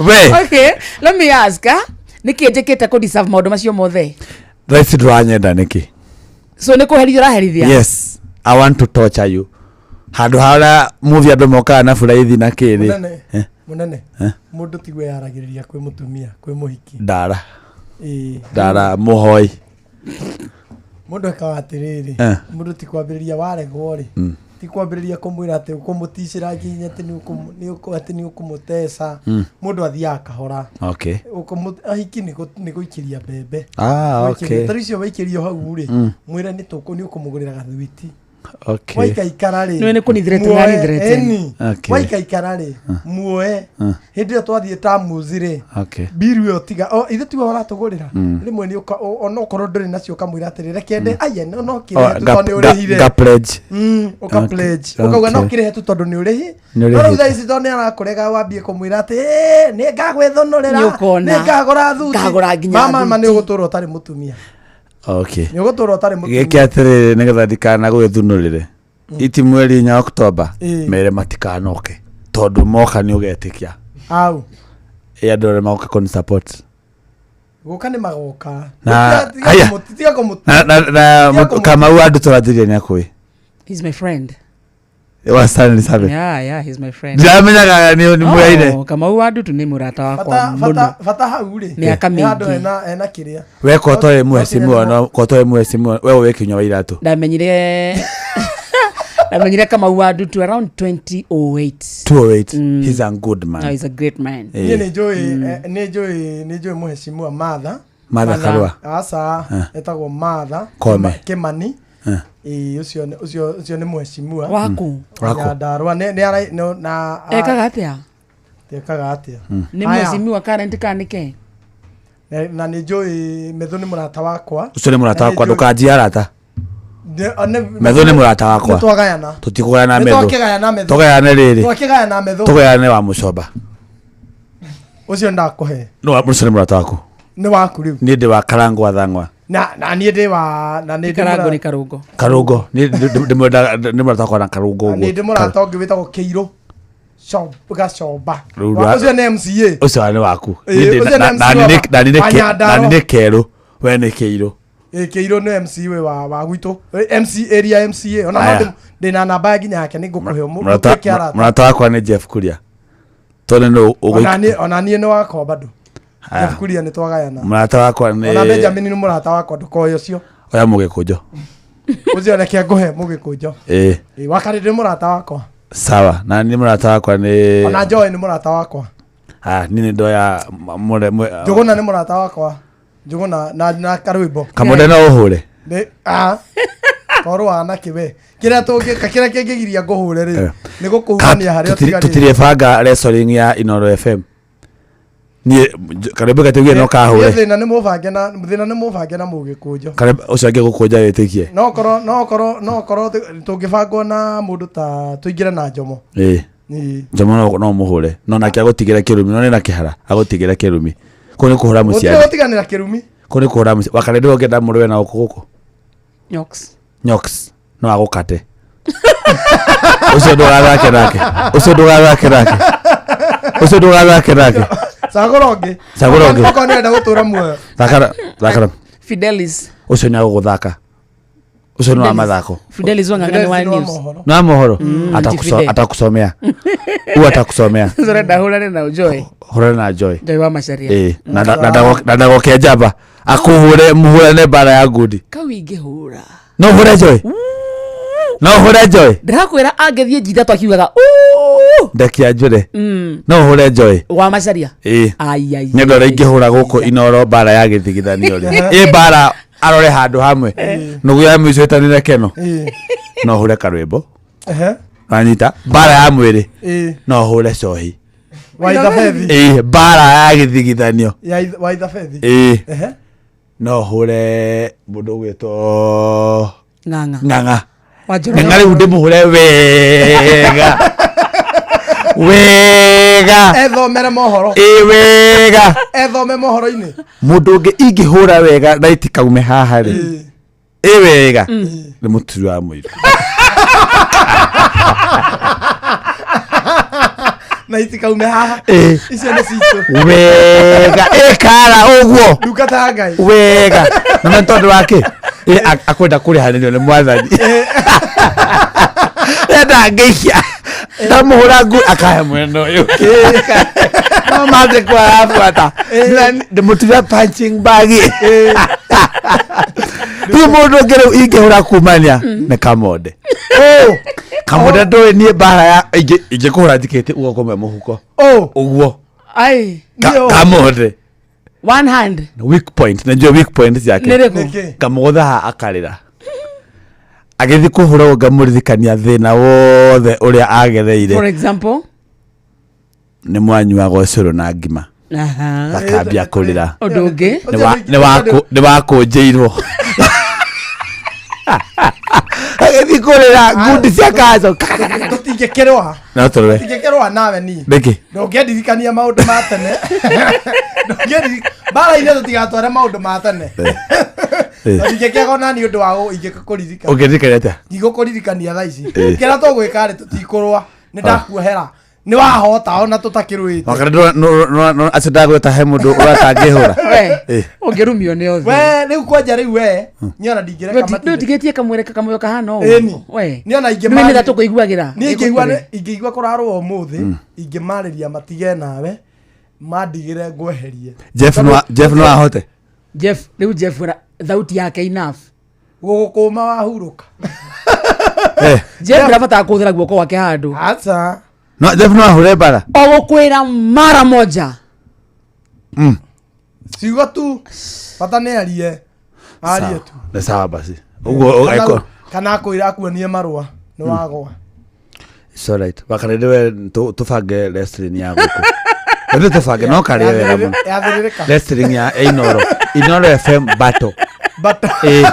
We. Okay, let me ask, ah, nĩkĩ njĩkĩte kũ deserve maũndũ macio mothe? Thaa ici ndũranyenda nĩkĩ? So nĩ kũherithia ũraherithia? Yes, I want to torture you. Handũ harĩa movie andũ mokaga na buraithi na kĩrĩ. Mũnene. Eh, Mũnene. Eh. Mũndũ tiguo yaragĩrĩria kwĩ mũtumia, kwĩ mũhiki. Ndara. Ĩ. Ndara mũhoi. Mũndũ ekaga atĩrĩrĩ. Eh. Mũndũ ti kwambĩrĩria waregwo rĩ. Ti kwambĩrĩria kũmwĩra atĩ ũkũmũticĩra nginya atĩ atĩ nĩ ũkũmũteca. Mũndũ athiaga kahora. Okay. Ahiki nĩ gũikĩria mbembe. Ah, Gũikĩria. okay. Ta rĩu icio waikĩrio hau rĩ, mwĩre nĩ tũkũ nĩ ũkũmũgũrĩra gathwiti. Okay. Waikaikara rĩ. Nĩwe nĩ kũnithirete muoe- ũranithirete. ĩni. Okay. Waikaikara rĩ, muoe. Hĩndĩ ĩyo twathiĩ tamuzi rĩ, Okay. mbiru ĩyo tiga o ithe tiwe ũratũgũrĩra rĩmwe nĩ ũka onokorwo ndũrĩ nacio ũkamwĩra atĩrĩ reke ndĩ aya no Oh, kĩrĩhe tu tondũ nĩ ũrĩhire. nga pledge. Ũka Okay. pledge ũkauga no Okay. kĩrĩhe tu tondũ nĩ ũrĩhi. Nĩ No rĩu ũrĩhĩte. thaa ici tondũ nĩ arakũrega wambie kũmwĩra atĩ "Ĩ, nĩ ngagwĩthũnũrĩra, Nĩ ũkona. nĩ ngagũra thuti." Ngagũra nginya Mama, ma nĩ thuti. ũgũtũra ũtarĩ mũtumia. Okay. Nĩ ũgũtũra ũtarĩ mũtumia. Gĩke atĩrĩrĩ nĩgetha ndikanagwĩthunũrĩre. Iti mweri 4 Oktoba Ĩ. mere matikanoke tondũ moka nĩ ũgetĩkia. Au. Ĩ andũ arĩa magoka kũni support. Gũka nĩ magoka. Na Tiga haya. tiga kũmũ- Na tiga kũmũ- Kamau andũ tũranjĩria nĩ akũĩ. He's my friend. Wa Stanley Sabe. Yeah, he's my friend. Ndiramenyaga nĩ mũyaine. Oh, Kamau wa Ndutu nĩ mũrata wakwa Bata mũno. bata bata hau rĩ. Mĩaka Nĩ handũ mĩingĩ. hena kĩrĩa. We ko toĩ mheshimiwa no ko toĩ mheshimiwa we wĩ kinyua wa iratũ. Ndamenyire Kamau wa Ndutu around 2008. 208 he's a good man. No, he's a great man. Eh. Niĩ nĩ njũĩ nĩ njũĩ nĩ njũĩ mheshimiwa Martha. Martha Karua. Aca Eh. etagwo Martha Koome. Kimani. Eh. Ĩĩ ũcio ũcio ũcio nĩ mheshimiwa. Waku. Waku. Nyandarua nĩ nĩ ara no na Ekaga atĩa? Ekaga atĩa? Nĩ Aya. mheshimiwa current kana nĩkĩ? Na nĩ njũĩ Methu nĩ mũrata wakwa. Ũcio nĩ mũrata Na wakwa nĩ njũĩ- ndũkanjie arata. Methu nĩ mũrata wakwa. Nĩ twagayana. Tũtikũgayana Nĩ Methu. twakĩgayana Methu. Tũgayane rĩrĩ. Twakĩgayana Methu. Tũgayane wa mũcomba. Ũcio ndakũhe. No ũcio nĩ mũrata waku. Nĩ waku rĩu. Niĩ ndĩ wa Karangwa Thang'wa. Na na niĩ ndĩ wa na nĩ ndĩ Karangũ mũra- nĩ Karũngo. Karũngo. Niĩ ndĩmwendaga nĩ mũrata wakwa na Karũngo Na nĩ ndĩ ũguo. mũrata ũngĩ wĩtagwo Kĩirũ. Gacomba. Rĩu Ũcio nĩ MCA. Ũcio nĩ waku. Ĩĩ, Niĩ ndĩ- ũcio nĩ na- MC na niĩ wa- na niĩ nĩ wa Ke- Nyandarua. na niĩ nĩ Kerũ. We nĩ Kĩirũ. Ĩĩ Kĩirũ nĩ MC we wa gwitũ. MC area MCA. Ona no Aya. ndĩ na namba nginya yake nĩ ngũkũhe Mũrata ũtuĩke arata. mũrata wakwa nĩ Jeff Kuria. Tondũ nĩ Ona niĩ ona niĩ nĩ wakwa bado. Aya. Jeff Kuria nĩ twagayana. Mũrata wakwa Ona nĩ Benjamin nĩ mũrata wakwa ndũkoe ũcio. oya mũgĩkũnjo. Ũcio reke ngũhe mũgĩkũnjo. Ĩĩ. Ĩĩ Wakarĩ nĩ mũrata wakwa. Sawa. Na niĩ mũrata wakwa nĩ Ona Joy nĩ mũrata wakwa. Ah, niĩ nĩ ndoya Njũgũna nĩ mũrata wakwa. Njũgũna na karwĩmbo. Kamũnde no ũhũre. Nĩ ah korwo wana kĩwe. Kĩrĩa tũngĩka kĩrĩa kĩngĩgiria ngũhũre rĩ Eh. nĩ gũkũhurania harĩa ũtigarĩte. Tũtirĩbanga wrestling ya Inoro FM. Niĩ karwĩmbo gatauge no kahũre. Thĩna nĩ mũbange na thĩna nĩ mũbange na mũgĩkũnjo. Karwĩmbo ũcio angĩgũkũnja wĩtĩkie. No korwo tũngĩbangwo na mũndũ ta tũingĩre na Njomo. Ĩĩ. Ĩĩ. Njomo no mũhũre. No nake agũtigĩre kĩrumi, no nĩ na kĩhara, agũtigĩre kĩrumi. Kũu nĩ kũhũra Gũtirĩ mũciari. gũtiganĩra kĩrumi. Kũu nĩ kũhũra mũciari. Wakarĩndĩ ũngĩenda mũrũe na gũkũ gũkũ. Nyox. Nyox no agũkate. Ũcio ndũgathake nake. Ũcio ndũgathake nake. Ũcio ndũgathake nake. Cagũra ũngĩ. Cagũra ũngĩ. Okorwo nĩũrenda gũtũra muoyo. Thakara, thakara. Fidelis. Ũcio nĩ agũgũthaka. Ũcio nĩ wa mathako. Fidelis Wang'ang'a nĩ wa Fidelis nĩ wa news. mohoro. Nĩ wa mohoro. Fidel. Atakusomea. Huyu atakusomea. Ũrenda hũrane na Joy. Hũrana na Joy. Joy wa Macharia. Ĩĩ. Na ndagoke njamba. Akũhũre mũhũrane mbara ya ngundi. Kau ingĩhũra. No ũhũre Joy. No ũhũre Joy. Ndĩrakwĩra angĩthiĩ njitha twakiugaga "Ũũ." Ndekia njũre. No ũhũre Joy. Wa Macharia. Ĩĩ. Ai ai. Nĩ ũndũ ũrĩa ingĩhũra gũkũ Inoro mbara ya gĩthigithanio rĩ. Ĩ mbara arore handũ hamwe. Nũgũ ya mũico ĩtanĩre keno. Ĩĩ. No ũhũre karwĩmbo. Ehe. Wanyita mbara ya mwĩrĩ. Ĩĩ. No ũhũre cohi. Wa Ithabethi. Ĩĩ mbara ya gĩthigithanio. Ya wa Ithabethi. Ĩĩ. Ehe. No ũhũre mũndũ ũgwĩtwo Ng'ang'a. Ng'ang'a. Wa Njoroge. Ng'ang'a rĩu ndĩmũhũre wega. Wega. Ethomere mohoro. Ĩĩ wega. Ethome mohoro-inĩ. Mũndũ ũngĩ ingĩhũra wega na itikaume haha rĩ. Ĩ wega. Nĩ mũturi wa mũiru. Na itikaume haha. Ĩĩ. Icio nĩ citũ. Wega. Ĩkara ũguo. Ndungata ya Ngai. Wega. Na nĩ tondũ wa kĩ? Ĩ akwenda kũrĩhanĩrio nĩ mwathani. Enda ngĩikia. Ndamũhũra ngu akahe mwena ũyũ. No mandĩko arabuata. Ndĩmũtuire punching bag. Rĩu mũndũ ũngĩ rĩu ingĩhũra kumania nĩ Kamonde. Kamonde ndũĩ niĩ mbara ya ingĩkũhũra njikĩtie guoko kũmwe mũhuko. Ũguo. Ai. Kamonde. One hand. Weak point. Najua weak point ciake. Nĩ rĩkũ? Ngamũgũtha haha akarĩra. Agĩthiĩ kũhũra ũguo ngamũririkania thĩna wothe ũrĩa For agereire. example. Nĩ mwanyuaga ũcũrũ na ngima. Aha. Akambia kũrĩra. Ũndũ ũngĩ. Nĩ wakũnjĩirwo. Agĩthiĩ kũrĩra ngundi cia kanjo. Tũtingĩkĩrũa. No tũrũe. Tũtingĩkĩrũa nawe niĩ. Nĩkĩ? Ndũngĩndirikania maũndũ ma tene. Mbara-inĩ tũtigatware maũndũ ma tene. Tũtingĩkĩaga ona niĩ ũndũ wa ingĩkũririkania. Ũngĩririkania atĩa? Ndigũkũririkania thaa ici. Ĩĩ. Kĩrĩa tũgwĩka rĩ tũtikũrũa. Nĩ ndakuohera. Nĩ wahota ona tũtakĩrũĩte. Wakati acio ndagwĩta he mũndũ ũratangĩhũra. We. Ĩĩ. Ũngĩrumio nĩ othe. We rĩu kwanja rĩu we niĩ ona ndingĩreka matinde. Ndũtigĩtie kamwĩrĩ kamũyo kahana ũũ. Ĩni. We. Niĩ ona Nĩ ingĩmarĩria- nĩ tũkũiguagĩra. Niĩ ingĩigua kũrarũa ũmũthĩ ingĩmarĩria matige nawe mandigĩre ngweherie. Jeff no Jeff no ahote. Jeff, rĩu Jeff thauti yake enough. Gũgũkũma wahurũka. Jeff ndabatara kũhũthĩra guoko gwake handũ. Aca. No Jeff no ahũre mbara. O gũkwĩra mara moja. Ciugo tu bata nĩ arie. Arie tu. Nĩ sawa basi. Ũguo Kana- Kana akwĩra akuonie marũa nĩ wagwa. It's all right. Wakarĩndĩ we tũbange wrestling ya gũkũ. Ithuĩ tũbange no karĩe wega mũno. Yathĩrĩrĩka. Wrestling ya Inoro. Inoro FM battle. Battle. Ĩĩ.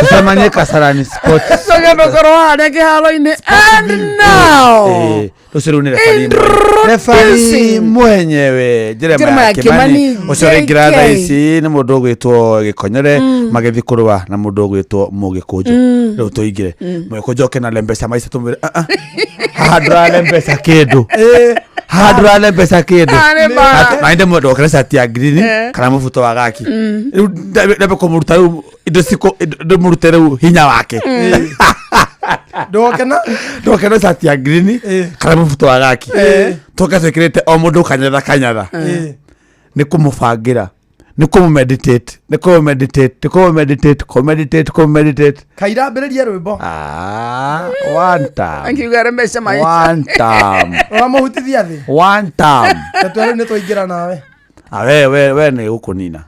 Tũcemanie Kasarani Sports. Tũgendo korwo harĩa kĩharo-inĩ. And now. Ĩĩ. Ũcio rĩu nĩ referee mwenyewe. Referee mwenyewe Jeremiah Jeremiah Kimani Kimani, ũcio ũraingĩra thaa JK. ici nĩ mũndũ ũgwĩtwo Gĩkonyore magĩthiĩ kũrũa na mũndũ ũgwĩtwo Mũgĩkũnjũ. Rĩu tũingĩre Mũgĩkũnjũ oke na lembeca maica tũmwĩre "Ah, ah, haha ndũrarembeca kĩndũ haha ndũrarembeca kĩndũ." Ah, nĩ mbara. Na nĩ ndĩmwenda okere cati ya green kana mũbuto wa gaki. Rĩu ndambe kũmũruta rĩu indo cikũ ndĩmũrute rĩu hinya wake. Ndũgokena? Ndũgokena cati ya green kana mũbuto wa gaki. Tũke twĩkĩrĩte o mũndũ kanyatha kanyatha. Nĩ kũmũbangĩra nĩ kũmũ-meditate nĩ kũmũ-meditate nĩ kũmũ-meditate kũmũ-meditate kũmũ-meditate. Kaira ambĩrĩrie rwĩmbo. Ah, one time. Angiuga rembeca maica. One time. Ũramũhutithia thĩ. One time. Tatue rĩu nĩ twaingĩra nawe. Ah, we nĩ gũkũnina.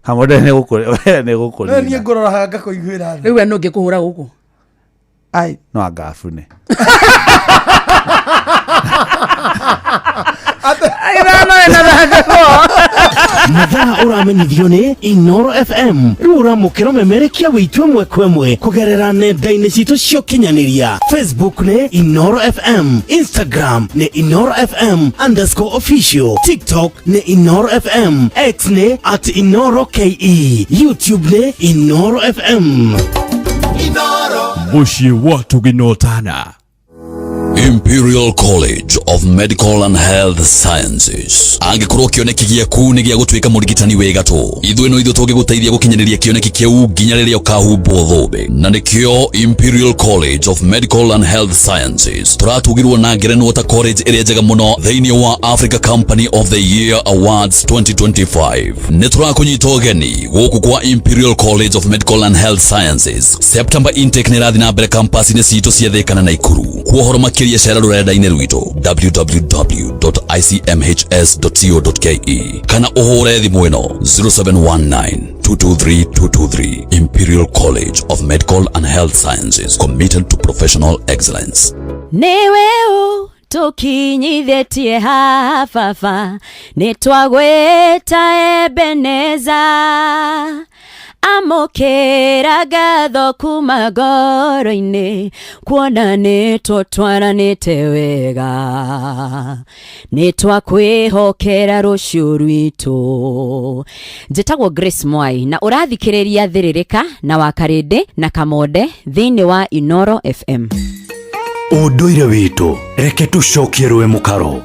Hamwe nĩ gũkũ we nĩ No gũkũnina. niĩ ngũrora haha ngakũiguĩra thĩ. Rĩu we nũ ũngĩkũhũra gũkũ? Ai, no angabune. Ithano ĩna thathatũ. Mathaa ũramenyithio nĩ Inoro FM. Rĩu ũramũkĩra ũmemerekia witũ ĩmwe kwa ĩmwe kũgerera nenda-inĩ citũ cia ũkinyanĩria. Facebook nĩ Inoro FM, Instagram nĩ Inoro FM underscore official, TikTok nĩ Inoro FM, X nĩ at Inoro KE, YouTube nĩ Inoro FM. Mũciĩ wa Tũginotana. Imperial College of Medical and Health Sciences. Angĩkorwo kĩoneki gĩaku nĩ gĩa gũtuĩka mũrigitani wĩ gatũ, ithuĩ no ithuĩ tũngĩgũteithia gũkinyanĩria kĩoneki kĩu nginya rĩrĩa ũkahumbwo thũmbĩ. Na nĩkĩo Imperial College of Medical and Health Sciences tũratugirwo na ngerenwa ta college ĩrĩa njega mũno thĩinĩ wa Africa Company of the Year Awards 2025. Nĩ tũrakũnyita ũgeni gũkũ kwa Imperial College of Medical and Health Sciences. September intake nĩ ĩrathiĩ na mbere campus-inĩ citũ cia Thĩka na Naikuru. Kwa ũhoro makĩria cera rũrenda-inĩ rwitũ www.icmhs.co.ke kana ũhũre thimũ ĩno 0719 223 223. Imperial College of Medical and Health Sciences, committed to professional excellence. Nĩwe ũ tũkinyithĩtie haha baba, nĩ twagwĩta Ebeneza. Amũkĩra ngatho kuma ngoro-inĩ, kuona nĩ tũtwaranĩte wega, nĩ twakwĩhokera rũciũ rwitũ. Njĩtagwo Grace Mwai na ũrathikĩrĩria Thĩrĩrĩka na Wakarĩndĩ na Kamonde thĩinĩ wa Inoro FM. Ũndũire witũ reke tũcokie rũĩ mũkaro.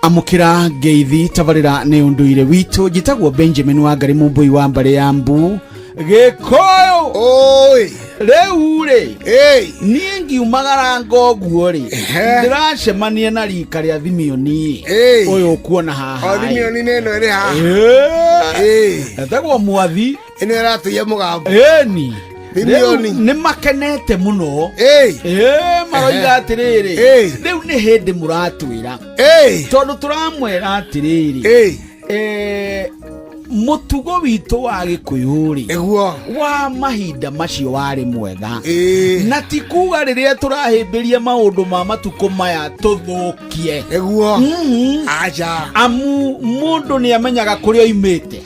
Amũkĩra ngeithi tabarĩra nĩ ũndũire witũ. Njĩtagwo Benjamin Wangari Mũmbũi wa mbarĩ ya Mbu Gĩkũyũ. Rĩu rĩ, niĩ ngiumagara ngoguo rĩ, ndĩracemania na rika rĩa Thimioni ũyũ ũkuona haha. O Thimioni nĩ ĩno ĩrĩ haha. Etagwo Mwathi. Ĩno ĩratũiya mũgambo. Ĩni. Thimioni. Rĩu nĩ makenete mũno. Maroiga atĩrĩrĩ, rĩu nĩ hĩndĩ mũratwĩra, tondũ tũramwĩra atĩrĩrĩ, mũtugo witũ wa Gĩkũyũ rĩ, wa mahinda macio warĩ mwega, na ti kuga rĩrĩa tũrahĩmbĩria maũndũ ma matukũ maya tũthũkie. Aca. Amu mũndũ nĩ amenyaga kũrĩa oimĩte,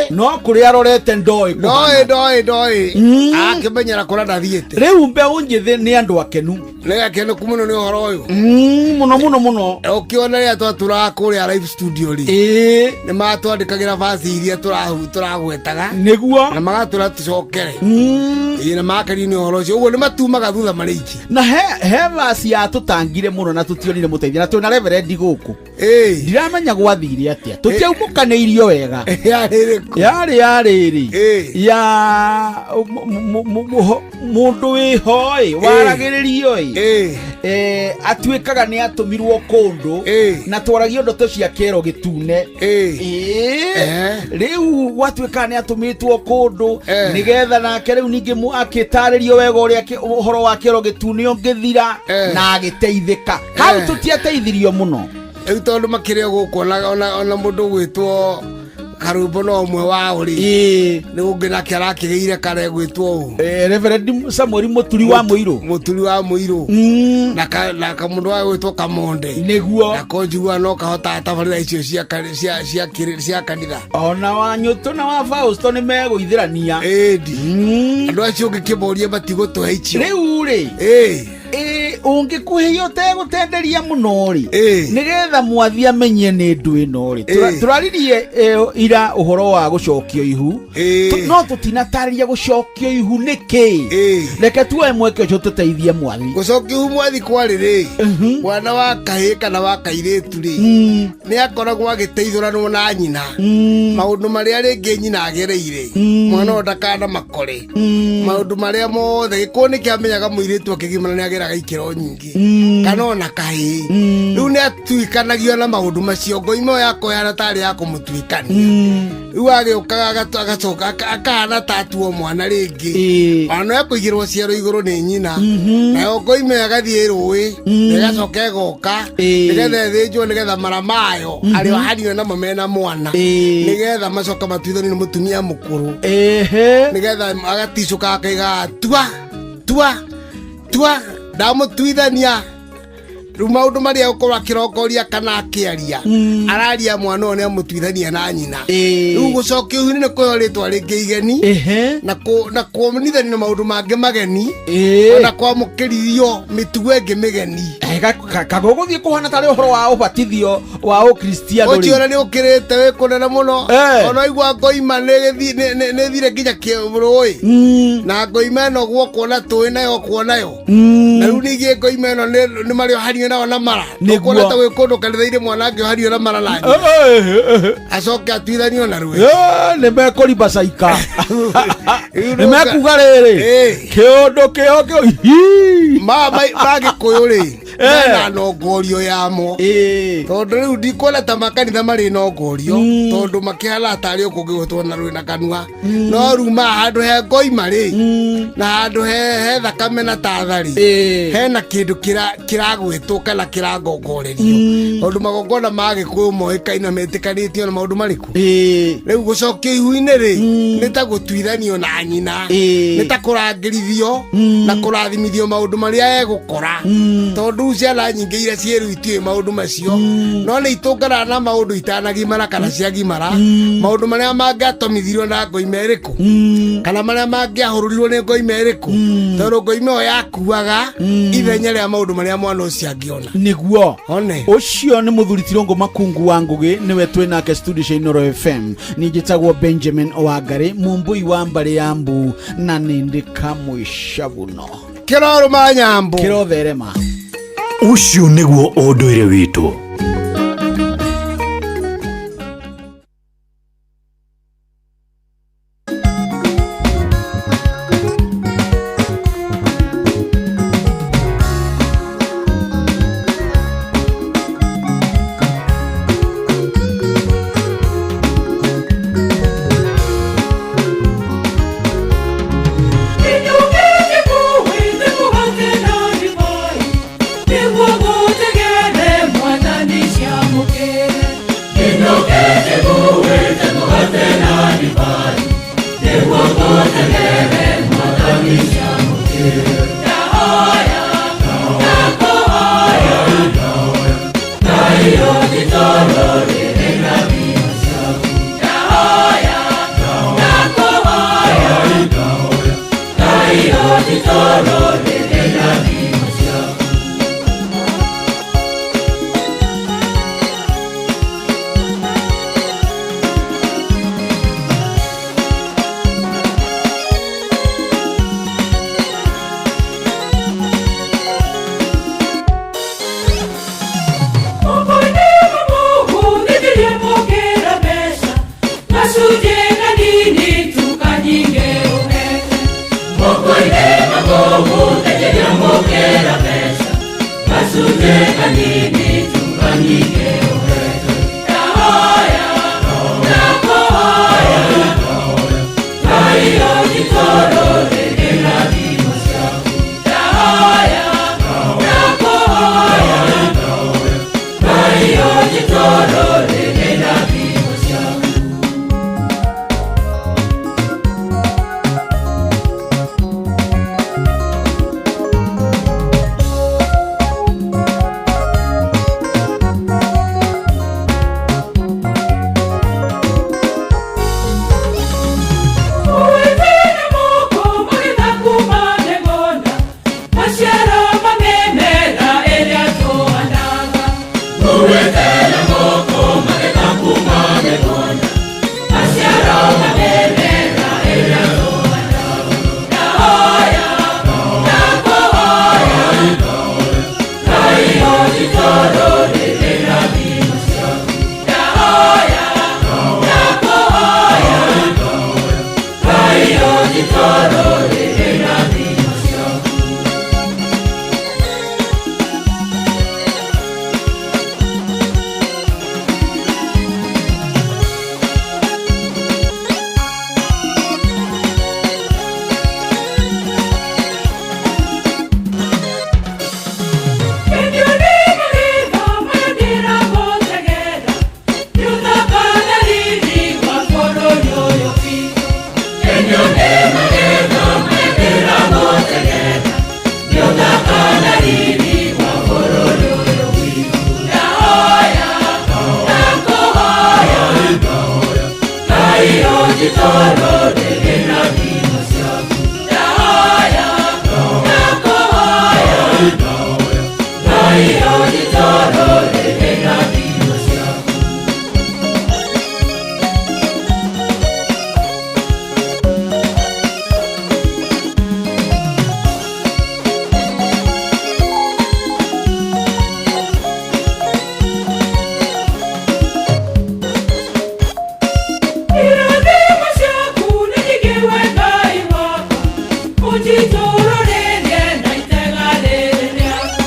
no kũrĩa arorete ndoĩ. Ndoĩ, ndoĩ, ndoĩ. Akĩmenyera kũrĩa ndathiĩte. Rĩu mbeũ njĩthĩ nĩ andũ akenu. Nĩ akenu mũno nĩ ũhoro ũyũ. Mũno mũno mũno. Ũkĩona rĩrĩa twatũraga kũrĩa live studio rĩ, nĩ matwandĩkagĩra vaci iria tũragwetaga. Nĩguo. Na magatũra tũcokere. Ĩĩ, na makenio nĩ ũhoro ũcio. Ũguo nĩ matumaga thutha marĩ iki. Na he vaci yatũtangire mũno na tũtionire mũteithia, na twĩna reverendi gũkũ. Ndiramenya gwathire atĩa, tũtiaumũkanĩirio wega. Yarĩ ya rĩrĩ ya mũndũ wĩho-ĩ, waragĩrĩrio-ĩ, atuĩkaga nĩ atũmirwo kũndũ na twaragio ndoto cia kĩero gĩtune. Rĩu gwatuĩkaga nĩ atũmĩtwo kũndũ nĩgetha nake rĩu ningĩ akĩtarĩrio wega ũrĩa ũhoro wa kĩero gĩtune ũngĩthira na agĩteithĩka. Hau tũtiateithirio mũno. Rĩu tondũ makĩrĩ o gũkũ, ona mũndũ gwĩtwo Karumbo no ũmwe wao rĩ, nĩ ũngĩ nake arakĩgĩire kare gwĩtwo ũ. Reverend Samuel Mũturi wa Mũirũ. Mũturi wa Mũirũ. Na kamũndũ wa gwĩtwo Kamonde. Nĩguo. Na konjigua no kahotaga tabarĩra icio cia kanitha. Ona wa Nyũtũ na wa Fausto nĩ megũithĩrania. Ĩndi. Andũ acio ũngĩkĩmoria matigũtũhe icio. Rĩu rĩ, ũngĩkuhĩhia ũtegũtenderia mũno rĩ, nĩgetha Mwathi amenye nĩ ndũ ĩno rĩ. Tũraririe ira ũhoro wa gũcokio ihu. No tũtinatarĩria gũcokio ihu nĩ kĩ. Reke tuoe mweke ũcio tũteithie Mwathi. Gũcokio ihu Mwathi kwarĩ rĩ, mwana wa kahĩĩ kana wa kairĩtu rĩ, nĩ akoragwo agĩteithũranwo na nyina maũndũ marĩa rĩngĩ nyina agereire, mwana ũyũ ndakana makore maũndũ marĩa mothe. Gĩkũyũ nĩ kĩamenyaga mũirĩtu akĩgimara nĩ ageraga ikĩro nyingĩ, kana ona kahĩĩ. Rĩu nĩ atuĩkanagio na maũndũ macio, ngoima ĩyo yakoyana tarĩ ya kũmũtuĩkania. Rĩu agĩũkaga agacoka akahana ta atuo mwana rĩngĩ, ona no ekũigĩrwo ciero igũrũ nĩ nyina, nayo ngoima ĩyo ĩgathiĩ rũĩ, ĩgacoka ĩgoka nĩgetha ĩthĩnjwo, nĩgetha mara mayo arĩa ohanio namo mena mwana, nĩgetha macoka matuithanio nĩ mũtumia mũkũrũ, nĩgetha agaticũka akaiga tua tua tua ndamũtuithania. Rĩu maũndũ marĩa ũkorwo akĩrongoria kana akĩaria, araria mwana ũyũ nĩ amũtuithania na nyina. Rĩu gũcokia ihu-inĩ nĩ kũheo rĩtwa rĩngĩ igeni na kuonithanio na maũndũ mangĩ mageni, ona kwamũkĩririo mĩtugo ĩngĩ mĩgeni. Kagũgũthiĩ kũhana tarĩ ũhoro wa ũbatithio wa ũkristiano. Ũcio ona nĩ ũkĩrĩte wĩ kũnene mũno. Ona igua ngoima nĩ thire nginya rũĩ, na ngoima ĩno guokwo na tũĩ nayo okwo nayo, na rĩu ningĩ ngoima ĩno nĩ marĩohanio nao na mara. Nĩguo. Ũkuona ta gwĩ kũndũ kanitha-inĩ mwana angĩohanio na mara na nyina, acoke atuithanio na rũĩ. Nĩ mekũribacaika, nĩ mekuga rĩrĩ kĩũndũ kĩo kĩo. Ma Gĩkũyũ rĩ, mena nongorio yamo, tondũ rĩu ndikuona ta makanitha marĩ nongorio, tondũ makĩhana tarĩ ũkũngĩgwetwo na rũĩ na kanua. No rĩu ma handũ he ngoima rĩ, na handũ he thakame na tatha rĩ, hena kĩndũ kĩragwĩtwo kana kĩrangongorerio, tondũ magongona ma Gĩkũyũ moĩkaine metĩkanĩtio na maũndũ marĩkũ. Rĩu gũcokio ihu-inĩ rĩ, nĩ ta gũtuithanio na nyina, nĩ ta kũrangĩrithio na kũrathimithio maũndũ marĩa egũkora, tondũ rĩu ciana nyingĩ iria ciĩrũ itiũĩ maũndũ macio, no nĩ itũnganaga na maũndũ itanagimara kana ciagimara, maũndũ marĩa mangĩatomithirio na ngoima ĩrĩkũ kana marĩa mangĩahũrũrirwo nĩ ngoima ĩrĩkũ, tondũ ngoima ĩyo yakuaga ithenya rĩa maũndũ marĩa mwana ũcio angĩona. Nĩguo. One. Ũcio nĩ mũthuri Tirũngũ Makungu wa Ngũgĩ, nĩwe twĩ nake studio cia Inoro FM. Niĩ njĩtagwo Benjamin Wangari, mũmbũi wa mbarĩ ya mbu, na nĩ ndĩ kamwĩcabuno. Kĩrorũma nyambo. Kĩrotherema. Ũcio nĩguo ũndũire witũ. Ngai ũnjitũrũrĩre irathimo ciaku. Irathimo ciaku nĩ nyingĩ we Ngai wakwa, ũnjitũrũrĩrie na itega rĩrĩ rĩakwa.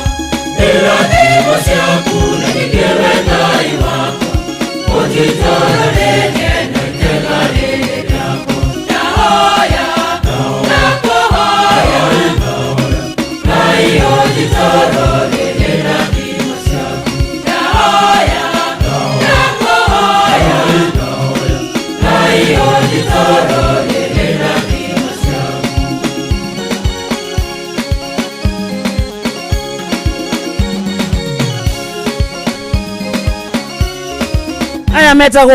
Irathimo ciaku nĩ nyingĩ we Ngai wakwa, ũnjitũrũrĩrie na itega rĩrĩ rĩakwa. Ndahoya, ndakũhoya, Ngai ũnjitũrũrĩrie irathimo ciaku. Ndahoya, ndakũhoya, Ngai ũnjitũrũrĩrie irathimo ciaku. Aya metagwo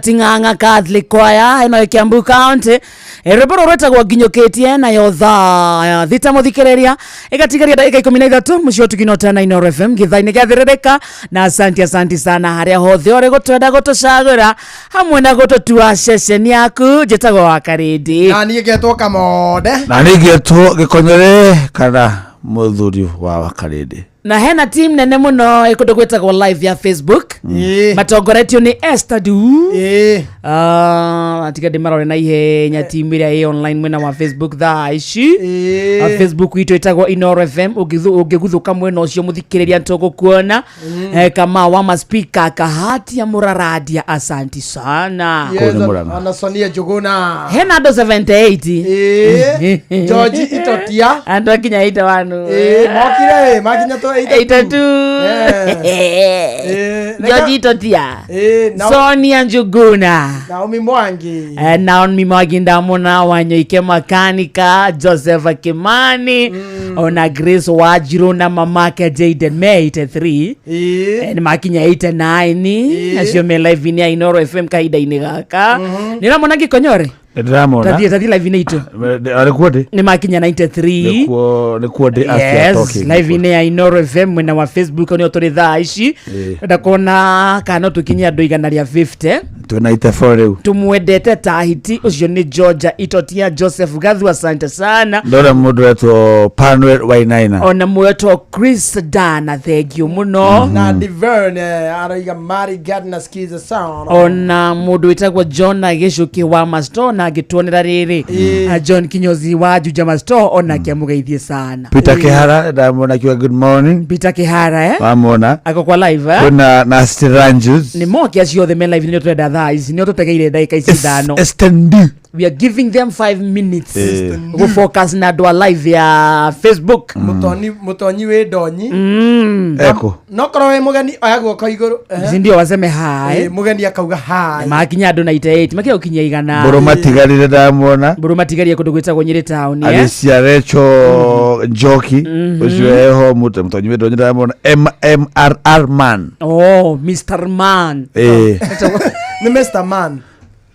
Ting'ang'a Catholic Choir ĩno ĩ Kiambu County. Rwĩmbo rũrũ rwĩtagwo nginyũkĩtie nayo thaa thita mũthikĩrĩria ĩgatigaria ndagĩka 13 mũciĩ ũtugi no tena Inooro FM gĩthaa-inĩ gĩathĩrĩrĩka na asanti asanti sana harĩa hothe ũrĩ gũtwenda gũtũcagũra hamwe na gũtũtua ceceni yaku. Njĩtagwo wa Karĩndĩ Na niĩ ngetwo Kamonde. Na nĩ ngetwo Gĩkonyore kana mũthuri wa Wakarĩndĩ. Na hena team nene muno ä kå ndå gwätagwo live ya Facebook matongoretio nä Esther Du. Tiga ndä marore na ihenya team ä rä a ä online mwena wa Facebook thaa ici. Facebook itå ĩtagwo Inoro FM. Ũngĩguthũka mwena ũcio mũthikĩrĩria nĩtũgũkuona. Kama wa maspika kahatia mũraradia asanti sana. Yes, ona Sonia Njuguna. Hena andũ 78. George Itotia. Andũ akinya 81. Mokire makinya to 82. George Itotia, Sonia Njuguna, Naomi Mwangi. Naomi Mwangi ndamona, Wanyoike Makanika, Joseph Kimani, ona Grace Wajiro na mamake Jaden me 83. Nĩ makinya 89 acio me live-inĩ ya Inoro FM kahinda-inĩ gaka. Nĩ ũramona Gĩkonyore? Ndĩramona. Tathiĩ live-inĩ itũ. Arĩkuo ndĩ. Nĩ makinya 93. Nĩkuo ndĩ as we are Yes, talking. live-inĩ ya Inoro FM mwena wa Facebook nĩyo tũrĩ thaa ici. Ndenda kuona kana no tũkinyie andũ 150. Twĩna 84 rĩu. Tumwendete ta hiti ũcio nĩ Georgia Itotia, Joseph Gathu, asante sana. Ndona mũndũ wetwo Panuel Wainaina. Ona mwetwo Chris Dana, thengio mũno. Na Diverne araiga Mari Gardner skiza sound. Ona mũndũ wĩtagwo John Gĩcuki wa Masto na angĩtuonera rĩrĩ. John Kinyozi wa Juja Masto onake amũgeithie sana. Peter Kihara ndamwona akiuga good morning. Peter Kihara Wamwona. Ako kwa live eh? Kwĩna Nasty Ranjus. Nĩ moke acio othe me live nĩo tũrenda thaa ici nĩo tũtegeire ndagĩka ici 5. Estendi. We are giving them 5 minutes Eh. gũfocus na andũ a live ya Facebook. Mũtonyi mũtonyi wĩ ndonyi. Eko. No korwo wĩ mũgeni oya guoko igũrũ. Ehe. Si ndio waseme hi. Mũgeni akauga hi. Makinya andũ 98 makinya gũkinyia 100. Mbũrũ matigarire ndamwona. Mbũrũ matigarie kũndũ gwĩtagwo Nyĩrĩ town. Alicia Recho Njoki ũcio eho mũtonyi wĩ ndonyi ndamwona MMRR man. Oh, Mr Man. Nĩ Mr Man.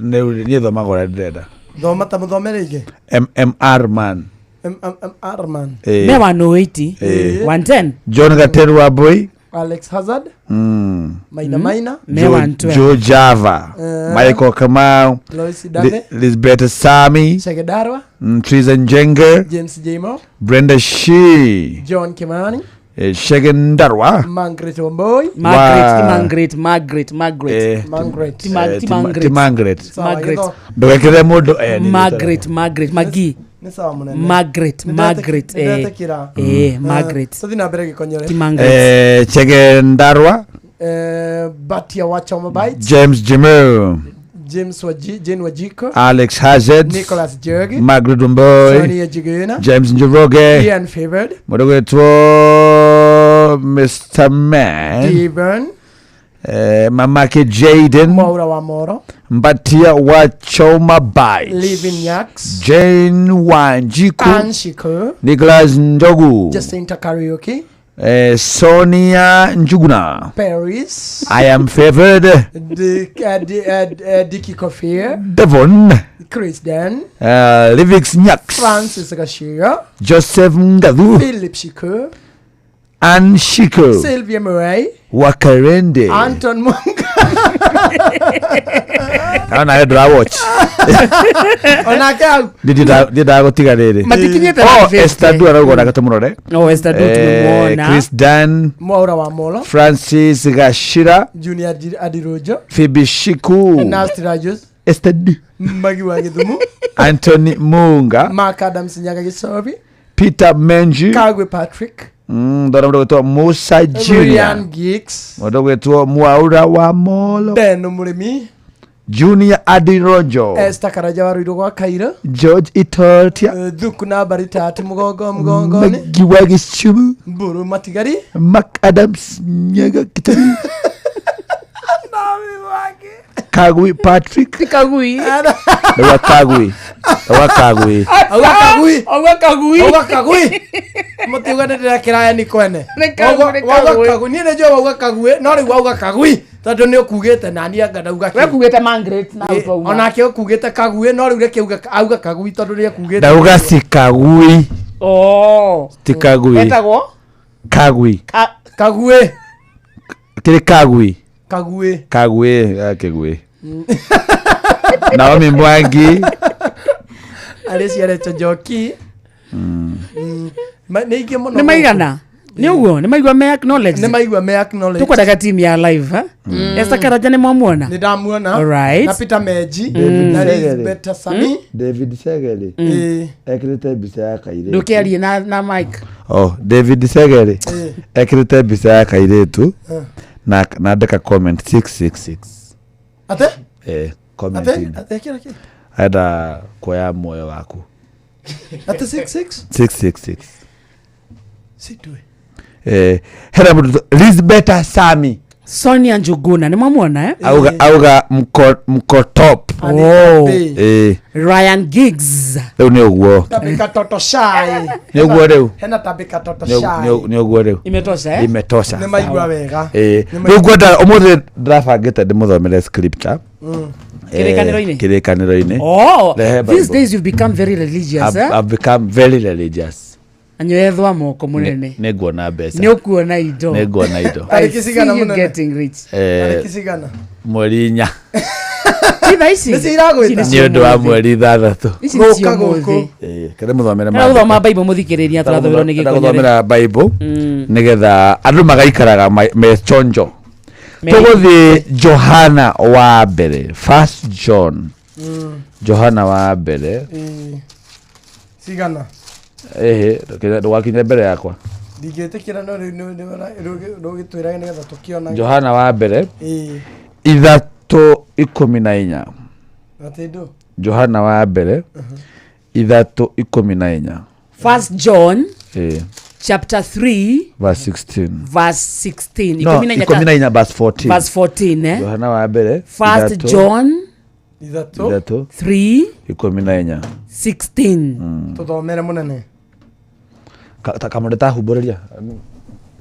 Niĩ thomaga ũrĩa ndĩrenda. Thoma ta mũthome rĩngĩ. MMR man. MMR man. Me 108. 110. John Gateru wa Boy. Alex Hazard. Maina Maina. Me 112. Joe Java. Michael Kamau. Lois Dave. Lisbeth Sami. Shegedarwa. Triza Njenger. James Jimo. Brenda Shee. John Kimani. Shegen Darwa. Margaret Wamboi. Margaret, Margaret, Margaret, Margaret. Margaret. Ti Margaret. Ti Margaret. Margaret. Ndũgekĩre mũndũ Margaret, Margaret, Magi. Nĩ sawa mũnene. Margaret, Margaret. Nĩndetĩkĩra. Margaret. Tũthiĩ na mbere Gĩkonyore. Ti Margaret. Chegen Darwa. Batia wa Choma Bites. James Jimel. James Waji, Jane Wajiko. Alex Hazard. Nicholas Jergi. Margaret Wamboi. Sonia Jiguna. James Njoroge. Ian Favored. Mũndũ gwĩtwo Mr Man. Devon. Mamake Jaden. Mwaura wa Moro. Mbatia wa Choma Bites. Livin Yaks. Jane Wanjiku. Anshiko. Nicholas Njogu. Jacinta Karaoke. Sonia Njuguna. Paris. I am favored. Dicky Kofir. Devon. Chris Dan. Livix Nyaks. Francis Gashira. Joseph Ngathu. Philip Shiku. Ann Shiko Sylvia Murray Wakarende Anton Munga Naona we ndũra watch onake hau ndiendaga gũtiga rĩrĩ Matikinyĩte Oh, 150. Esther Du arauga onake tũmũrore Oh, Esther Du tũmũona. Chris Dan Mwaura wa Molo Francis Gashira Junior Adirojo Phoebe Shiku Nasty Rajos Esther Du Magi wa Githumu Anthony Munga Mark Adams Nyaga Gisobi Peter Menji Kagwe Patrick ndona mũndũ gwĩtwo Musa Junior Ryan Giggs mũndũ gwĩtwo Mwaura wa Molo Ben Mũrĩmi Junior Adirojo Esther Karaja wa Ruiru gwa Kairo George Itotia Thuku na mbari tatu mũgongo mũgongoni Magi wa Gichumu Mburu Matigari Mark Adams Nyaga Kitari Kagui Patrick Kagui Ndauga Kagui Ndauga Kagui Auga Kagui Auga Kagui Auga Kagui Mũtiuga nĩ ndĩrekĩra ni kwene Nĩ Kagui, nĩ Wauga Kagui. Kagui niĩ nĩ njũĩ wauga Kagui no rĩu wauga Kagui tondũ nĩ ũkugĩte nani anga ndauga We kugĩte Margaret na ũtwauma. onake ũkugĩte Kagui no rĩu reke auga Kagui tondũ nĩ ekugĩte Ndauga si Kagui Oh. Ti Kagui Etagwo Kagui Kagui Kĩrĩ Kagui Kagui Kagui Kagui Naomi Mwangi Alicia Recho Njoki Nĩ ingĩ mũno Nĩ maigana nĩ ũguo nĩ maigua me acknowledge nĩ maigua me acknowledge tukwendaga team ya live ha Esther Karaja nĩ mwamuona nĩ ndamuona Alright. na Peter Meji David na Segere. Elizabeth Sami David Segere Ĩĩ. ekĩrĩte mbica ya kairĩtu ndũkĩarie na Mike Oh, David Segere ekĩrĩte mbica ya kairĩtu na na andĩka comment 666 Ate eh comment ate in. ate kira kĩ Enda kuoya muoyo waku ate 66 666 situe eh hena mũndũ Elizabeth Sami Sonia Njuguna nĩ mwamuona eh auga auga mko mko top Oh. eh Ryan Giggs rĩu nĩ ũguo Tabika toto shy nĩ ũguo rĩu hena tabika toto Nĩ- shy nĩ ũguo rĩu Imetosha eh imetosha nĩ maigua wega Eh, Nĩ rĩu ngwenda ũmũthĩ ndĩrabangĩte ndĩmũthomere scripture Kĩrĩkanĩro-inĩ? kĩrĩkanĩro-inĩ Oh, Rehe these Bible. days you've become very religious I've, eh I've become very religious anyoethwa moko munene nĩ nguona mbeca nĩ ũkuona indo nĩ nguona indo I Tarĩki see cigana you mũnene? getting rich Eh, Tarĩki cigana mweri inya ti thaa ici Nĩcio iragwĩta? nĩ ũndũ wa mweri ithathatũ Ici nĩcio Gũka gũkũ. ũmũthĩ. Eh, kende mũthomere Tena gũthoma Bible mũthikĩrĩria tũrathomerwo nĩ Ndenda gĩkũnyore gũthomera bible nĩgetha andũ magaikaraga mechonjo Me- tũgũthiĩ johana wa mbere first john johana wa mbere Ĩĩ. cigana ĩhĩ ndũgakinye mbere yakwa ndingĩtĩkĩra no rĩu rũgĩtwĩrage nĩgetha tũkĩona johana wa mbere Ĩĩ. 3:14 atĩ ndũ johana wa mbere 3:14 First John ĩĩ chapter 3 verse 16 verse 16 no 14 verse 14 verse 14 eh johana wa mbere First John ithatũ 3 3 14 16 tũthomere mũnene kamũndũ tahumbũrĩria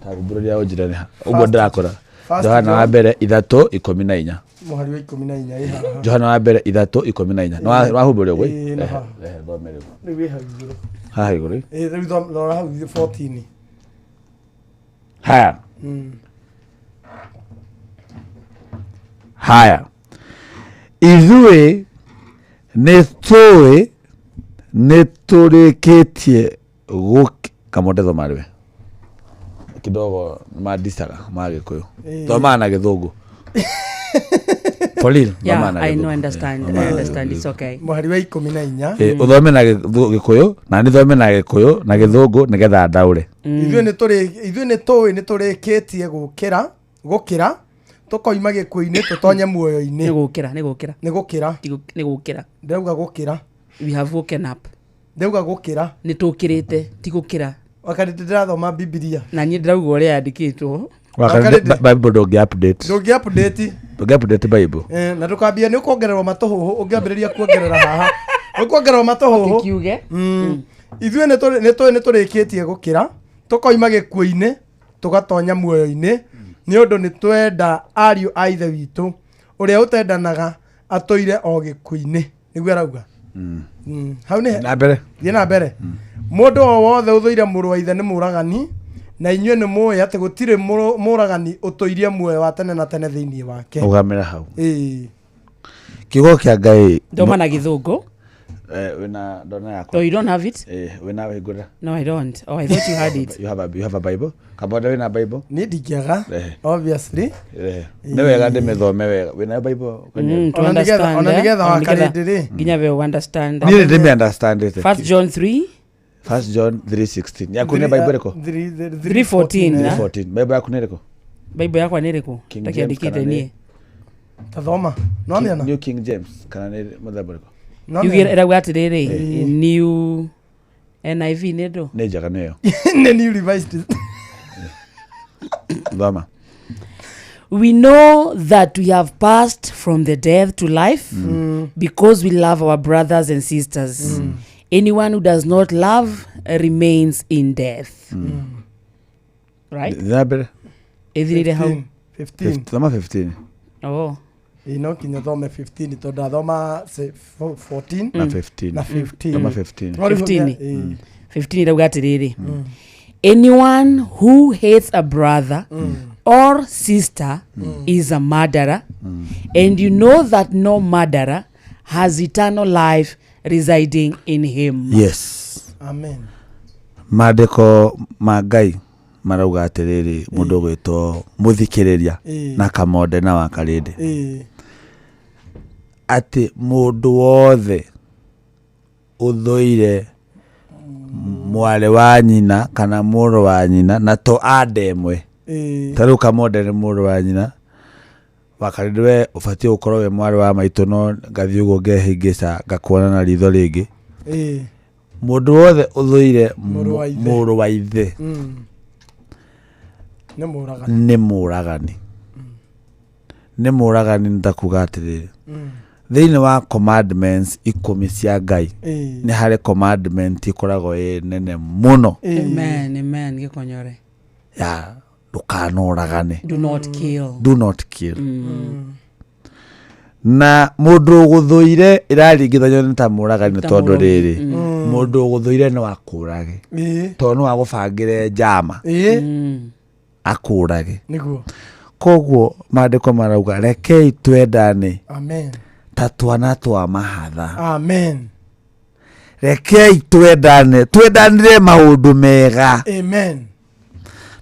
tahumbũrĩria ũnjĩre nĩ ha ũguo ndĩrakora First johana wa John. mbere 3:14 mũhari wa 14 ĩ haha johana wa mbere 3:14 nĩ wahumbũrĩria ũguo Ĩĩ, nĩ haha. rehe thome rĩu rĩu ĩ hau igũrũ haha igũrũ Ĩĩ, rĩu rora hau 14 haya haya ithuĩ nĩ tũĩ nĩ tũrĩkĩtie kamonde thoma rĩwe kidogo mandicaga ma gĩkũyũ Ĩĩ. thomaga na gĩthũngũ For real, Yeah, thomaga na I know, gĩthũngũ. understand. Thomaga I na understand. gĩthũngũ. It's okay. Mũhari wa ikũmi na inya Ĩĩ, ũthome na gĩkũyũ na nĩ thome na gĩkũyũ na gĩthũngũ nĩgetha ndaũre ithuĩ nĩ tũrĩ ithuĩ nĩ tũĩ nĩ tũrĩkĩtie gũkĩra gũkĩra tũkoima gĩkuũ-inĩ tũtonye muoyo-inĩ Nĩ gũkĩra nĩ gũkĩra nĩ gũkĩra nĩ gũkĩra ndĩrauga gũkĩra we have woken up ndĩrauga gũkĩra nĩ tũkĩrĩte ti gũkĩra wakati ndĩrathoma bibilia na niĩ ndĩrauga ũrĩa yandĩkĩtwo Bible ndũngĩ update ndũngĩ update ndũngĩ update Bible Eh, na ndũkambia nĩ ũkuongererwo matũhũhũ ũngĩambĩrĩria kuongerera haha ũkuongererwo matũhũhũ kiuge ithuĩ nĩ tũĩ nĩ tũrĩkĩtie gũkĩra tũkoima gĩkuũ-inĩ tũgatonya muoyo-inĩ nĩ ũndũ nĩ twenda ariũ a ithe witũ ũrĩa ũtendanaga atũire o gĩkuũ-inĩ nĩguo arauga Mm. Hau nĩ na mbere thiĩ na mbere mũndũ o wothe ũthũire mũrũ wa ithe nĩ mũragani Na inyuĩ nĩ mũĩ atĩ gũtirĩ mũragani ũtũirie muoyo wa tene na tene thĩinĩ wake. Ũgamĩra hau. Ĩĩ. Kiugo kĩa Ngai. Thoma na gĩthũngũ. Eh, wĩna ndona yakwa. Oh, you don't have it? Eh, wĩna hingũra. No, I don't. Oh, I thought you had it. You have a Bible? Kabonde wĩna Bible? Niĩ ndingĩaga. Eh. Obviously. Eh. Nĩ wega ndĩmĩthome wega. Wĩna Bible? To Ona understand, ona eh? nĩgetha Ona wakarĩndĩ rĩ. nginya we understand. Niĩ nĩ ndĩmĩ understandĩte. First John 3 First John 3:16. Yaku nĩ Bible ĩrĩkũ? 3:14, na? 3:14. Bible yaku nĩ ĩrĩkũ? Bible yakwa nĩ ĩrĩkũ? King James Ndakiandĩkĩte kana nĩ- niĩ. Tathoma. No mĩona. New King James kana nĩ mũthemba ũrĩkũ? Yugire ĩrauga atĩrĩrĩ, New NIV nĩ ndũ? Nĩ njega nĩyo. Nĩ New Revised. Thoma. We know that we have passed from the death to life because we love our brothers and sisters. Anyone who does not love remains in death. Right? Thiĩ na mbere. Ĩthirĩire hau. 15. Thoma 15. Oh. Ĩĩ no kinya thome 15 tondũ ndathoma 14 Na 15. na 15. Thoma 15. No rĩu 15. ĩĩ. 15 irauga atĩrĩrĩ, anyone who hates a brother or sister is a murderer, and you know that no murderer has eternal life residing in him. Yes. Amen. Maandĩko ma Ngai marauga atĩrĩrĩ, mũndũ ũgwĩtwo mũthikĩrĩria Ĩĩ. na kamonde na wakarĩndĩ, Ĩĩ. atĩ mũndũ wothe ũthũire mwarĩ wa nyina kana mũrũ wa nyina na to anda ĩmwe. Ĩĩ. Ta rĩu kamonde nĩ mũrũ wa nyina, wakarĩndĩ we ũbatiĩ gũkorwo wĩ mwarĩ wa maitũ, no ngathiĩ ũguo ngehĩngĩca ngakuona na ritho rĩngĩ. Ĩĩ. Mũndũ wothe ũthũire Mũrũ wa ithe. mũrũ wa ithe Nĩ mũragani. Nĩ mũragani, nĩ mũragani. Nĩ ta kuga atĩrĩrĩ, thĩinĩ wa commandments 10 cia Ngai, Ĩĩ. nĩ harĩ commandment ĩkoragwo ĩ nene mũno. Amen, amen, gĩkonyore. Ya ndũkanoragane. Do not kill. Do not kill. Na mũndũ ũgũthũire ĩraringithanio nĩ ta mũragani nĩ Ta tondũ mũrogi. rĩrĩ, mũndũ ũgũthũire no akũrage Ĩĩ. tondũ no agũbangĩre njama Ĩĩ. akũrage. Nĩguo. Koguo maandĩko marauga rekei twendane Amen. ta twana twa mahatha. Amen. Rekei twendane, twendanire maũndũ mega. Amen.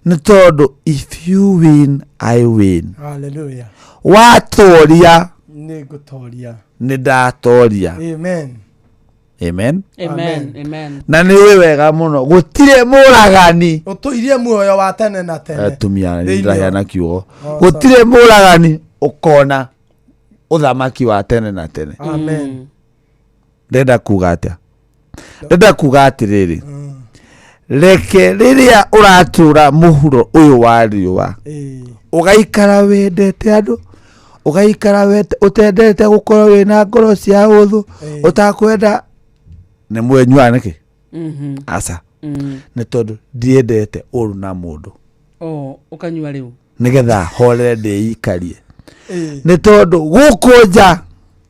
Nĩ tondũ if you win, I win. Hallelujah. Watoria, Nĩ ngũtoria. nĩ ndatoria. Amen. Amen. Amen, amen. Na nĩ ũĩ wega mũno gũtirĩ mũragani Ũtũirie muoyo wa tene na tene. Atumia Thĩinĩ wa- ndĩraheana kiugo. Oh, Gũtirĩ mũragani ũkona ũthamaki wa tene na tene. Amen. Ndĩrenda kuga atĩa? Ndĩrenda kuga atĩrĩrĩ, reke rĩrĩa ũratũra mũhuro ũyũ wa riũa, Ĩĩ. ũgaikara wendete andũ, ũgaikara ũtendete gũkorwo wĩna ngoro cia ũthũ, ũtakwenda nĩ mwenyua nĩkĩ. Aca, nĩ tondũ ndiendete ũru na mũndũ. Oh, ũkanyua rĩu. Nĩgetha horere ndĩikarie, Ĩĩ. nĩ tondũ gũkũ nja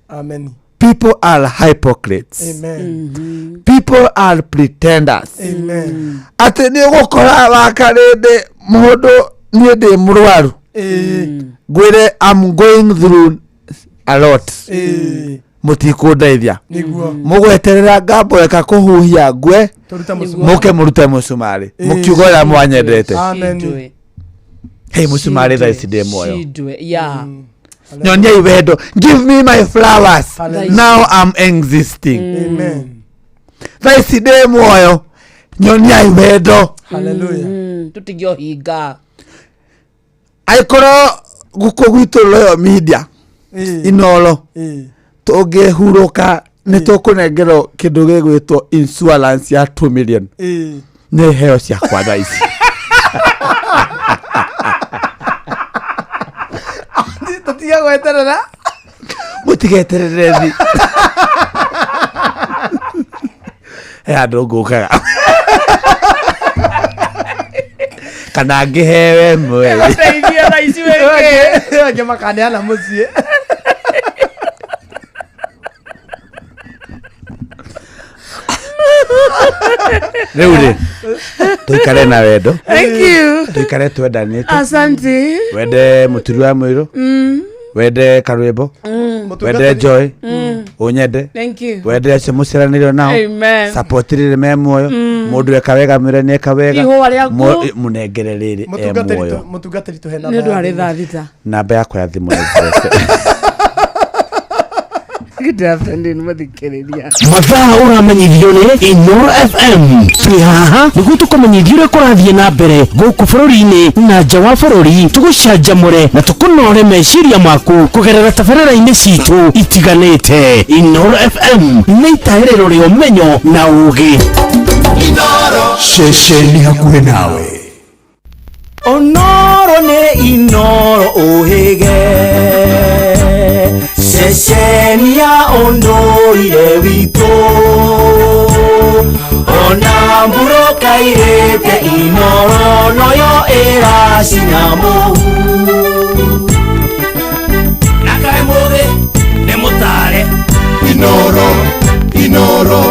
Amen. people are hypocrites. Amen. People are pretenders. Amen. Atĩ nĩ ũgũkora wakarĩndĩ mũndũ, niĩ ndĩ mũrwaru, Ĩĩ. ngwĩre I'm going through a lot, Ĩĩ. mũtikũndeithia. Nĩguo. Mũgweterera ngamboeka kũhuhia ngwe, Tũrute mũcumarĩ. mũke mũrute mũcumarĩ, Ĩĩ. mũkiuga ũrĩa mwanyendete. Amen. Hei, mũcumarĩ thaa ici ndĩ muoyo. Shindwe, yeah. Nyoniai wendo, give me my flowers. Hallelujah. Now I'm existing. Amen. Thaa ici ndĩ muoyo, nyoniai wendo. Hallelujah. Tũtige ũhinga. Angĩkorwo gũkũ gwitũ Royal Media, Ĩĩ. Inoro, Ĩĩ. tũngĩhurũka nĩ tũkũnengerwo kĩndũ gĩgwĩtwo insurance ya 2 million. Ĩĩ. Nĩ heo ciakwa thaa ici. Tũtige gweterera. Mũtigeterere thi he andũ ngũkaga kana ngĩhewe ĩmwe. Teithia thaa ici wĩkĩ. Angĩ makaneana mũciĩ. Rĩu rĩ, tũikare na wendo. Thank you. Tũikare twendanĩte. Asante. Wende mũturi wa mwĩrũ. Wende karwĩmbo. Wende Joy. Ũnyende. Thank you. Wende acio mũciaranĩrio nao. Amen. Support rĩrĩ me muoyo. Mũndũ eka wega mwĩre nĩ eka wega. Ihũa rĩaku. Mũnengere rĩrĩ e muoyo. Mũtungatĩri tũhe Nĩ ũndũ arĩ thaa 6. Namba yakwa ya thimũ nĩ 07. Good afternoon, mũthikĩrĩria. Mathaa ũramenyithio nĩ Inoro FM. Twĩ haha nĩguo tũkũmenyithie ũrĩa kũrathiĩ na mbere gũkũ bũrũri-inĩ na nja wa bũrũri, tũgũcanjamũre na tũkũnore meciria maku kũgerera tabarĩra-inĩ citũ itiganĩte. Inoro FM nĩ itahĩrĩro rĩa ũmenyo na ũũgĩ. Ceceni hakuhĩ nawe. Onoro nĩ Inoro ũhĩge, ceceni ya ũndũire witũ, ona mburoka irĩte Inoro noyo ĩracina mũhu. Na kaĩ mũthĩ nĩ mũtare. Inoro, Inoro,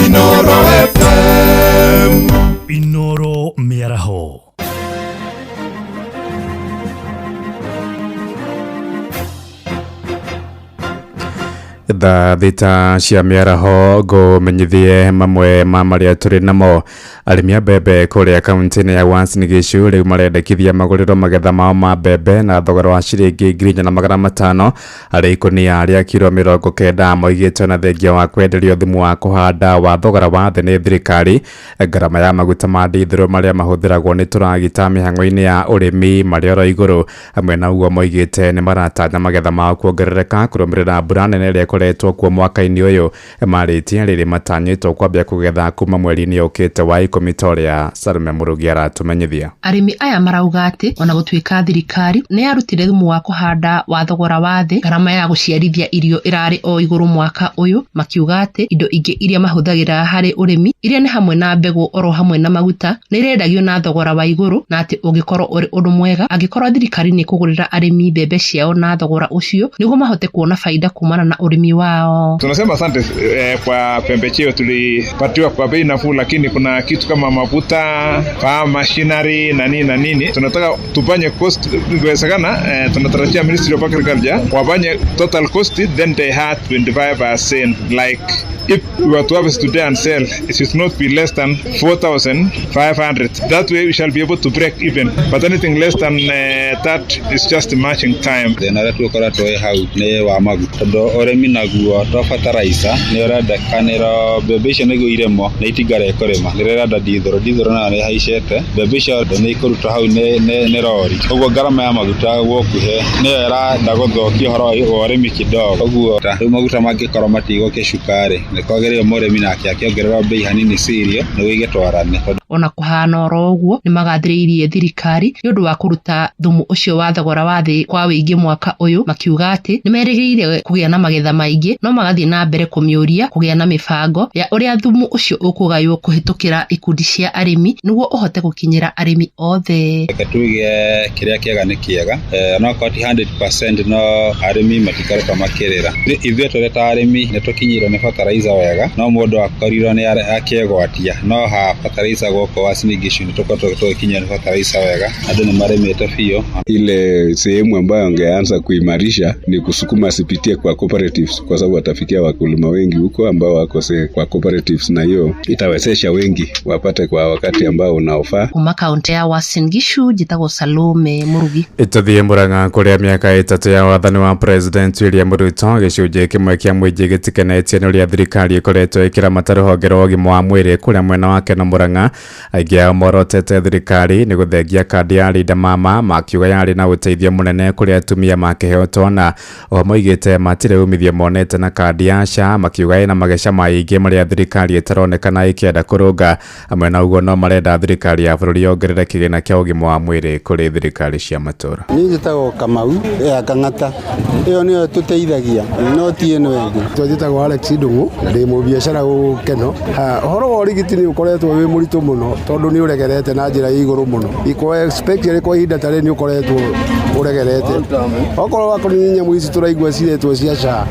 Inoro FM. Inoro mĩaraho. Thaa 6 cia mĩaraho ngũmenyithie mamwe ma marĩa tũrĩ namo. Arĩmi a mbembe kũrĩa kaunti-inĩ ya Uasin Gishu rĩu marendekithia magũrĩrwo magetha mao ma mbembe na thogora wa ciringi 4,500 harĩ ikũnia rĩa kiro 90. Moigĩtwo na thengia wa kwenderio thumu wa kũhanda wa thogora wa thĩ nĩ thirikari. Ngarama ya maguta ma ndithũrũ marĩa mahũthĩragwo nĩ tũragita mĩhang'o-inĩ ya ũrĩmi marĩ oro igũrũ. Hamwe na ũguo moigĩte nĩ maratanya magetha mao kuongerereka kũrũmĩrĩra mbura nene ĩrĩa ĩkoretwo kuo mwaka-inĩ ũyũ. Marĩtie rĩrĩ matanyĩtwo kwambia kũgetha kuma mweri-inĩ ũkĩte wa 10 ta ũrĩa Salome Mũrugi aratũmenyithia. Arĩmi aya marauga atĩ ona gũtuĩka thirikari nĩ yarutire thumu wa kũhanda wa thogora wa thĩ, ngarama ya gũciarithia irio ĩrarĩ o igũrũ mwaka ũyũ, makiuga atĩ indo ingĩ iria mahũthagĩra harĩ ũrĩmi iria nĩ hamwe na mbegũ oro hamwe na maguta nĩ irendagio na thogora wa igũrũ, na atĩ ũngĩkorwo ũrĩ ũndũ mwega angĩkorwo thirikari nĩ ĩkũgũrĩra arĩmi mbembe ciao na thogora ũcio nĩguo mahote kuona faida kumana na ũrĩmi wao. Tunasema asante kwa pembejeo tulipatiwa kwa bei nafuu, lakini kuna kitu kama mafuta, farm machinery na nini na nini. Tunataka tufanye cost ikiwezekana, tunatarajia Ministry of Agriculture wafanye total cost, then they had 25%. Like if we were to harvest today and sell, it should not be less than 4,500. That way we shall be able to break even. But anything less than that is just matching time. Thĩna ũrĩa tũkoretwo wĩ hau nĩ wa maguta, tondũ ũrĩmi naguo to fertilizer nĩ ũrendekanĩro, mbembe icio nĩguo irĩmwo nĩ itinga rĩkũrĩma nĩ rĩrenda ndithũrũ nayo nĩ ĩhaicĩte, mbembe icio nĩ ikũrutwo hau nĩ rori, ũguo ngarama ya maguta gũkuhĩ nĩyo ĩrenda gũthũkia ũhoro wa ũrĩmi kidogo. Ũguo rĩu maguta mangĩkorwo matigũkĩcuka-rĩ, nĩ kwagĩrĩire mũrĩmi nake akĩongererwo bei hanini cirio nĩguo igĩtwarane. Ona kũhana oro ũguo nĩ magathĩrĩirie thirikari nĩ ũndũ wa kũruta thumu ũcio wa thogora wa thĩ kwa wĩingĩ mwaka ũyũ, makiuga atĩ nĩ merĩgĩrĩire kũgĩa na magetha maingĩ, no magathiĩ na mbere kũmĩũria kũgĩa na mĩbango ya ũrĩa thumu ũcio ũkũgaywo kũhĩtũkĩra ikundi cia arĩmi nĩguo ũhote gũkinyĩra arĩmi othe. Reke tuge kĩrĩa kĩega nĩ kĩega, onokorwo ti 100% no arĩmi matikoretwo makĩrĩra. Ithuĩ tũrĩ ta arĩmi nĩ tũkinyĩirwo nĩ fertilizer wega, no mũndũ akorirwo nĩ akĩgwatia, no ha fertilizer gũkũ Uasin Gishu nĩ tũkoretwo tũgĩkinyĩrwo nĩ fertilizer wega, andũ nĩ marĩmĩte biũ. Ile sehemu ambayo angeanza kuimarisha ni kusukuma sipitie kwa cooperatives, kwa sababu watafikia wakulima wengi huko ambao wako kwa cooperatives, na hiyo itawezesha wengi wapate kwa wakati ambao unaofaa. Kuma kaunti ya Uasin Gishu njĩtagwo Salome Murugi. Tũthiĩ Murang'a kũrĩa mĩaka 3 ya wathani wa President William Ruto gĩcunjĩ kĩmwe kĩa mũingĩ gĩtikenetie nĩ ũrĩa thirikari ĩkoretwo ĩkĩramata rũhonge rwa ũgima wa mwĩrĩ kũrĩa mwena wa Keno Murang'a. Aingĩ ao morotete thirikari nĩ gũthengia kandi ya Linda Mama, makiuga yarĩ na ũteithio mũnene kũrĩ atumia makĩheo twana. Oho moigĩte matirĩ umithio monete na kandi ya SHA, makiuga ĩna mageca maingĩ marĩa thirikari ĩtaronekana ĩkĩenda kũrũnga. Hamwe na ũguo no marenda thirikari ya bũrũri yongerere kĩgĩna kĩa ũgima wa mwĩrĩ kũrĩ thirikari cia matũũra. Niĩ njĩtagwo Kamau ya Kang'ata, ĩyo nĩyo tũteithagia no ti ĩno ĩngĩ. Njĩtagwo Alex Ndung'u na ndĩ mũbiacara gũkũ Keno. Ũhoro wa ũrigiti nĩ ũkoretwo wĩ mũritũ mũno tondũ nĩ ũregerete na njĩra ya igũrũ mũno, especially kwa ihinda ta rĩrĩ nĩ ũkoretwo ũregerete. Okorwo wakorwo nĩ nyamũ ici tũraigua ciretwo cia SHA,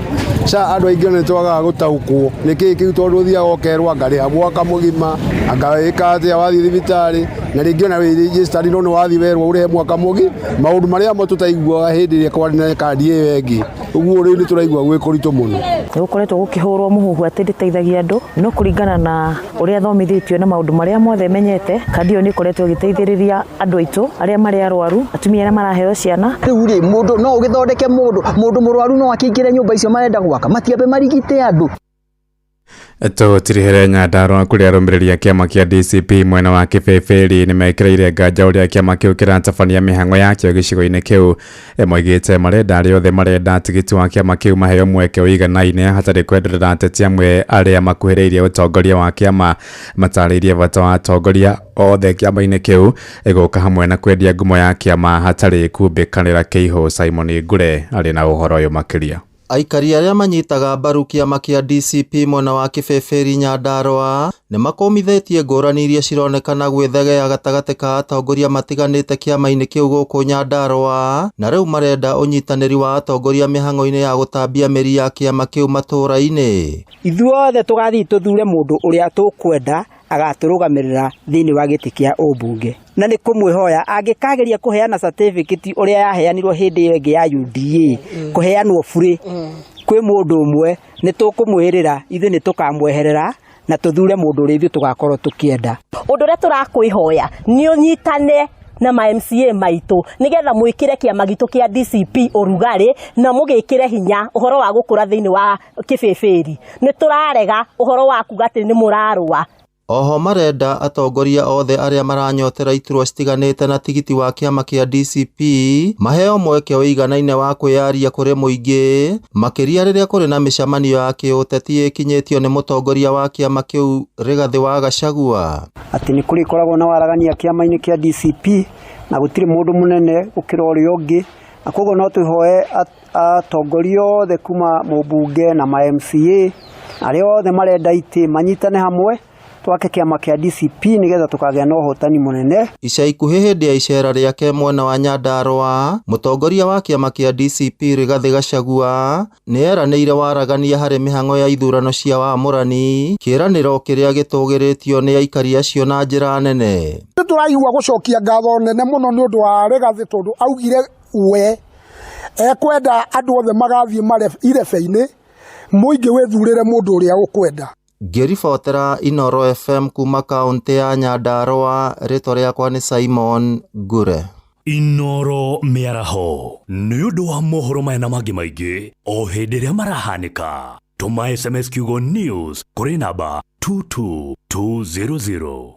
Ca andũ aingĩ nĩ twagaga gũtaũkwo nĩ kĩĩ kĩu tondũ ũthiaga ũkerwo anga rĩha mwaka mũgima, anga wĩka atĩa wathiĩ thibitarĩ, na rĩngĩ ona wĩ registered no nĩ wathiĩ werwo ũrĩhe mwaka mũgima. Maũndũ marĩa mo tũtaiguaga hĩndĩ ĩrĩa kwarĩ na kandi ĩyo ĩngĩ, ũguo rĩu nĩ tũraigua gwĩ kũritũ mũno. Nĩ gũkoretwo gũkĩhũrwo mũhuhu atĩ ndĩteithagia andũ, no kũringana na ũrĩa thomithĩtio na maũndũ marĩa mothe menyete, kandi ĩyo nĩ ĩkoretwo ĩgĩteithĩrĩria andũ aitũ arĩa marĩ arwaru, atumia arĩa maraheo ciana. Rĩu rĩ, mũndũ no ũgĩthondeke mũndũ, mũndũ mũrwaru no akĩingĩre nyũmba icio marenda gwaka, matiambe marigite andũ. Tũtirihere Nyandarũa kũrĩa arũmĩrĩri a kĩama kĩa DCP mwena wa Kĩbĩbĩri nĩmekĩrĩire nganja ũrĩa kĩama kĩu kĩratabania mĩhang'o yakĩo gĩcigo-inĩ kĩu. Moigĩte marenda arĩa othe marenda tigiti wa kĩama kĩu maheo mweke ũiganaine hatarĩ kwenderera ateti amwe arĩa makuhĩrĩirie ũtongoria wa kĩama. Matarĩirie bata wa atongoria othe kĩama-inĩ kĩu gũka hamwe na kwendia ngumo ya kĩama hatarĩ kumbĩkanĩra kĩihũ. Simon Ngure arĩ na ũhoro ũyũ makĩria. Aikari arĩa manyitaga mbaru kĩama kĩa DCP mwena wa Kĩbĩbĩri Nyandarũa nĩ makũmithĩtie ngũrani iria cironekana gwĩthegea gatagatĩ ka atongoria matiganĩte kĩama-inĩ kĩu gũkũ Nyandarũa, na rĩu marenda ũnyitanĩri wa atongoria mĩhang'o-inĩ ya gũtambia mĩri ya kĩama kĩu matũũra-inĩ. Ithuothe tũgathiĩ tũthure mũndũ ũrĩa tũkwenda agatũrũgamĩrĩra thĩinĩ wa gĩtĩ kĩa ũmbunge. Na nĩ kũmwĩhoya angĩkageria kũheana certificate ũrĩa yaheanirwo hĩndĩ ĩyo ĩngĩ ya UDA, kũheanwo bure kwĩ mũndũ ũmwe, nĩ tũkũmwĩrĩra ithuĩ nĩ tũkamweherera na tũthure mũndũ ũrĩa ithuĩ tũgakorwo tũkĩenda. Ũndũ ũrĩa tũrakwĩhoya nĩ ũnyitane na ma MCA maitũ nĩgetha mwĩkĩre kĩama gitũ kĩa DCP ũrugarĩ na mũgĩkĩre hinya ũhoro wa gũkũra thĩinĩ wa Kĩbĩbĩri. Nĩ tũrarega ũhoro wa kuga atĩ nĩ mũrarũa. Oho marenda atongoria othe arĩa maranyotera iturwa citiganĩte na tigiti wa kĩama kĩa DCP maheo mweke ũiganaine wa kwĩyaria kũrĩ mũingĩ, makĩria rĩrĩa kũrĩ na mĩcemanio ya kĩũteti ĩkinyĩtio nĩ mũtongoria wa kĩama kĩu Rigathĩ wa Gachagua. Atĩ nĩ kũrĩkoragwo na waragania kĩama-inĩ kĩa DCP na gũtirĩ mũndũ mũnene gũkĩra ũrĩa ũngĩ, na koguo no twĩhoe atongoria othe kuma mũmbunge na ma MCA arĩa othe marenda itĩ manyitane hamwe twake kĩama kĩa DCP nĩgetha tũkagĩa na ũhotani mũnene. Ica ikuhĩ hĩndĩ ya icera rĩake mwena wa Nyandarũa, mũtongoria wa kĩama kĩa DCP Rigathĩ Gachagua nĩ eranĩire waragania harĩ mĩhang'o ya ithurano cia wamũrani, kĩĩranĩro kĩrĩa gĩtũgĩrĩtio nĩ aikari acio na njĩra nene. Nĩ tũraigua gũcokia ngatho nene mũno nĩ ũndũ wa Rigathĩ tondũ augire we ekwenda andũ othe magathiĩ irebe-inĩ, mũingĩ wĩthurĩre mũndũ ũrĩa ũkwenda. Ngĩribotera Inooro FM kuma kaũntĩ ya Nyandarũa, rĩtwa rĩakwa nĩ Simon Ngure. Inooro mĩaraho nĩ ũndũ wa mohoro maya na mangĩ maingĩ o hĩndĩ ĩrĩa marahanĩka. Tũma SMS kiugo news kũrĩ namba 22200.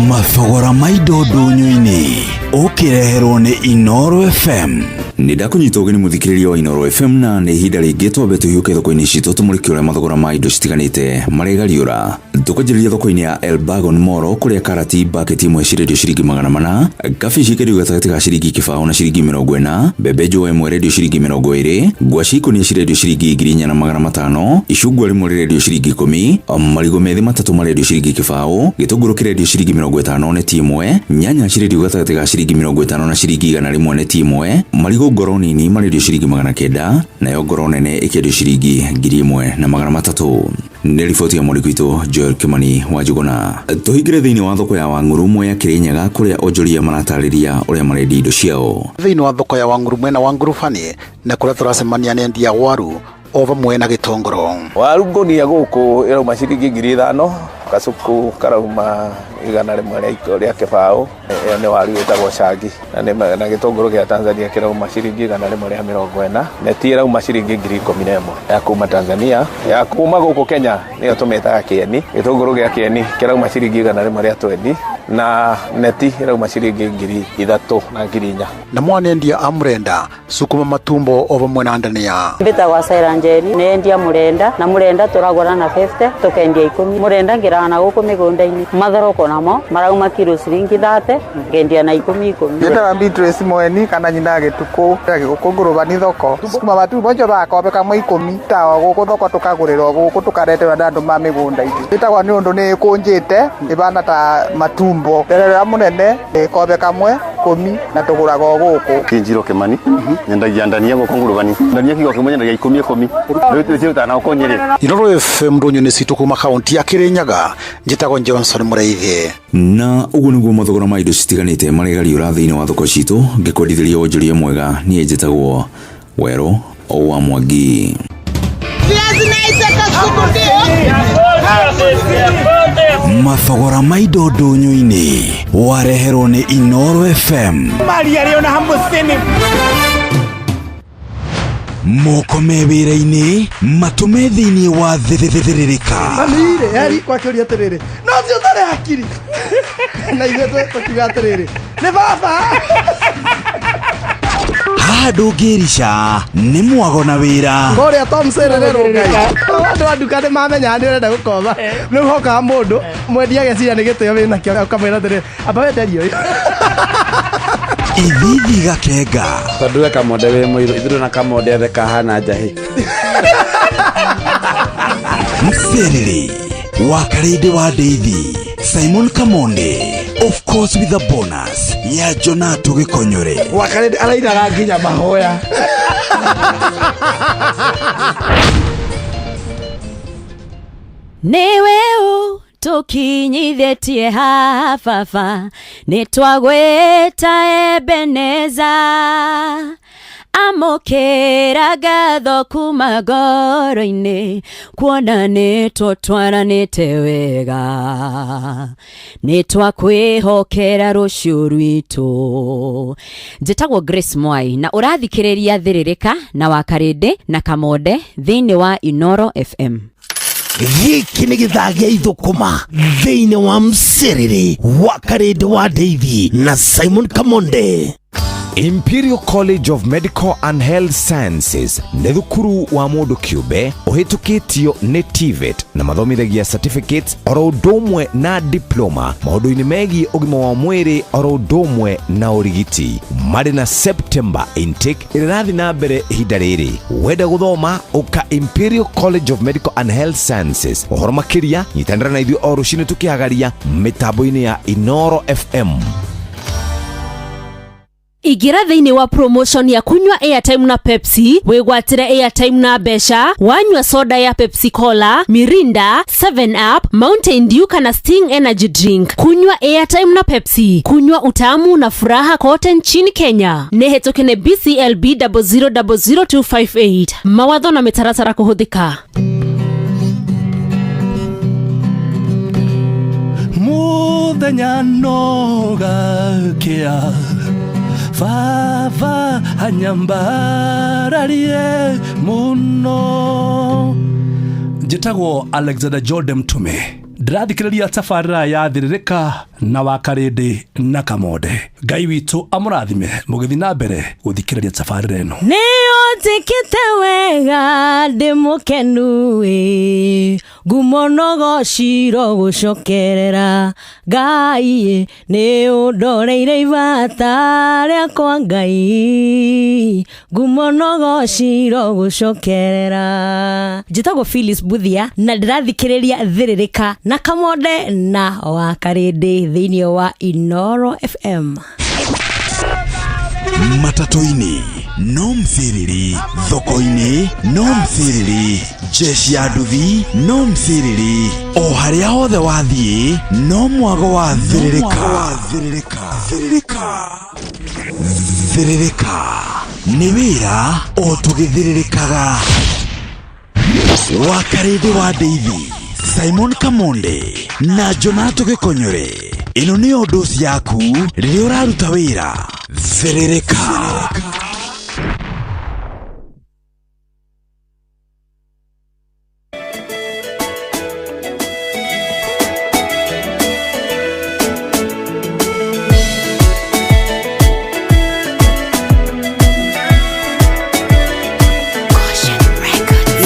Mathogora ma indo ndũnyũ-inĩ ũkĩreherwo nĩ Inooro FM. Nĩ ndakunyita ũgeni mũthikĩrĩria wa Inooro FM na nĩ ihinda rĩngĩ twambe tũhiũke thoko-inĩ citũ tũmũrĩke ũrĩa mathogora ma indo citiganĩte maregariũra. Tũkwanjĩrĩria thoko-inĩ ya Elbagon Moro kũrĩa karati baketi ĩmwe cirendio ciringi 400, kabici ĩkendio gatagatĩ ga ciringi 0 na ciringi 40, mbembe njũa ĩmwe ĩrendio ciringi 20, ngwaci ikũnia cirendio ciringi 4500, icungwa rĩmwe rĩrendio ciringi 10, marigũ methĩ matatũ marendio ciringi 0, gĩtũngũrũ kĩrendio ciringi 50 neti ĩmwe, nyanya cirendio gatagatĩ ga ciringi 50 na ciringi 100 neti ĩmwe, marigũ ngoro nini marendio ciringi 900, nayo ngoro nene ĩkendio ciringi 1300. Nĩ riboti ya mwandĩki witũ Joel Kimani wa Njuguna. Tũhingĩre thĩinĩ wa thoko ya Wang'uru Mwea Kĩrĩnyaga kũrĩa onjoria maratarĩria ũrĩa marendia indo ciao. Thĩinĩ wa thoko ya Wang'uru mwena wa Ngurubani na kũrĩa tũracemania nĩ endia waru o vamwe na gĩtũngũrũ. Waru ngũnia gũkũ ĩrauma ciringi 5000, kacuku karauma 100 rĩa kĩbaũ, ĩyo nĩ waru ĩtagwo cangi, na gĩtũngũrũ gĩa Tanzania kĩrauma ciringi 140, neti ĩrauma ciringi 11,000 ya kuma Tanzania, ya kuma gũkũ Kenya nĩyo tũmĩtaga kĩeni, gĩtũngũrũ gĩa kĩeni kĩrauma ciringi 120 na neti ĩrauma ciringi 3,000 na 4,000. Na mwanendia a mũrenda sukuma matumbo o vamwe na ndania. Mbĩtagwa Saira Njeri, nendia mũrenda na mũrenda tũragũra na 50 tũkendia 10, mũrenda ngira Tũgĩraga na gũkũ mĩgũnda-inĩ. Mathoroko namo marauma kiro ciringi 30 ngendia na ikũmi ikũmi. Njĩtaga Beatrice Mweni kana nyina gĩtukũ gũkũ ngũrũbani thoko sukuma matumbo njo bakombe kamwe 10 ta gũkũ thoko tũkagũrĩrwo gũkũ tũkareterwo nĩ andũ ma mĩgũnda-inĩ ĩtagwo nĩ ũndũ nĩ ĩkũnjĩte ĩbana ta matumbo terere mũnene ĩkombe kamwe 10 na tũgũraga o gũkũ. Kinjiro Kimani nyendagia ndania gũkũ ngũrũbani ndania kĩgo kĩmwe nyendagia 10 10 rĩu tũtirutaga na gũkũ Nyĩrĩ. Inooro FM ndũnyũ-inĩ citũ kuma kaunti ya Kirinyaga njĩtagwo Johnson Mũrĩithi. Na ũguo nĩguo mathogora ma indo citiganĩte marĩgariũra thĩinĩ wa thoko citũ ngĩkwendithĩria wonjoria mwega niĩ njĩtagwo Werũ wa Mwangi. Mathogora ma indo ndũnyũ-inĩ wareherwo nĩ Inooro FM. Maria rĩ ona 50. Moko me wĩra-inĩ matũme thĩinĩ wa thĩthĩrĩrĩka. Mami-rĩ eri kwakĩũria atĩrĩrĩ no ũcio ũtarĩ hakiri na ithuĩ tũkiuga atĩrĩrĩ nĩ baba. Haha ndũngĩrica nĩ mwago na wĩra. Kũrĩa Tom Serererwo Ngai andũ a nduka nĩ mamenyaga nĩ ũrenda gũkomba rĩu hokaga mũndũ mwendia ageciria nĩ gĩtĩo wĩnakĩo ũkamwĩra atĩrĩrĩ amba wenderie ũyũ. Ithithi gakenga tondũ we kamonde wĩ mũirũ ithuĩ na kamonde othe kahana njahĩ. Mserere wa Karĩndĩ wa Ndeithi Simon Kamonde of course with a bonus ya Jonato Gĩkonyore. Wa Karĩndĩ arainaga nginya mahoya. Nĩwe tũkinyithĩtie haha baba nĩ twagwĩta Ebeneza amũkĩra ngatho kuma ngoro-inĩ kuona nĩ tũtwaranĩte wega nĩ twakwĩhokera rũciũ rwitũ. Njĩtagwo Grace Mwai na ũrathikĩrĩria Thĩrĩrĩka na Wakarĩndĩ na Kamonde thĩinĩ wa Inooro FM. Gĩkĩ nĩ gĩthaa gĩa ithũkũma thĩinĩ wa Mserere wa Karĩndĩ wa Ndeithi na Simon Kamonde. Imperial College of Medical and Health Sciences nĩ thukuru wa mũndũ kĩũmbe ũhĩtũkĩtio nĩ TVET na mathomithagia certificates oro ũndũ ũmwe na diploma maũndũ-inĩ megiĩ ũgima wa mwĩrĩ oro ũndũ ũmwe na ũrigiti. Marĩ na September intake ĩrĩa ĩrathiĩ na mbere ihinda rĩrĩ. Wenda gũthoma ũka Imperial College of Medical and Health Sciences. Ũhoro makĩria nyitanĩra na ithuĩ o rũcinĩ tũkĩhagaria mĩtambo-inĩ ya Inooro FM. Ingĩra thĩinĩ wa promotion ya kunywa airtime na Pepsi wĩgwatĩre airtime na mbeca wanyua soda ya Pepsi Cola, Mirinda, 7 Up, Mountain Dew kana Sting Energy Drink. Kunywa airtime na Pepsi, kunywa utamu na furaha kote nchini Kenya. Nĩ hetũke nĩ BCLB 0000258. Mawatho na mĩtaratara kũhũthĩka. Mũthenya no gakĩa Baba anyambararie mũno. Njĩtagwo Alexander Jordan Mtume ndĩrathikĩrĩria tabarĩra ya Thĩrĩrĩka na Wakarĩndĩ na Kamonde. Ngai witũ amũrathime mũgĩthiĩ na mbere gũthikĩrĩria tabarĩra ĩno. Nĩ ũnjĩkĩte wega ndĩ mũkenu ĩ ngumo no gociro gũcokerera Ngai nĩ ũndoreire ibata rĩakwa Ngai ngumo no gociro gũcokerera. Njĩtagwo Phyllis Buthia na ndĩrathikĩrĩria Thĩrĩrĩka na Kamonde na Wakarĩndĩ thĩinĩ wa Inooro FM. Matatũ-inĩ no Msiriri, thoko-inĩ no Msiriri, jeshi ya nduthi no Msiriri, o harĩa hothe wathiĩ no mwago wa Thĩrĩrĩka. Thĩrĩrĩka nĩ wĩra o tũgĩthĩrĩrĩkaga. Wakarĩndĩ wa Ndeithi Simon Kamonde na Jonato Gĩkonyore. Ĩno nĩyo ndoci yaku rĩrĩa ũraruta wĩra. Thĩrĩrĩka.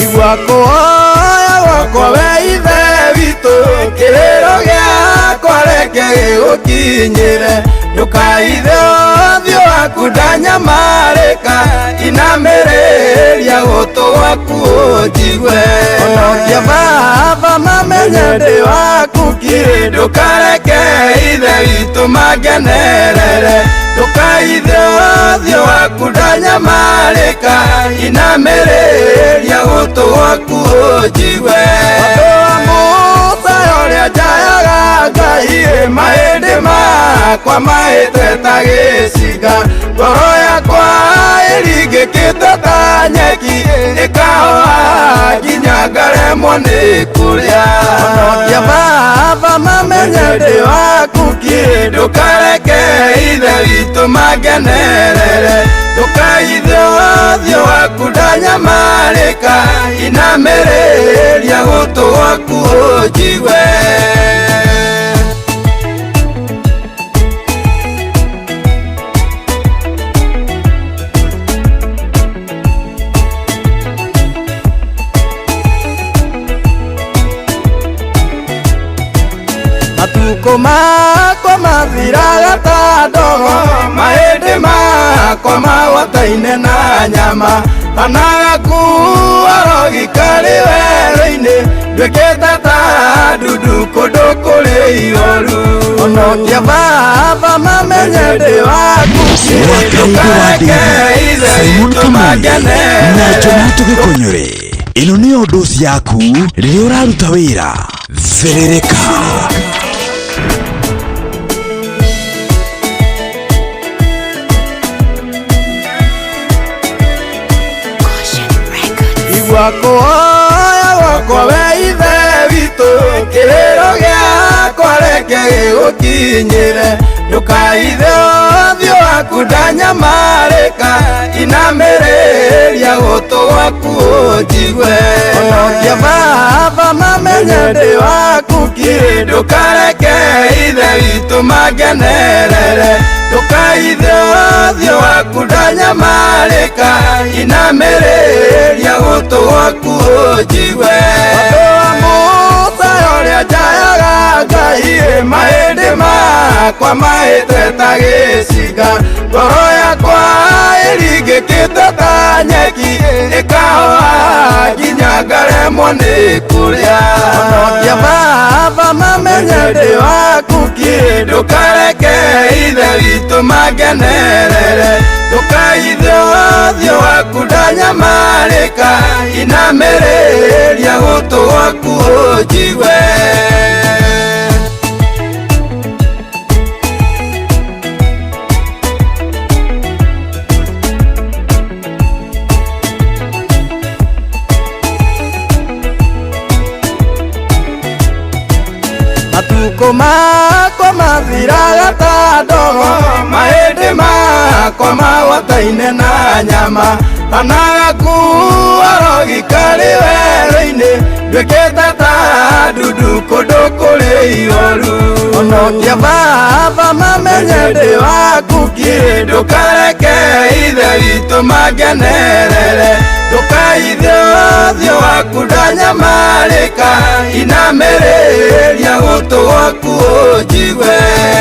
Igua kũhoya gwakwa we Ithe witũ Kĩrĩro gĩakwa reke gĩgũkinyĩre. Ndũkaithe ũthiũ waku ndanyamarĩka, inamĩrĩria gũtũ gwaku ũnjigue. Honokia baba mamenye ndĩ waku kirĩ, ndũkareke ithe witũ mangenerere. Ndũkaithe ũthiũ waku ndanyamarĩka, inamĩrĩria gũtũ gwaku ũnjigue. Ũndũ wa mũcayo ũrĩa njayaga Ngai, mahĩndĩ makwa mahĩte ta gĩcinga, ngoro yakwa ĩringĩkĩte ta nyeki, ĩkahoha nginya ngaremwo nĩ kũrĩa. Honokia baba mamenye ndĩ waku kirĩ, ndũkareke ithe witũ mangenerere. Ndũkaithe ũthiũ waku ndanyamarĩka, inamĩrĩria gũtũ gwaku ũnjigue. Matukũ makwa mathiraga ta ndogo, mahĩndĩ makwa magwataine na nyama, kana gakua rogi karĩ werũ-inĩ, nduĩkĩte ta ndundu kũndũ kũrĩ ihoru. Honokia baba mamenye ndĩ waku kirĩ, ndũkareke ithe Simon witũ Kamonde na mangenerere. Jonato Gĩkũnyũrĩ. Ĩno nĩyo ndoci yaku rĩrĩa ũraruta wĩra. Thĩrĩrĩka. Igua kũhoya gwakwa we ithe witũ, kĩrĩro gĩakwa reke gĩgũkinyĩre. Ndũkaithe ũthiũ waku ndanyamarĩka, inamĩrĩria gũtũ gwaku ũnjigue. Honokia baba mamenye ndĩ waku kirĩ, ndũkareke ithe witũ mangenerere. Ndũkaithe ũthiũ waku ndanyamarĩka, inamĩrĩria gũtũ gwaku ũnjigue. Ũndũ wa mũcayo ũrĩa njayaga Ngai, mahĩndĩ makwa mahĩte ta gĩcinga, ngoro yakwa ĩringĩkĩte ta nyeki, ĩkahoha nginya ngaremwo nĩ kũrĩa. Honokia baba mamenye ndĩ waku kirĩ, ndũkareke ithe witũ mangenerere. Ndũkaithe ũthiũ waku ndanyamarĩka, inamĩrĩria gũtũ gwaku ũnjigue. Matukũ makwa mathiraga ta ndogo, mahĩndĩ makwa magwataine na nyama, kana gakua rogi karĩ werũ-inĩ, nduĩkĩte ta ndundu kũndũ kũrĩ ihoru. Honokia baba mamenye ndĩ waku kirĩ, ndũkareke ithe witũ mangenerere. Ndũkaithe ũthiũ waku ndanyamarĩka, inamĩrĩria gũtũ gwaku ũnjigue.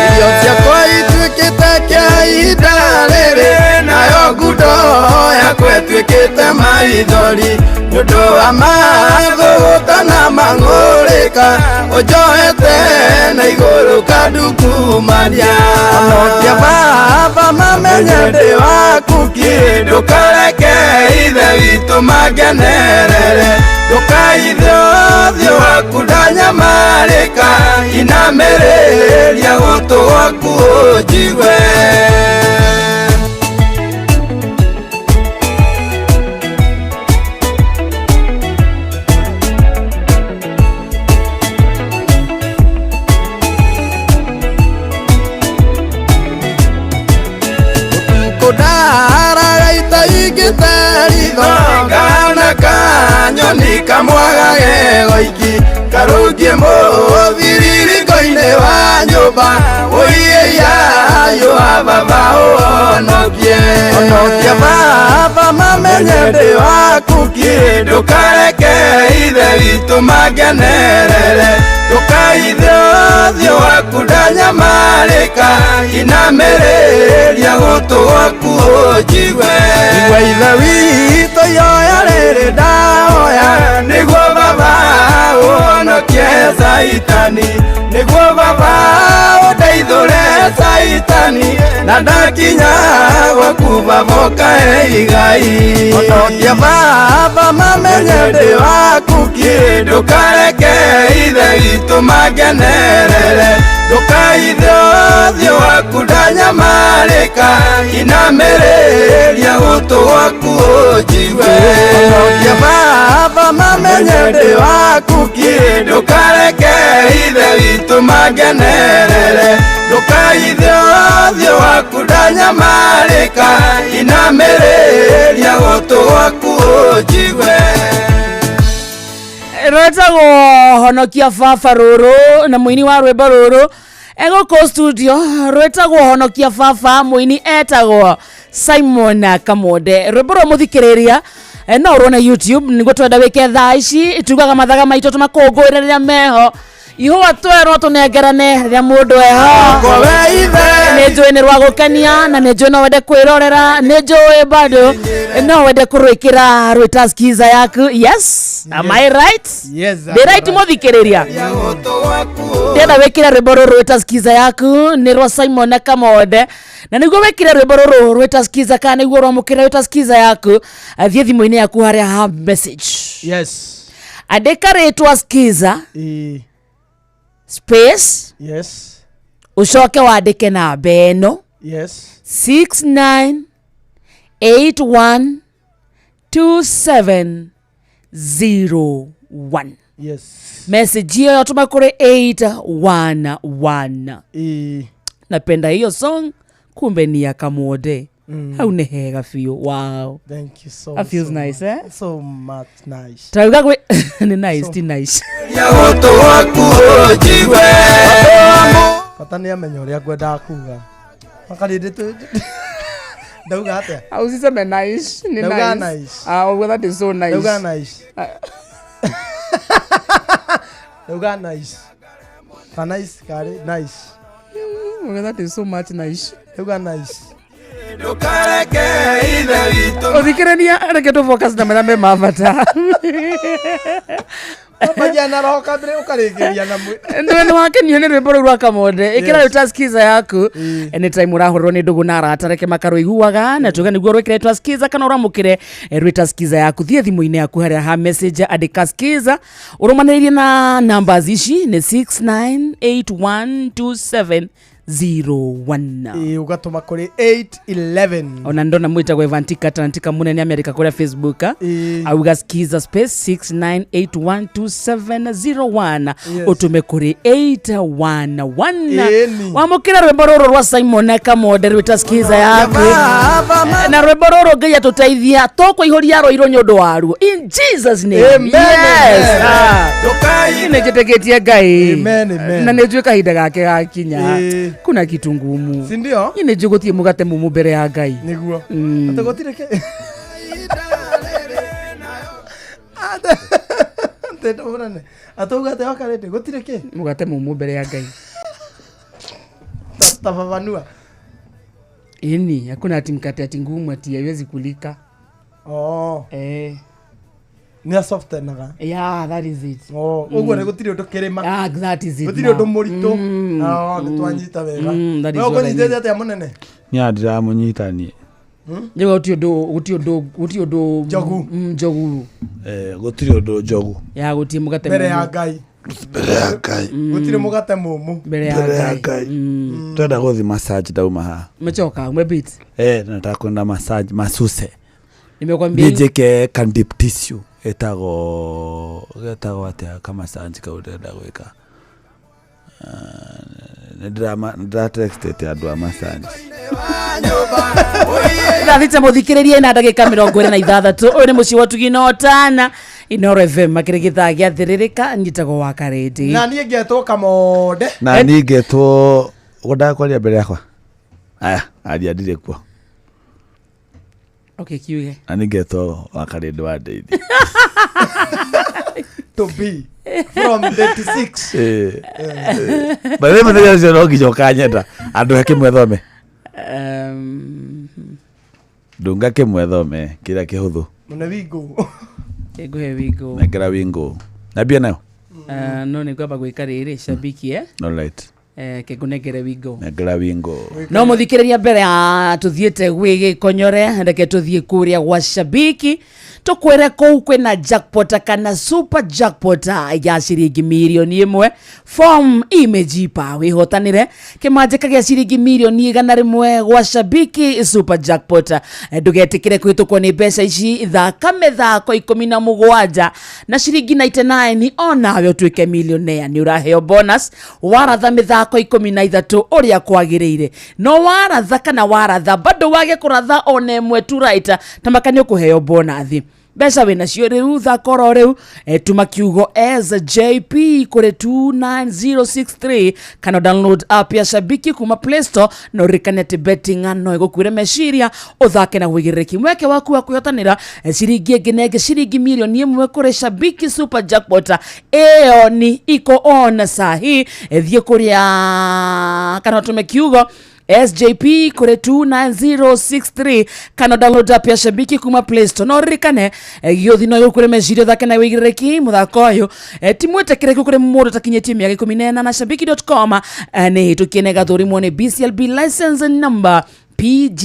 Irio ciakwa ituĩkĩte kĩa ihinda rĩrĩ, nayo ngundo yakwa ĩtuĩkĩte maithori, nĩ ũndũ wa mathũgũta na mang'ũrĩka, ũnjohete na igũrũ kandungumania. Honokia baba mamenye ndĩ waku kirĩ, ndũkareke ithe witũ mangenerere. Ndũkaithe ũthiũ waku ndanyamarĩka, inamĩrĩria gũtũ gwaku ũnjigue. Kũndaraga itaingĩte ritho, ngahana kanyoni kamwaga gegoiki, karũngie mũthiririko-inĩ wa nyũmba, ũiĩiayũ wa baba ũhonokie. Honokia baba baba mamenye ndĩ waku kĩ ndũkareke ithe witũ mangenerere ndũkaithe ũthiũ waku ndanyamarĩka inamĩrĩria gũtũ gwaku ũnjigue igua ithe witũ ihoya rĩrĩ ndahoya nĩguo baba ũhonokie Saitani nĩguo baba ũndeithũre Saitani na ndakinya gwaku baba ũkahe igai honokia baba mamenye ndĩ waku kĩ ndũkareke ithe witũ mangenerere ndũkaithe ũthiũ waku ndanyamarĩka inamĩrĩria gũtũ gwaku ũnjigue honokia baba mamenye ndĩ waku kĩ ndũkareke ithe witũ mangenerere ndũkaithe ũthiũ waku ndanyamarĩka inamĩrĩria gũtũ gwaku ũnjigue. Rwetagwo honokia baba rũrũ na mũini wa rwĩmbo rũrũ egũkũ studio. Rwetagwo honokia baba, mũini etagwo Simon Kamonde. Rwĩmbo rwa mũthikĩrĩria no ũrwone YouTube nĩguo twenda wĩke thaa ici tugaga mathaga maitũ tũmakũngũĩre rĩrĩa meho ihũa twerwo tũnengerane rĩrĩa mũndũ eho. Nĩ njũĩ nĩ rwa gũkenia na nĩ njũĩ no wende kwĩrorera, nĩ njũĩ bado no wende kũrwĩkĩra rwĩta skiza yaku. Yes, am I right? Yes, ndĩ right mũthikĩrĩria. Ndĩrenda wĩkĩre rwĩmbo rũrũ rwĩta skiza yaku nĩ rwa Simon Kamonde, na nĩguo wĩkĩre rwĩmbo rũrũ rwĩta skiza kana nĩguo rwamũkĩre rwĩta skiza yaku, thiĩ thimũ-inĩ yaku harĩa ha message. Yes. Andĩka rĩtwa skiza space. Yes. Ucoke wandĩke namba ĩno. Yes. 69812701. Yes. Message hiyo yatuma kuri 811. Napenda hiyo song, kumbe ni ya Kamonde. Hau nĩ hega biũ. Wow. Thank you so That feels so nice, much. eh? So much nice. Tauga gwe ni nice, ti nice. Bata nĩ amenya ũrĩa ngwendaga kuga. Makarĩndĩ tu ndauga atĩa? Ah, usiseme nice, ni Ndauga nice. nice. Ah, well, that is so nice. Ndauga nice. Ndauga nice. Ka nice karĩ nice. Well, that is so much nice. Ndauga nice. Ũthikĩrĩria reke tũ focus na marĩa me ma bata. Wambagia na roho kambere ũkarĩkĩria na mwĩ. Nĩ nĩ wakenio nĩ rwĩmbo rũu rwa Kamonde. Ĩkĩra rĩu ta skiza yaku. Anytime ũrahũrĩrwo nĩ ndũgũ na arata reke makarũiguaga na tuge nĩguo rwĩkĩre twa skiza kana ũramũkĩre rwĩta skiza yaku. Thiĩ thimũ-inĩ yaku harĩa ha message andĩka skiza ũrũmanĩrĩrie na numbers ici nĩ 69812701. Ĩĩ, ũgatũma kũrĩ 811. Ona ndona mwitagwo Evantika Tantika munene America kuria Facebook auga skiza space 69812701. Yes. Utume kuri 811. Ĩni. Wamukira rwimbo ruru rwa Simon Kamonde rwita skiza yaku na rwimbo ruru Ngai atuteithia tukwihuria rũirũ nĩ ũndũ waruo in Jesus name. Amen. Yes. Amen. Nĩ njĩtĩkĩtie Ngai. Amen, amen. Na nĩ njũĩ kahinda gake gakinya Ĩĩ. kuna kitu ngumu. Si ndio? Niĩ nĩ njũĩ gũtirĩ mũgate mũmũ mbere ya Ngai. Nĩguo. Atĩ gũtirĩ kĩ Atĩ mũnene. Atauga atĩ wakarĩndĩ gũtirĩ kĩ? Mũgate mũmũ mbere ya Ngai. Tafafanua. Ini hakuna ati mkate ati ngumu ati haiwezi kulika. Oh. Eh. Nĩ asoftenaga. Yeah, that is it. Oh, ũguo nĩ gũtirĩ ũndũ kĩrĩma. Ah, that is it. Gũtirĩ now. ũndũ mũritũ. Ah, nĩ twanyita wega. That is We what I ũkũnyitĩte mean. atĩa mũnene? Nya ndiramũnyita niĩ. Nĩguo gũtirĩ ũndũ gũtirĩ ũndũ gũtirĩ ũndũ njogu. Njogu. Gũtirĩ ũndũ njogu. Ya gũtirĩ mũgate Mbere ya mũmũ. Ngai. Mbere ya Ngai. Gũtirĩ mũgate mũmũ. Mbere ya Mbere ya Ngai. Ngai. Twenda gũthiĩ massage ndauma haha. Umechoka, umebit. Nataka kwenda massage masuse. Nimekwambia Niĩ njĩke can deep tissue ĩtagwo getagwo atĩa kamassage kau ndĩrenda gwĩka. Nĩ ndĩratextĩte andũ a massage. Thaa thita mũthikĩrĩrie na ndagĩka 26. Ũyũ nĩ mũciĩ wa Tugi na Ũtana Inoro FM makĩrĩ gĩthaa gĩa thĩrĩrĩka nyitagwo wa Karĩndĩ. Na niĩ ngetwo Kamonde. Na niĩ ngetwo ũkwendaga kwaria mbere yakwa? Aya, aria ndirĩ kuo. Okay, kiuge. Na ningetwo wa Karĩndĩ wa Ndeithi. To be from 36. By the way, mũthenya ũcio no nginya ũkanyenda andũ he kĩmwe thome. Ndunga kĩmwe thome kĩrĩa kĩhũthũ. Mune wingo. Ngũhe wingo. Nengera wingo nambia nayo. No nĩ ngwamba gwĩka rĩrĩ shabiki eh? All right. Ke ngũnengere wingo. Nengera wingo. No mũthikĩrĩria mbere ya tũthiĩte gwĩ gĩkonyore, reke tũthiĩ kũrĩa gwa shabiki tũkwĩre kũu kwĩna jackpot kana super jackpot ya ciringi 1,000,000. Form imejipa wĩhotanĩre kĩmanjĩka gĩa ciringi 100,000,000 gwa shabiki super jackpot. Ndũgetĩkĩre kũhĩtũkwo nĩ mbeca ici, thaka mĩthako 17 na ciringi 99 onawe ũtuĩke millionaire. Nĩ ũraheo bonus waratha mĩthako 13 ũrĩa kwagĩrĩire. No waratha kana waratha bado wage kũratha ona ĩmwe tu right, tamaka nĩ ũkũheo bonathi. Mbeca wĩna cio rĩu, thaka oro rĩu, tuma kiugo SJP kũrĩ 29063 kana download app ya Shabiki kuma Play Store, na ũririkane atĩ betting no ĩgũkuĩre meciria ũthake na wĩigĩrĩrĩki. Mweke waku wa kwĩhotanĩra ciringi ĩngĩ na ĩngĩ ciringi 1,000,000 kũrĩ Shabiki super jackpot. Ĩyo ni iko on sahi. Thiĩ kũrĩa kana ũtũme kiugo SJP kũrĩ 29063 kana download app ya Shabiki kuma Play Store. No ririkane gĩũthi no gĩkũre meciria ũthake na wĩigĩrĩrĩki. Mũthako ũyũ ti mwĩtĩkĩrĩku kũrĩ mũndũ ũtakinyĩtie mĩaka 18 na shabiki.com nĩ hĩtũkie na ĩgathũrimwo nĩ BCLB license number PG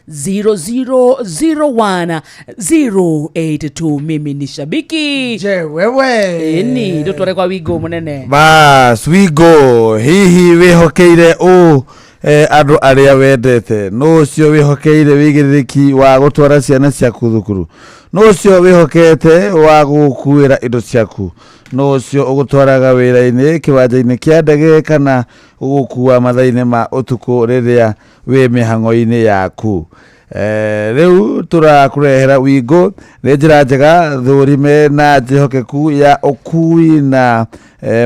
0001082. Mimi ni Shabiki. Je, wewe. Ĩni ndũtware kwa wingo mũnene. Bas wingo, hihi wĩhokeire ũ andũ arĩa wendete? Nũ ũcio wĩhokeire wĩigĩrĩrĩki wa gũtwara ciana ciaku thukuru? Nũ ũcio wĩhokete wa gũkuĩra indo ciaku? Nũ ũcio ũgũtwaraga wĩra-inĩ, kĩwanja-inĩ kĩa ndege kana ũgũkua mathaa-inĩ ma ũtukũ rĩrĩa wĩ mĩhang'o-inĩ yaku? Rĩu tũrakũrehera wingo nĩ njĩra njega thũrime na njĩhokeku ya ũkui na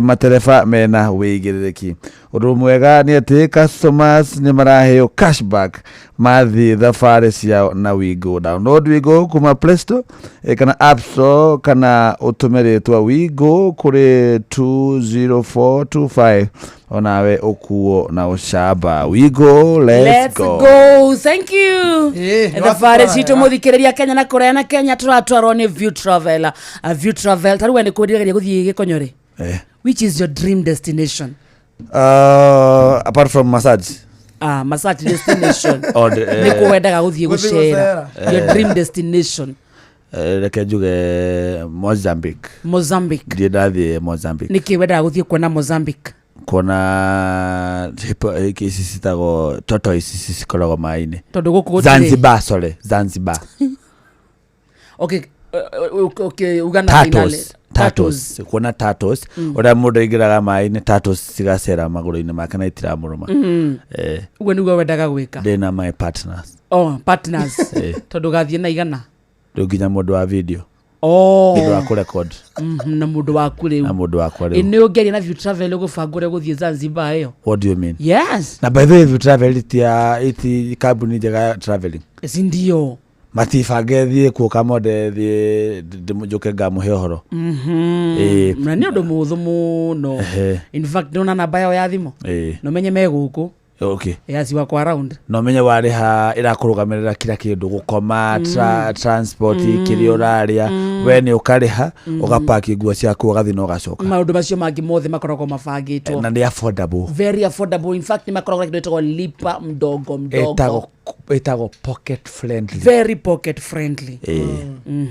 matereba mena wĩigĩrĩrĩki. Ũndũ mwega nĩ atĩ customers nĩ maraheo cashback mathiĩ thabarĩ ciao na wingo. Download wingo kuma Play Store kana App Store kana ũtũme rĩtwa wingo kũrĩ 20425 onawe ũkuo na ũcamba. Wingo, let's go. Go. Thank you. Thabarĩ citũ mũthikĩrĩria Kenya na kũraya na Kenya tũratwarwo nĩ View Travel. View Travel tarĩu we nĩ kwĩriragĩria gũthiĩ Gĩkonyore? Which is your dream destination? Apart from massage. Massage destination. Or the, Nĩ kũ wendaga gũthiĩ Gũthiĩ gũcera? gũcera. Your dream destination. Reke njuge Mozambique. Mozambique. Ndirĩ ndathiĩ Mozambique. Nĩkĩ wendaga gũthiĩ kuona Mozambique? Kuona hippo ici citagwo tortoise ici cikoragwo maĩ-inĩ. Tondũ gũkũ gũtirĩ. Zanzibar, sorry, Zanzibar. Okay, okay, uga na Turtles. finale. Turtles. Kuona turtles. Ũrĩa mũndũ aingĩraga maĩ-inĩ, turtles cigacera magũrũ-inĩ make na itiramũrũma. Ũguo nĩguo wendaga gwĩka? Ndĩna my partners. Oh, partners. Tondũ ũgathiĩ na igana? Rĩu nginya mũndũ wa video. Oh. Mũndũ wa kũrecord. Na mũndũ waku rĩu. Na mũndũ wakwa rĩu. Nĩ ũngĩaria na View Travel ũgũbanga ũrĩa ũgũthiĩ Zanzibar ĩyo? What do you mean? Yes. Na by the way, View Travel iti kambuni njega ya traveling. Si ndio? Matibange thiĩ kuo Kamonde thiĩ njũke ngamũhe ũhoro. Na nĩ ũndũ mũhũthũ mũno. In fact ndona namba yao ya thimũ. Na ũmenye me gũkũ. Okay. Yes, wakwa round. Na ũmenye warĩha ĩrakũrũgamĩrĩra kila kĩndũ, gũkoma, transport, kĩrĩa ũrarĩa, we nĩ ũkarĩha, ũgapaki nguo ciaku ũgathiĩ na ũgacoka. Maũndũ macio mangĩ mothe makoragwo mabangĩtwo. Na nĩ affordable. Very affordable. In fact, nĩ makoragwo na kĩndũ gĩtagwo lipa mdogo mdogo. Ĩtagwo pocket friendly. Very pocket friendly.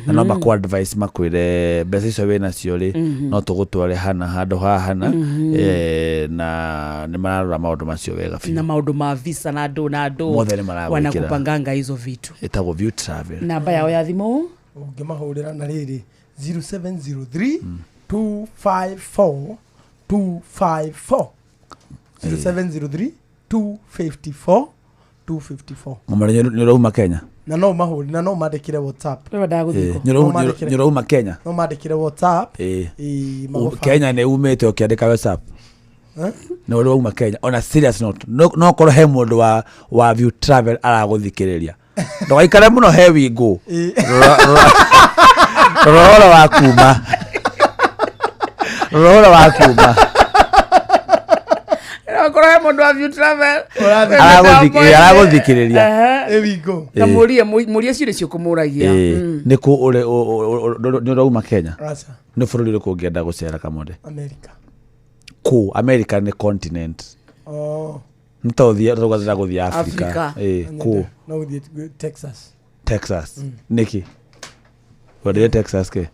Na no makũ advice makwĩre mbeca icio wĩnacio rĩ, no tũgũtware hana handũ haha hana, na nĩ mararora maũndũ macio wega biũ. Na maũndũ ma visa na andũ na andũ Mothe nĩ maragwĩkĩra. Wanakupanganga hizo vitu. Ĩtagwo View Travel. Namba yao ya thimũ? Ũngĩmahũrĩra na rĩrĩ 0703 254 254. 0703 254 254. Ng'ombe nĩ ũrauma Kenya? Na no mahũri, na no mandĩkĩre WhatsApp. Nĩ ũrauma Kenya? No mandĩkĩre WhatsApp. Kenya nĩ umĩte ũkĩandĩka WhatsApp. Nĩ ũrĩ wauma Kenya. On a serious note, no korwo he mũndũ wa View Travel aragũthikĩrĩria. Ndũgaikare mũno he wingũ. Rora rora ũhoro wa kuma. Rora ũhoro wa kuma. Okorwo he mũndũ wa View Travel. Aragũthikĩrĩria. Ehe. Wingũ. Ta Ĩĩ. mũrie mũrie ciũria ciũkũmũragia. Ĩĩ. Nĩ kũ ũrĩ nĩ ũrauma Kenya? Aca. Nĩ bũrũri ũrĩkũ ũngĩenda gũcera Kamonde? America. Kũ? America nĩ continent. Oh. Nĩ ta ũthiĩ tũgathiĩ gũthiĩ Africa. Africa. Ĩĩ, kũ? No gũthiĩ Texas. Texas. Nĩkĩ? Wendire Texas kĩ?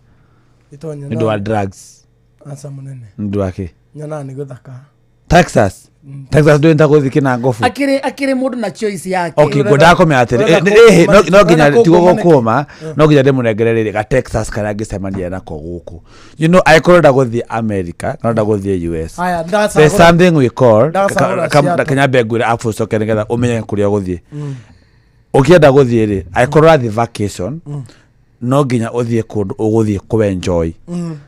Itonya. Nĩ ũndũ wa drugs. Aca mũnene. Nĩ ũndũ wa kĩ? Nyonaga nĩ gũthaka. Texas. Texas ndũĩ ta gũthiĩ kĩnangobu. Akĩrĩ akĩrĩ mũndũ na choice yake. Okay, ngwendaga kũmenya atĩrĩ, no nginya tigo gũkũma, no nginya ndĩmũnengere rĩrĩ ga Texas karĩa angĩcemania nako gũkũ. You know, angĩkorwo ũrenda gũthiĩ America, kana ũrenda gũthiĩ US. Aya, There's ndacagũra. something we call Ndacagũra Seattle. kanyambe ngwĩre afu ũcoke nĩgetha ũmenye kũrĩa ũgũthiĩ. Ũkĩenda gũthiĩ rĩ, angĩkorwo ũrathiĩ vacation, no nginya ũthiĩ kũndũ ũgũthiĩ kũ enjoy.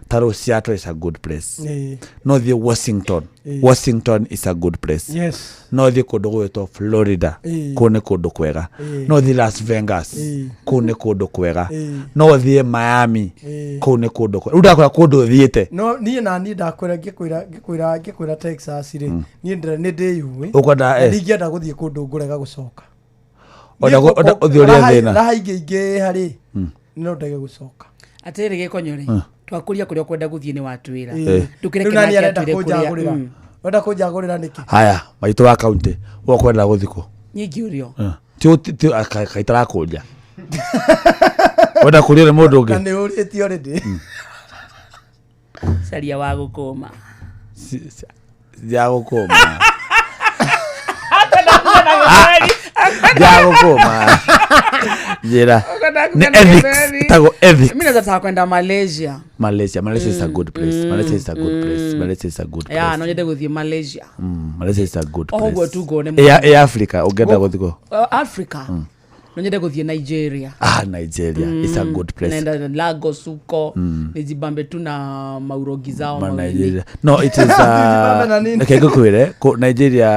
Ta rĩu Seattle is a good place. Ĩĩ. No ũthiĩ Washington. Ĩĩ. Washington is a good place. Yes. No ũthiĩ kũndũ gwĩtwo Florida. Ĩĩ. Kũu nĩ kũndũ kwega. Ĩĩ. No ũthiĩ Las Vegas. Ĩĩ. Kũu nĩ kũndũ kwega. Ĩĩ. No ũthiĩ Miami. Ĩĩ. Kũu nĩ kũndũ kwega. Rĩu ndakwĩra kũndũ ũthiĩte. No niĩ na niĩ ndakwĩra ngĩkwĩra ngĩkwĩra ngĩkwĩra Texas rĩ niĩ ndĩra nĩ ndĩyũĩ. Ũkwenda, Na eh. ndingĩenda gũthiĩ kũndũ ngũrega gũcoka. Onda Niĩ ũthiĩ ũrĩe thĩna. Raha ingĩ ingĩ harĩ no ndege gũcoka. Atĩrĩrĩ gĩkonyore. Twakũria kũrĩa ũkwenda gũthiĩ nĩ watwĩra. Ĩĩ. Ndũkĩreke Rĩu nani nake arenda atwĩre kũrĩa. kũnjagũrĩra? Wenda kũnjagũrĩra nĩkĩ? Haya, maitũ wa kaunti, we ũkwenda gũthiĩ kũ? Nyingĩ ũrio. Ti kaitarakũria. Wenda kũrio nĩ mũndũ Na ũngĩ? nĩ ũrĩtie already. Caria wa gũkũma. Ya gũkũma. Ya gũkũma. Njĩra. Nĩ ethics. Ĩtagwo ethics. Mimi naweza taka kwenda Malaysia. Malaysia. Malaysia is a good place. Malaysia is a good place. Malaysia is a good place. Ya, no nyende gũthiĩ Malaysia. Malaysia is a good O place. ũguo tu ngone Ĩ Africa ũngĩenda gũthiĩ kũ? Africa. No nyende gũthiĩ Nigeria. Ah, Nigeria is a good place. Naenda Lagos huko. Nijibambe tu na maurogi zao Ma mawili. Nigeria. No, it is Nijibambe na nini? Reke ngũkwĩre, Nigeria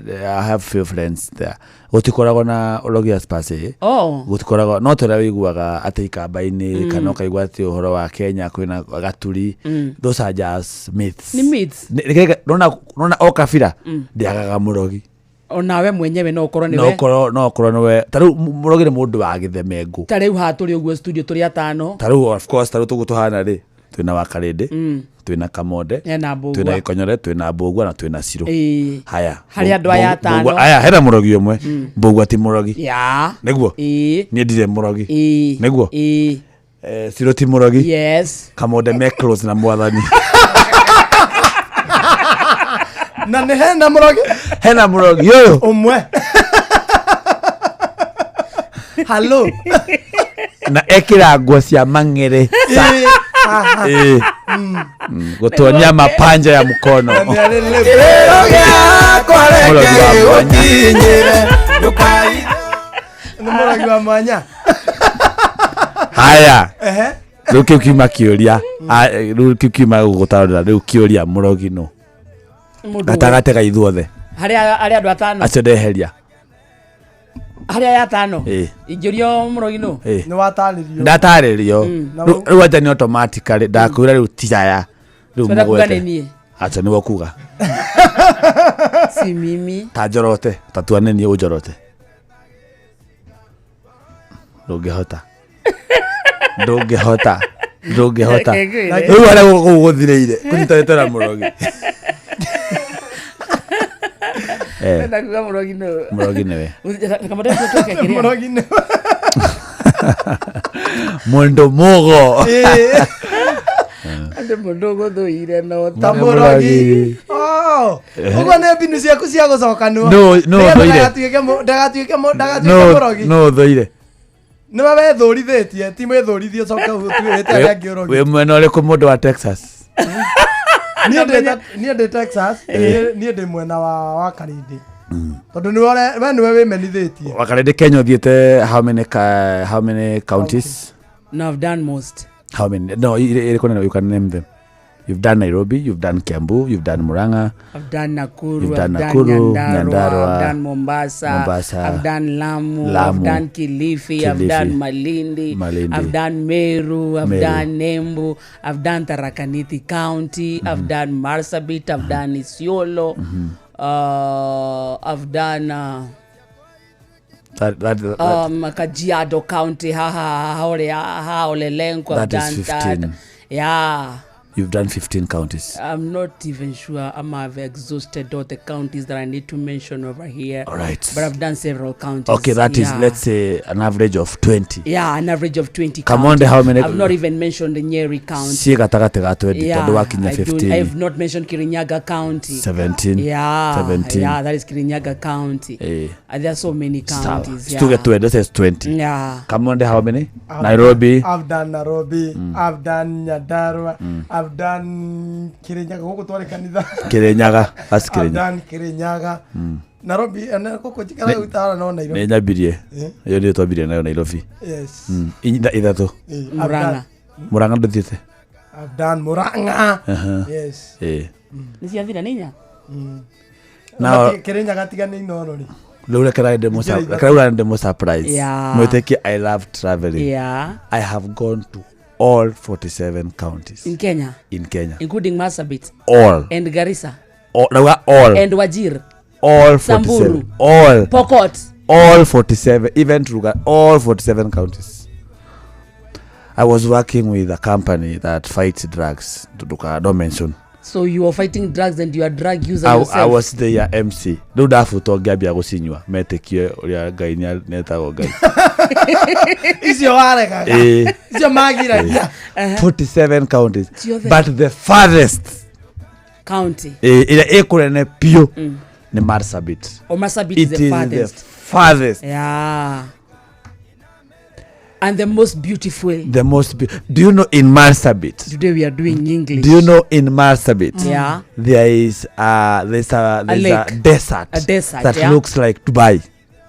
I have few friends there. Gũtikoragwo na ũrogi as per se. Oh. Gũtikoragwo no ta ũrĩa wĩiguaga atĩ ikamba-inĩ kana ũkaigua atĩ ũhoro wa Kenya kwĩna gaturi. Those are just myths. Ni myths. Nona o kabira ndĩagaga mũrogi. Onawe mwenyewe no ũkorwo No nĩwe. ũkorwo no ũkorwo nĩwe ta rĩu mũrogi nĩ mũndũ wa gĩthemengũ. Ta rĩu haha tũrĩ ũguo studio tũrĩ atano. Ta rĩu of course ta rĩu tũguo tũhana rĩ twĩna wakarĩndĩ twĩna Kamonde Hena Mbũgua. twĩna Gĩkonyore twĩna Mbũgua na twĩna Cirũ. Ĩĩ. Haya. Harĩ andũ aya atano. Aya hena mũrogi ũmwe. Mbũgua ti mũrogi. Ya. Nĩguo? Ĩĩ. Niĩ ndirĩ mũrogi. Ĩĩ. Nĩguo? Ĩĩ. Cirũ ti mũrogi. Yes. Kamonde me close na mwathani. Na nĩ hena mũrogi Hena mũrogi ũyũ. ũmwe. Hello. Na ekĩra nguo cia mang'ere. Ĩĩ, haha. Ĩĩ. Gũtuonia mapanja ya mkono. Na nĩ arĩ lip. Kĩrĩro gĩakwa Mũrogi reke wa mwanya. gĩgũkinyĩre ndũkaithe Nĩ mũrogi wa mwanya. Haya. Ehe. Rĩu kĩu kiuma kĩũria. Rĩu kĩu kiuma gũgũtarũra rĩu kĩũria mũrogi nũ. Mũndũ Gatagatĩ ga ithuothe. Harĩ harĩ andũ atano. Acio ndeheria. Harĩ aya atano. Ĩĩ. Ingĩũrio mũrogi nũ? Ĩĩ. Nĩ watarĩrio. Ndatarĩrio. Rĩu Rĩu anja nĩ automatically ndakwĩra rĩu tiraya. Rĩu Twenda kuga nĩ mũgwete. niĩ. Acha nĩwe kuga. Si mimi. Ta njorote. Ta tua nĩ niĩ ũnjorote. Ndũngĩhota. Ndũngĩhota. Ndũngĩhota. Reke ngwĩre. Rĩu harĩa gũkũ gũthirĩire kũnyitanĩte na mũrogi. Twenda kuga mũrogi nũ? Mũrogi nĩwe. Kamonde tũke kĩrĩa. Mũrogi nĩwe. Mũndũ mũgo. Ĩĩ. Andũ mũndũ ũgũthũire no Ta mũrogi. Oh. Ũguo nĩ mbinu ciaku cia gũcokanwo. No Nĩgetha ũthũire. ndagatuĩke ndagatuĩke ndagatuĩke mũrogi. No ũthũire. Nĩwe wethũrithĩtie ti mwĩthũrithie ũcoke ũtuĩte arĩa angĩ ũrogi. Wĩ mwena ũrĩkũ mũndũ wa Texas? Niĩ ndĩ Texas, niĩ ndĩ mwena wa Karĩndĩ. Tondũ nĩwe we nĩwe wĩmenithĩtie. Wakarĩndĩ Kenya ũthiĩte how many how many counties? No, I've done most. How many? No, ĩrĩkũ nene you can name them. You've done Nairobi, you've done Kiambu, you've done Murang'a. I've done Nakuru, You've done I've Nakuru, done Nyandarua, Nyandarua, I've done Mombasa, Mombasa, I've done Lamu, I've Lamu, done Kilifi, I've Kilifi, done Malindi, Malindi, I've done Meru, I've Meru. done Nembu, I've done Tarakaniti County, I've done Marsabit, I've done Isiolo, I've done Kajiado County, ha ha ha ha Olelenku, I've That is done 15. that. Yeah. You've done 15 counties. I'm not even sure I've exhausted all the counties that I need to mention over here. All right. But I've done several counties. Okay, that is, Yeah. let's say, an average of 20. Yeah, an average of 20 Come on, counties. how many- I've not even mentioned the Nyeri County. Ciĩ gatagatĩ ga 20 Yeah, tondũ wakinya I don't- 15. I've not mentioned Kirinyaga County. 17. Yeah. 17. Yeah, that is Kirinyaga County. Eh. There are so many Sawa. counties. Yeah. Tuge 20, let's say 20. Yeah. Come on, how many? Nairobi. I've done Nairobi, I've done Nyandarua, I've done Kirinyaga gũkũ twarĩ kanitha. Kirinyaga, that's I've Kirinyaga. done Kirinyaga. Nairobi, na gũkũ njikaraga gũtara no Nairobi. Nĩ nyambirie. Eh. Ĩyo nĩyo twambirie nayo Nairobi. Yes. Ithatũ. Eh, I've Murang'a. done- Murang'a ndũthiĩte? I've done Murang'a. Aha. Yes. Eh. Nĩ ciathira nĩ inya? Now- Na Kirinyaga tiga nĩ Inooro rĩ. Rĩu Ingĩra ithatũ. reke ndĩmũ surprise. Yeah. Mwĩtĩkie I love traveling. Yeah. I have gone to all 47 counties In Kenya, in Kenya. including Marsabit. All. And Garissa. All, nauga all. And Wajir. All 47. Samburu. All. Pokot. All 47, even Ruga, all 47 counties. I was working with a company that fights drugs. Tuduka, don't mention. So you are fighting drugs and you are drug user yourself. I was their MC. Rĩu ndabutwo ngĩambia gũcinyua metĩkie ũrĩa Ngai nĩetagwo Ngai. Icio waregaga. Eh. Icio magiragia. 47 counties. Ciothe. But the farthest County. ĩrĩa ĩ kũnene biũ nĩ Marsabit. Or Marsabit is It the is the farthest. farthest. Yeah. And the most beautiful. The most do you know in Marsabit? Today we are doing English. Do you know in Marsabit? Yeah. There is there's a there's a, lake. desert. A desert, that yeah. looks like Dubai.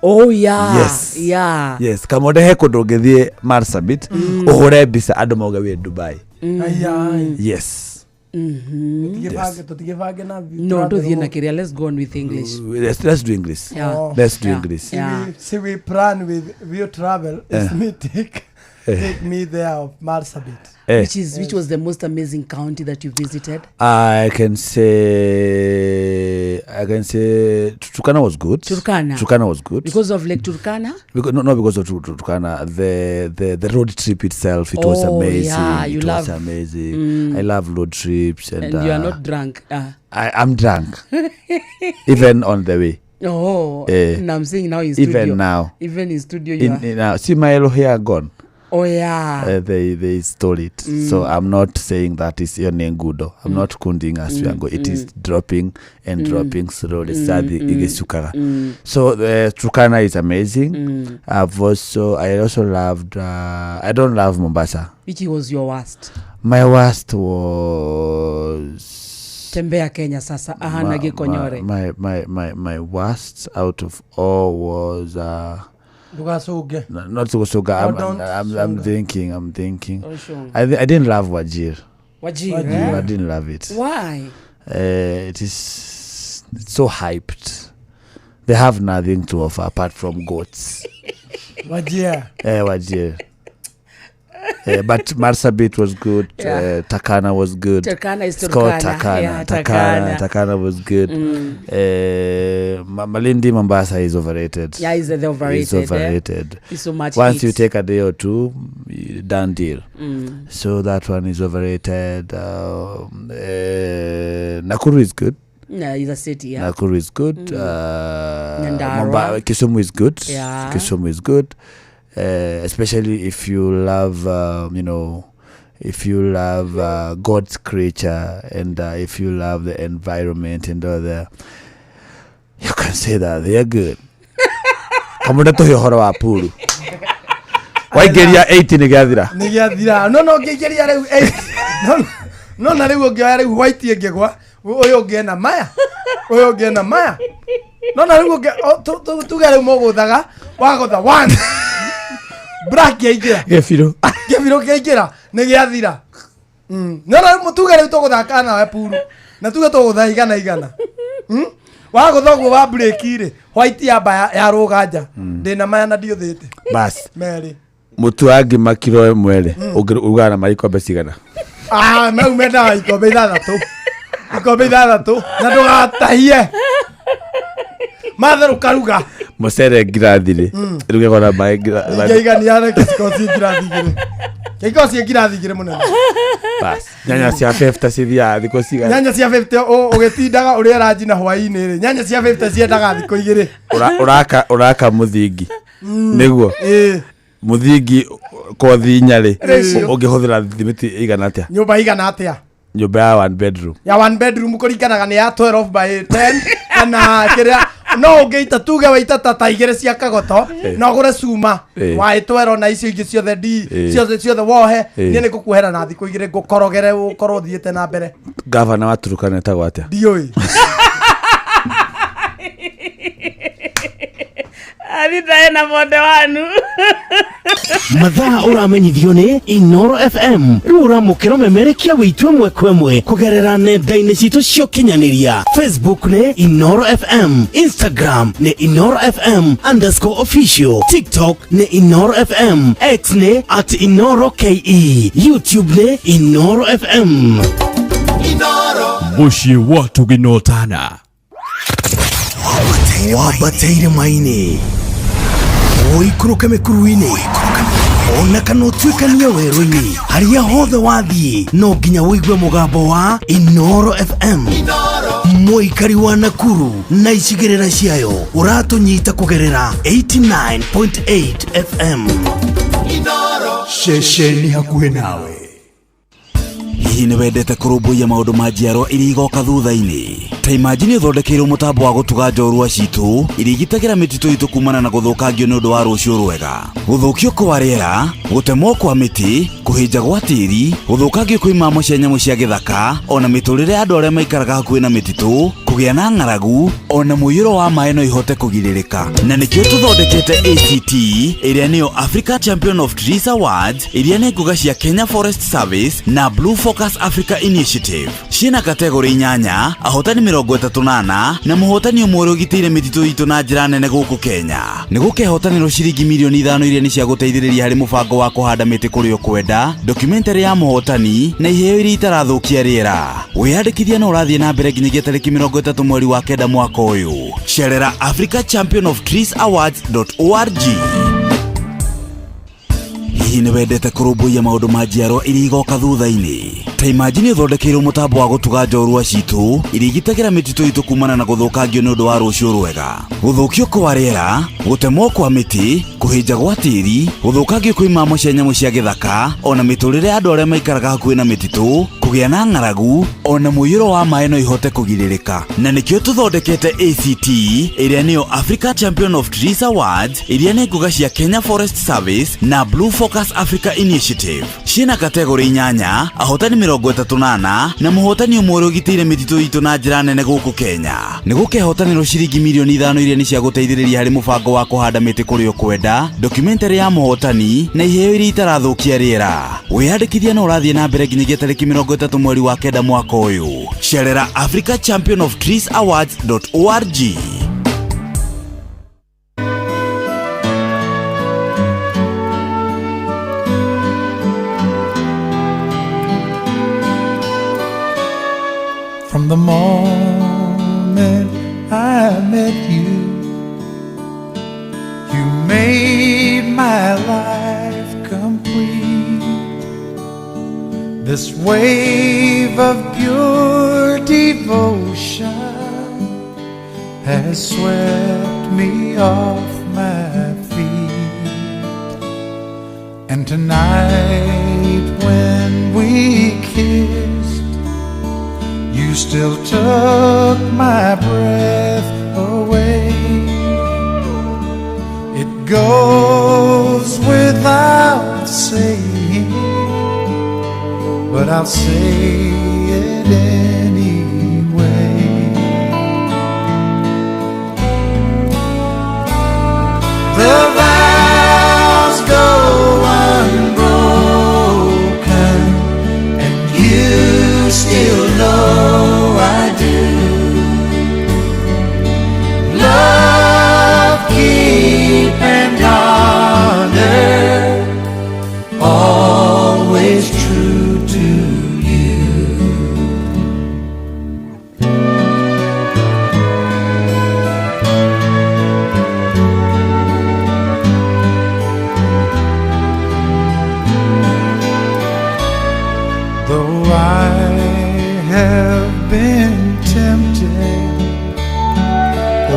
Oh yeah. Yes. Yeah. Yes, kamode he kũndũ ũngĩthiĩ Marsabit ũhũre mbica andũ mauge wĩ Dubai. Ai. Yes. Tũtigĩbange na No, ndũthiĩ na kĩrĩa. Let's go on with English. Let's do English. Yeah. Oh. Let's do Yeah. English. Yeah. See, we plan with we travel. It's Eh. me take Eh. take me there of Marsabit. Eh. Which is which was the most amazing county that you visited? I can say Turkana was good. Turkana. Turkana was good. Because of Lake Turkana? Because, no, not because of Turkana. The road trip itself, it was Oh, amazing. yeah, you it was love- amazing. Mm. I love road trips, and, And you are not drunk. I'm drunk, even on the way. Oh, Eh, and I'm saying now in studio. Even now. Even in studio, you are. Now, see my yellow hair gone. Oh yeah. They stole it. So I'm not saying that is your name good. I'm not kunding as we are going. It is dropping and dropping slowly. Sadly, igesukaga. So Turkana is amazing. I also loved. I don't love Mombasa. Which was your worst? My worst was Tembea Kenya sasa. Ahana Gikonyore. My worst out of all was. Ndũgacũnge. No, not Suga. Oh, don't I'm Sunga. thinking. I'm thinking. Oh, sure. I didn't love Wajir. Wajir, I eh? didn't love it. Why? It's so hyped. They have nothing to offer apart from goats. Wajir. Wajir. But Marsabit was good. Yeah. Turkana was good. Turkana is It's called Turkana. Turkana. Yeah, Turkana. Turkana. Turkana was good. Malindi, Mombasa is overrated. Yeah, it's overrated. It's overrated. Eh? It's so much Once heat. you take a day or two, done deal. So that one is overrated. Nakuru is good. Yeah, it's a city. Yeah. Nakuru is good. Nyandarua. Kisumu is good. Yeah. Kisumu is good. Especially if you love, if you love God's creature and if you love the environment and all that, you can say that they are good. Kamunda tuhe ũhoro wa puru waingĩria 8 nĩ gĩathira Nĩ gĩathira. No no ngĩingĩria rĩu 8. No na rĩu ũngĩoya rĩu white ĩngĩgwa ũyũ ũngĩ ena maya. Ũyũ ũngĩ ena maya. No na rĩu ũngĩ tuge rĩu mũgũthaga wagũtha 1. Black yaingĩra. Gĩbirũ. Gĩbirũ kĩaingĩra nĩ gĩathira. No na tuge rĩu tũgũthaka nawe puru na tuge tũgũtha igana igana. Wagũtha ũguo wa break rĩ, white yamba ya rũga nja. Ndĩna maya na ndiũthĩte. Bas. Merĩ. Mũtu wa ngima kiro ĩmwe rĩ, ũngĩrugaga na maĩ ikombe cigana? Ah, mau mendaga ikombe ithathatũ. Ikombe ithathatũ na ndũgatahie. Matherũka ruga. Mũcere ngirathi rĩ, ĩrugagwo na maĩ Ingĩigania reke cikorwo ciĩ ngirathi igĩrĩ. Gĩkorwo ciĩ ngirathi igĩrĩ mũnene. Bas. Nyanya cia 50 cithiaga thikũ cigana? Nyanya cia 50 ũgĩtindaga ũrĩa ranji na hwaĩ-inĩ rĩ. Nyanya cia 50 ciendaga thikũ igĩrĩ. Ũraka mũthingi. Nĩguo. Ĩĩ. Mũthingi kothi inya rĩ, Ratio. ũngĩhũthĩra thimiti igana atĩa? Nyũmba igana atĩa? Nyũmba ya one bedroom. Ya one bedroom kũringanaga nĩ ya 12 by 10 kana kĩrĩa no ũngĩita tuge waita ta igĩrĩ cia kagoto no ũgũre cuma wa ĩtwero na icio ingĩ ciothe ndi ciothe ciothe wohe niĩ nĩ ngũkuohera na thikũ igĩrĩ ngũkorogere ũkorwo ũthiĩte na mbere. Gavana wa Turkana etagwo atĩa? Ndiũĩ. Athita ena monde wanu. Mathaa ũramenyithio nĩ Inoro FM rĩu ũramũkĩra ũmemerekia wĩitũ ĩmwe kwa ĩmwe kũgerera nenda-inĩ citũ cia ũkinyanĩria. Facebook nĩ Inoro FM, Instagram nĩ Inoro FM underscore official, TikTok nĩ Inoro FM, X nĩ at Inoro KE, YouTube nĩ Inoro FM. Mũciĩ wa tũgĩnotana. Wambateire maini ũikũrũke mĩkuru-inĩ ona kana ũtuĩkanie werũ-inĩ harĩa hothe wathiĩ no nginya ũigue mũgambo wa Inoro FM. Mũikari wa Nakuru na icigĩrĩra ciayo ũratũnyita kũgerera 89.8 FM. Ceceni hakuhĩ nawe. Hihi nĩ wendete kũrũmbũiya maũndũ ma njiarwa iria igoka thutha-inĩ? Ta imagine ũthondekeirwo mũtambo wa gũtuga njorua citũ iria igitagĩra mĩtitũ itũ kumana na gũthũkangio nĩ ũndũ wa rũciũ rwega. Gũthũkio kwa rĩera, gũtemwo kwa mĩtĩ, kũhĩnja gwa tĩri, gũthũkangio kwa imamo cia nyamũ cia gĩthaka, ona mĩtũrĩre ya andũ arĩa maikaraga hakuhĩ na mĩtitũ, kũgĩa na ng'aragu, ona mũiyũro wa maĩ no ihote kũgirĩrĩka. Na nĩkĩo tũthondekete ACT, ĩrĩa nĩyo Africa Champion of Trees Awards, iria nĩ ngũga cia Kenya Forest Service na Blue Focus Africa Initiative. Ciĩna kategori inyanya, ahotani 34 na mũhotani ũmwe ũrĩa ũgitĩire mĩtitũ itũ na njĩra nene gũkũ Kenya. Nĩ gũkehotanĩrwo ciringi mirioni 5 iria nĩ cia gũteithĩrĩria harĩ mũbango wa kũhanda mĩtĩ kũrĩa ũkwenda, documentary ya mũhotani na iheo iria itarathũkia rĩera. Wĩyandĩkithia no ũrathiĩ na mbere nginyagia tarĩki 30 mweri wa 9 mwaka ũyũ. Cerera Africa Champion of Trees Awards.org. Hihi nĩ wendete kũrũmbũiya maũndũ ma njiarwa iria igoka thutha-inĩ? Ta imagine ũthondekeirwo mũtambo wa gũtuga njorua citũ iria igitagĩra mĩtitũ itũ kumana na gũthũkangio nĩ ũndũ wa rũciũ rwega. Gũthũkio kwa rĩera, gũtemwo kwa mĩtĩ, kũhĩnja gwa tĩri, gũthũkangio kwa imamo cia nyamũ cia gĩthaka, ona mĩtũrĩre ya andũ arĩa maikaraga hakuhĩ na mĩtitũ, kũgĩa na ng'aragu, ona mũiyũro wa maĩ no ihote kũgirĩrĩka. Na nĩkĩo tũthondekete ACT, ĩrĩa nĩyo Africa Champion of Trees Awards, iria nĩ ngũga cia Kenya Forest Service na Blue Focus Africa Initiative. Ciĩna kategori inyanya, ahotani 34 na mũhotani ũmwe ũrĩa ũgitĩire mĩtitũ itũ na njĩra nene gũkũ Kenya. Nĩ gũkehotanĩrwo ciringi mirioni 5 iria nĩ cia gũteithĩrĩria harĩ mũbango wa kũhanda mĩtĩ kũrĩa ũkwenda, documentary ya mũhotani na iheo iria itarathũkia rĩera. Wĩyandĩkithia no ũrathiĩ na mbere nginyagia tarĩki 30 mweri wa 9 mwaka ũyũ. Cerera Africa Champion of Trees Awards.org. From the moment I met you, you made my life complete. This wave of pure devotion has swept me off my feet. And tonight when we kissed, you still took my breath away. It goes without saying, but I'll say it anyway. The vows go unbroken, and you Always true to you. Though I have been tempted,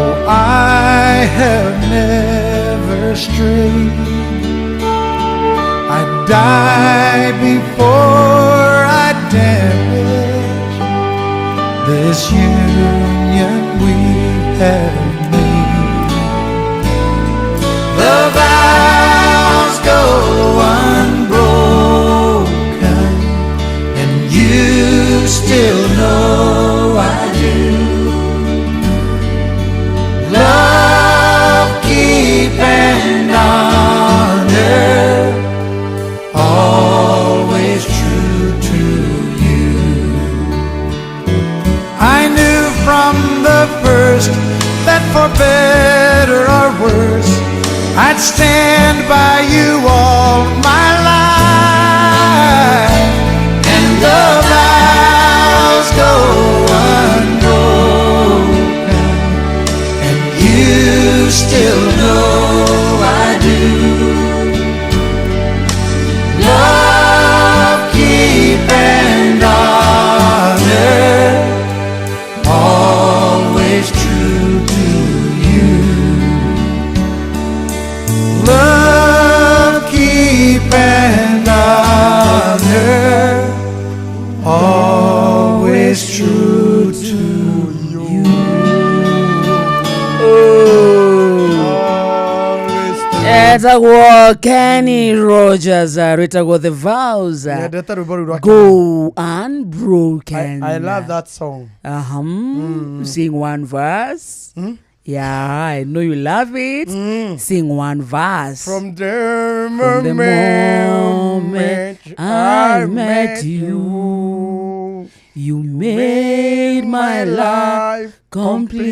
oh, I have never strayed. I'd die before I damage this union we have made. The vows go unbroken, and you still know I do. Love, keep, and honor, always true to you. I knew from the first that for better or worse, I'd stand by you all my life. And the vows go unbroken, and you still know I do. Love, keep, and honor, always true to you. Love, keep, and honor, always true to you. Etagwo Kenny Rogers, rwĩtagwo The Vows Nyendete rwĩmbo rũu rwa Go Unbroken. I love that song. Uh-huh. Sing one verse. Yeah, I know you love it. Sing one verse. From the From the moment moment I met you, you made my life complete.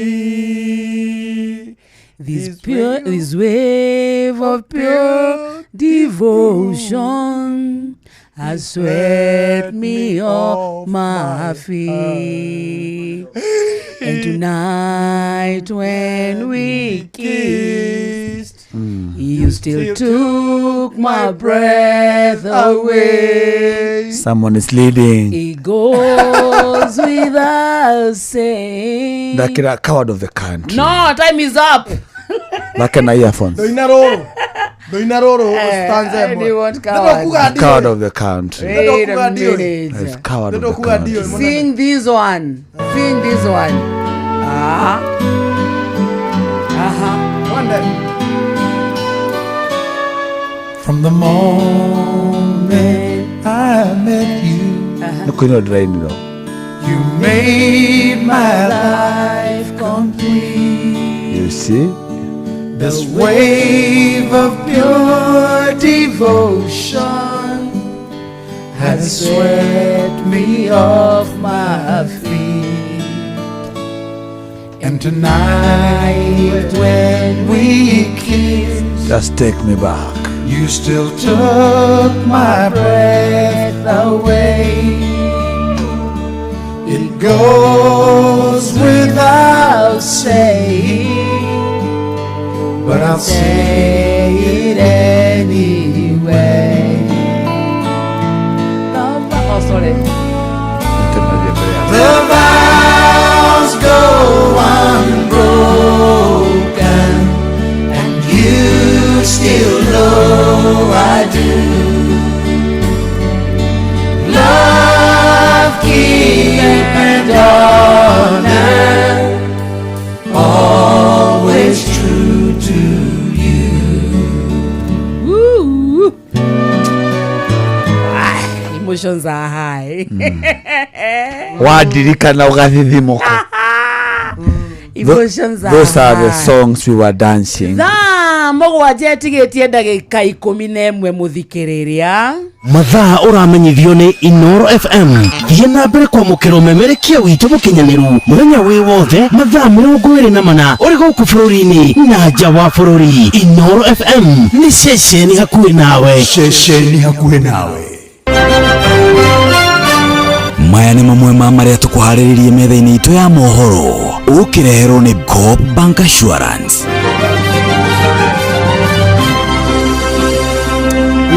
This pure, this wave of pure devotion has swept me off my feet. And tonight when we kissed, you still took my breath away. Someone is leading. It goes without saying. Ndakira coward of the country. No, time is up. Thake na earphones. Ndoina rũrũ ndoina rũrũ stanza I ĩmwe. do want Nĩndũkuga coward. ndiũĩ. Coward of the country. Wait a Nĩndũkuga ndiũĩ. minute. It's coward of the Nĩndũkuga country. ndiũĩ mũnene. Sing this one. Sing this one. Ah. Uh-huh. Wande. From the moment I met you, Nĩ kũinwo ndĩrainirwo. you made my life complete. You see? This wave of pure devotion has swept me off my feet. And tonight when we kissed, Just take me back. you still took my breath away. It goes without saying, but I'll say it anyway. Oh, sorry. The vows go unbroken, and you still know I do. Love, keep, and honor, always true to you. Woo. Ah, emotions are high. Wadirikana ũgathithimũka. Emotions are Those are the high. songs we were dancing. Thaa mũgwanja ĩtigĩtie ndagĩka ikũmi na ĩmwe mũthikĩrĩria. Mathaa ũramenyithio nĩ Inoro FM. Thiĩ na mbere kwamũkĩra ũmemerekia witũ mũkinyanĩru mũthenya wĩ wothe mathaa 24 ũrĩ gũkũ bũrũri-inĩ na nja wa bũrũri. Inoro FM nĩ ceceni hakuhĩ nawe. Ceceni hakuhĩ nawe. Maya nĩ mamwe ma marĩa tũkũharĩrĩrie metha-inĩ itũ ya mohoro ũkĩreherwo nĩ Coop Bank Assurance.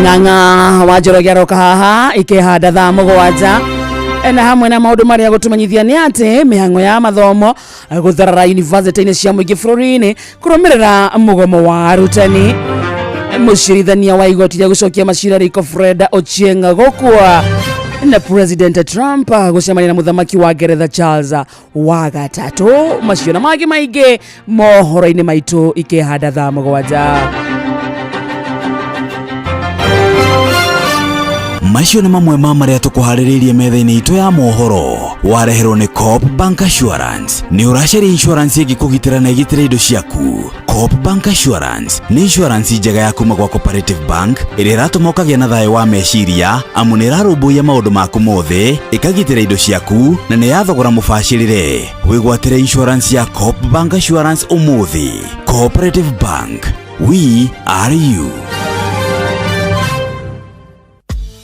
Ng'ang'a wa Njoroge aroka haha ikĩhanda thaa 7 na hamwe na maũndũ marĩa gũtũmenyithia nĩ atĩ mĩhang'o ya mathomo gũtharara yunivasĩtĩ-inĩ cia mũingĩ bũrũri-inĩ kũrũmĩrĩra mũgomo wa arutani. Mũcirithania wa igoti rĩa gũcokia macira riko Fred Ochieng gũkua na President Trump gũcemania na mũthamaki wa Ngeretha Charles wa gatatũ. Macio na mangĩ maingĩ mohoro-inĩ maitũ ikĩhanda thaa 7. Macio nĩ mamwe ma marĩa tũkũharĩrĩirie metha-inĩ itũ ya mohoro wareherwo nĩ Coop Bank Assurance. Nĩ ũracaria insurance ĩngĩkũgitĩra na ĩgitĩre indo ciaku. Coop Bank Assurance nĩ insurance njega ya kuma gwa Cooperative Bank ĩrĩa ĩratũma ũkagĩa na thayũ wa meciria amu nĩ ĩrarũmbũiya maũndũ maku mothe, ĩkagitĩra indo ciaku na nĩ ya thogora mũbacĩrĩre. Wĩgwatĩre insurance ya Coop Bank Assurance ũmũthĩ. Cooperative Bank, we are you.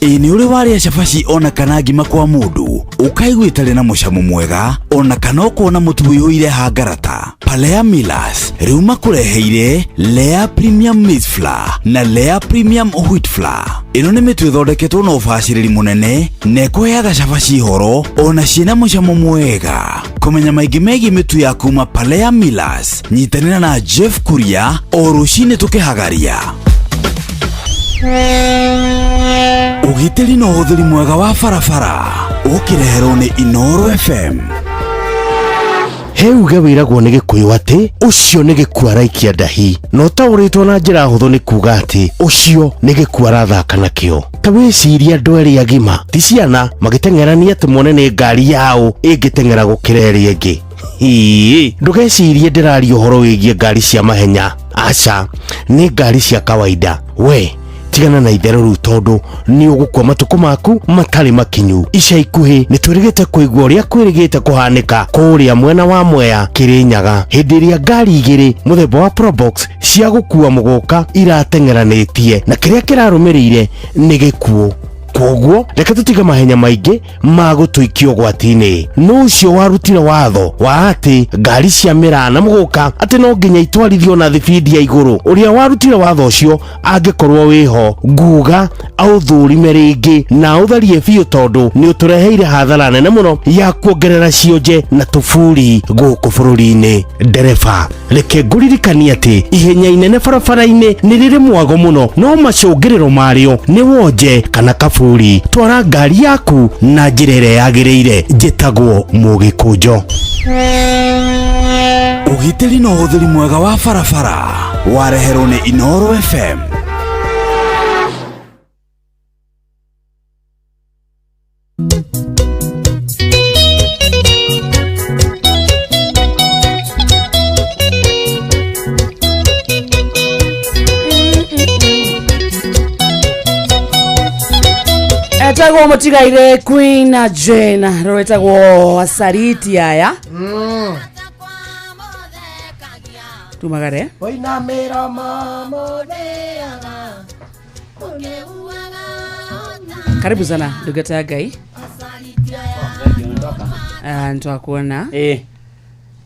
Ĩ nĩ ũrĩ warĩa cabaci ona kana ngima kwa mũndũ ũkaigua ĩtarĩ na mũcamo mwega ona kana ũkona mũtu ũihũire hangarata? Palea Millers rĩu makũreheire Lea Premium Maize Flour na Lea Premium Wheat Flour. Ĩno nĩ mĩtu ĩthondeketwo na ũbacĩrĩri mũnene na ĩkũheaga cabaci horo ona ciĩna mũcamo mwega. Kũmenya maingĩ megiĩ mĩtu ya kuma Palea Millers, nyitanĩra na Jeff Kuria o rũcinĩ tũkĩhagaria. Ũgitĩri na ũhũthĩri mwega wa barabara ũkĩreherwo nĩ Inoro FM. He uge wĩragwo nĩ Gĩkũyũ atĩ ũcio nĩ gĩkuũ araikia ndahi, na ũtaũrĩtwo na njĩra hũthũ nĩ kuga atĩ ũcio nĩ gĩkuũ arathaka nakĩo. Ta wĩcirie andũ erĩ agima ti ciana magĩteng'erania atĩ mone nĩ ngari yao ĩngĩteng'era gũkĩra ĩrĩa ĩngĩ. Hii, ndũgecirie ndĩraria ũhoro wĩgiĩ ngari cia mahenya, aca, nĩ ngari cia kawaida. We tigana na itherũ rĩu tondũ nĩ ũgũkua matukũ maku matarĩ makinyu. Ica ikuhĩ nĩ twĩrĩgĩte kũigua ũrĩa kwĩrĩgĩte kũhanĩka kũrĩa mwena wa Mwea Kĩrĩnyaga hĩndĩ ĩrĩa ngari igĩrĩ mũthemba wa Probox cia gũkua mũgũka irateng'eranĩtie na kĩrĩa kĩrarũmĩrĩire nĩ gĩkuũ. Kwoguo reke tũtige mahenya maingĩ ma gũtũikia ũgwati-inĩ. Nũ ũcio warutire watho wa atĩ ngari cia mĩraa na mũgũka atĩ no nginya itwarithio na thibindi ya igũrũ? Ũrĩa warutire watho ũcio angĩkorwo wĩho, nguga aũthũrime rĩngĩ na aũtharie biũ tondũ nĩ ũtũreheire hathara nene mũno ya kuongerera cionje na tũburi gũkũ bũrũri-inĩ. Ndereba, reke ngũririkanie atĩ ihenya inene barabara-inĩ nĩ rĩrĩ mwago mũno, no macũngĩrĩro marĩo nĩ wonje kana kaburi. Twara ngari yaku na njĩra ĩrĩa yagĩrĩire. Njĩtagwo Mũgĩkũnjo. Ũgitĩri na ũhũthĩri mwega wa barabara wareherwo nĩ Inoro FM. Etagwo mũtigaire Queen Jane, rwetagwo Sariti aya tumagare Wainamĩra mamũthĩaga. Karibu sana ndungata ya Ngai. Nitwakuona.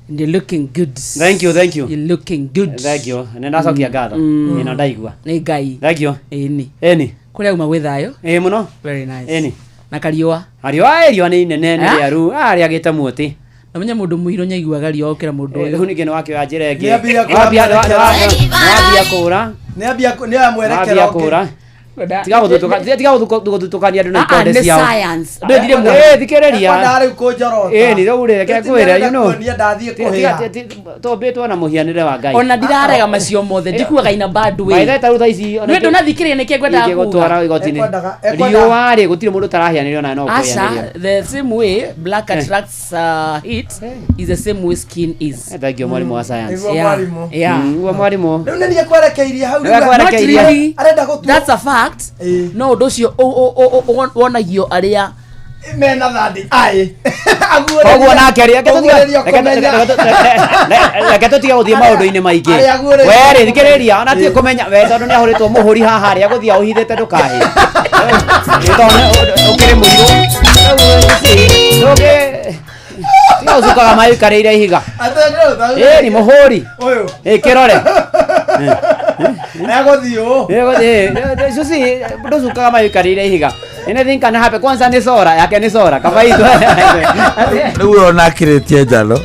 You're looking good. Thank you, thank you. You're looking good. Thank you. Nĩ ndacokia ngatho. Ĩ na ndaigua. Nĩ Ngai. Thank you. Ĩni. Ĩni. Kũrĩa uma gwĩ thayũ. Ĩ mũno. Very nice. Ĩni. Na kariũa. Riũa riũa nĩ inene nĩ Ah? rĩaru. Ah, rĩagĩte muotĩ. Namenya mũndũ mũirũ nĩaiguaga riũa gũkĩra mũndũ ũyũ. Rĩu ningĩ nĩwakĩoya njĩra ĩngĩ. Nĩambia Nĩwambia kũra. nĩwambia kũra. Nĩambia nĩoya mwerekero Nĩwambia ũngĩ. kũra. Tiga gũthutũka tiga gũthutũkania andũ na Ah, ah, ikonde nĩ ciao. science. Ndĩ ndirĩ mu. Ĩ thikĩrĩria. Ekwendaga rĩu kũnjorota. Ĩ ni rĩu rĩ reke ngwĩre you know. Kuonia ndathiĩ kũhĩa. Tũmbĩtwo na mũhianĩre wa Ngai. Ona ndirarega macio mothe ndikuaga ina bad way. Maithe ta rĩu thaa ici ona Nĩ ndũnathikĩrĩria nĩkĩ ngwendaga ingĩgũtwara kuga. igoti-inĩ. Ekwendaga- Riũa rĩ gũtirĩ mũndũ ũtarahianĩrio na no Asha, kwĩanĩrio. the same way black Eh. attracts heat is the same way skin is. Thank you mwalimu wa science. Nĩguo Yeah. mwarimũ. Yeah. Nĩguo mwarimũ. Rĩu nĩ niĩ kwerekeirie hau Nĩwe rĩu Not akwerekeirie. really. arenda gũtua That's a fact. No ũndũ ũcio wonagio arĩa Mena thandi ai. Koguo nake rĩ, reke tũtige gũthiĩ maũndũ-inĩ maingĩ. Arĩa aguũrĩrio. We rĩ, thikĩrĩria, ona tiĩ kũmenya we tondũ nĩ ahũrĩtwo mũhũri haha rĩ, agũthiĩ aũhithĩte ndũkahĩ. Tondũ ũkĩrĩ mũirũ. Ndũngĩ tiga ũcukaga maĩ ũikarĩire ihiga. Ĩ ni mũhũri. Ũyũ. Ĩ kĩrore. Egũthiĩ ũũ. Ĩ cuci ndũcukaga maĩ ũikarĩire ihiga. Anything can happen. Kwanza ni sora yake ni sora kawaida. Rĩu ona akĩrĩtie njano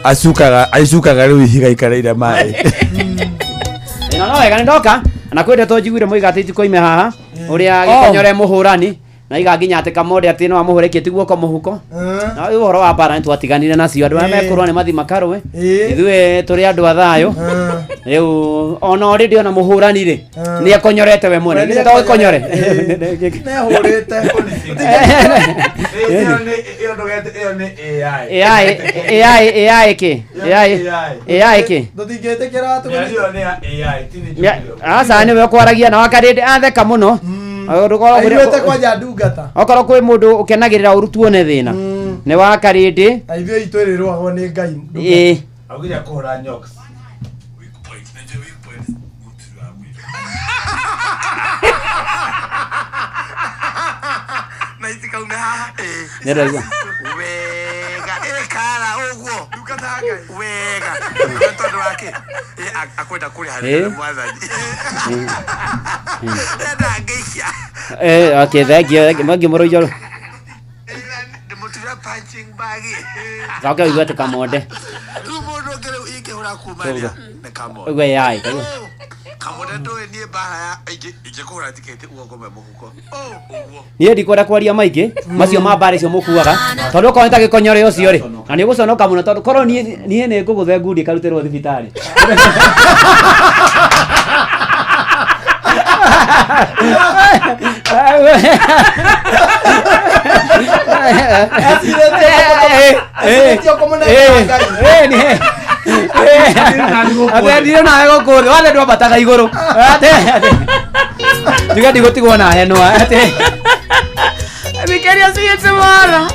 acukaga aicukaga rĩu ihiga ikarĩire maĩ. Ĩno no wega nĩ ndoka na kwĩ ndeto njiguire moiga atĩ itikoime haha ũrĩa gĩkonyore mũhũrani na iga nginya atĩ kamode atĩ no amũhũre kĩti guoko mũhuko na ũyũ ũhoro wa mbara nĩ twatiganire nacio andũ arĩa mekũrũa nĩ mathi makarũe ithuĩ tũrĩ andũ a thayũ rĩu ona already ona mũhũrani rĩ nĩ ekonyorete we mwene We nĩ githĩ to gĩkonyore Nehũrĩte. Ĩyo nĩ AI AI AI kĩ AI AI kĩ Tũtingĩtĩkĩra atĩ Ĩyo nĩ AI ti nĩ aca nĩwe ũkwaragia na wakarĩndĩ atheka mũno Aiguĩte kwanja ndungata. Okorwo kwĩ mũndũ ũkenagĩrĩra ũru tuone thĩna nĩ wa karĩndĩ. Na ithuĩ itũ ĩrĩrũagwo nĩ Ngai. Ĩ. Augire akũhũra nyoks. Na itikaume haha. Nĩ ndaigua. Wega ĩkara ũguo ndungata ya Ngai wega Nĩ tondũ wake akwenda kũrĩha Ĩ. mwathani enda ngeicia. Eh, okay, thank you. Thank you. Mwangi mũrũijoro. Ndĩmũture punching bag. Coke ũigue atĩ kamonde. Rĩu mũndũ ũngĩ rĩu ingĩhũra kuma rĩa nĩ kamonde. Ũigue AI. Kaigua. Kamonde ndũĩ niĩ mbara ya ingĩkũhũra tiketi guoko me mũhuko ũguo. Niĩ ndikwenda kwaria maingĩ macio ma mbara icio mũkuaga tondũ okorwo nĩ ta gĩkonyore ũcio rĩ na nĩ ũgũconoka mũno tondũ korwo niĩ niĩ nĩ ngũgũthe ngundi ĩkarutĩrwo thibitarĩ. Acirĩtio kũmũnengera Ngai. Atendire nawe gũkũ thĩ wathe ndwambataga igũrũ njuge ndigũtigwo na henwa Thikĩrĩria see you tomorrow.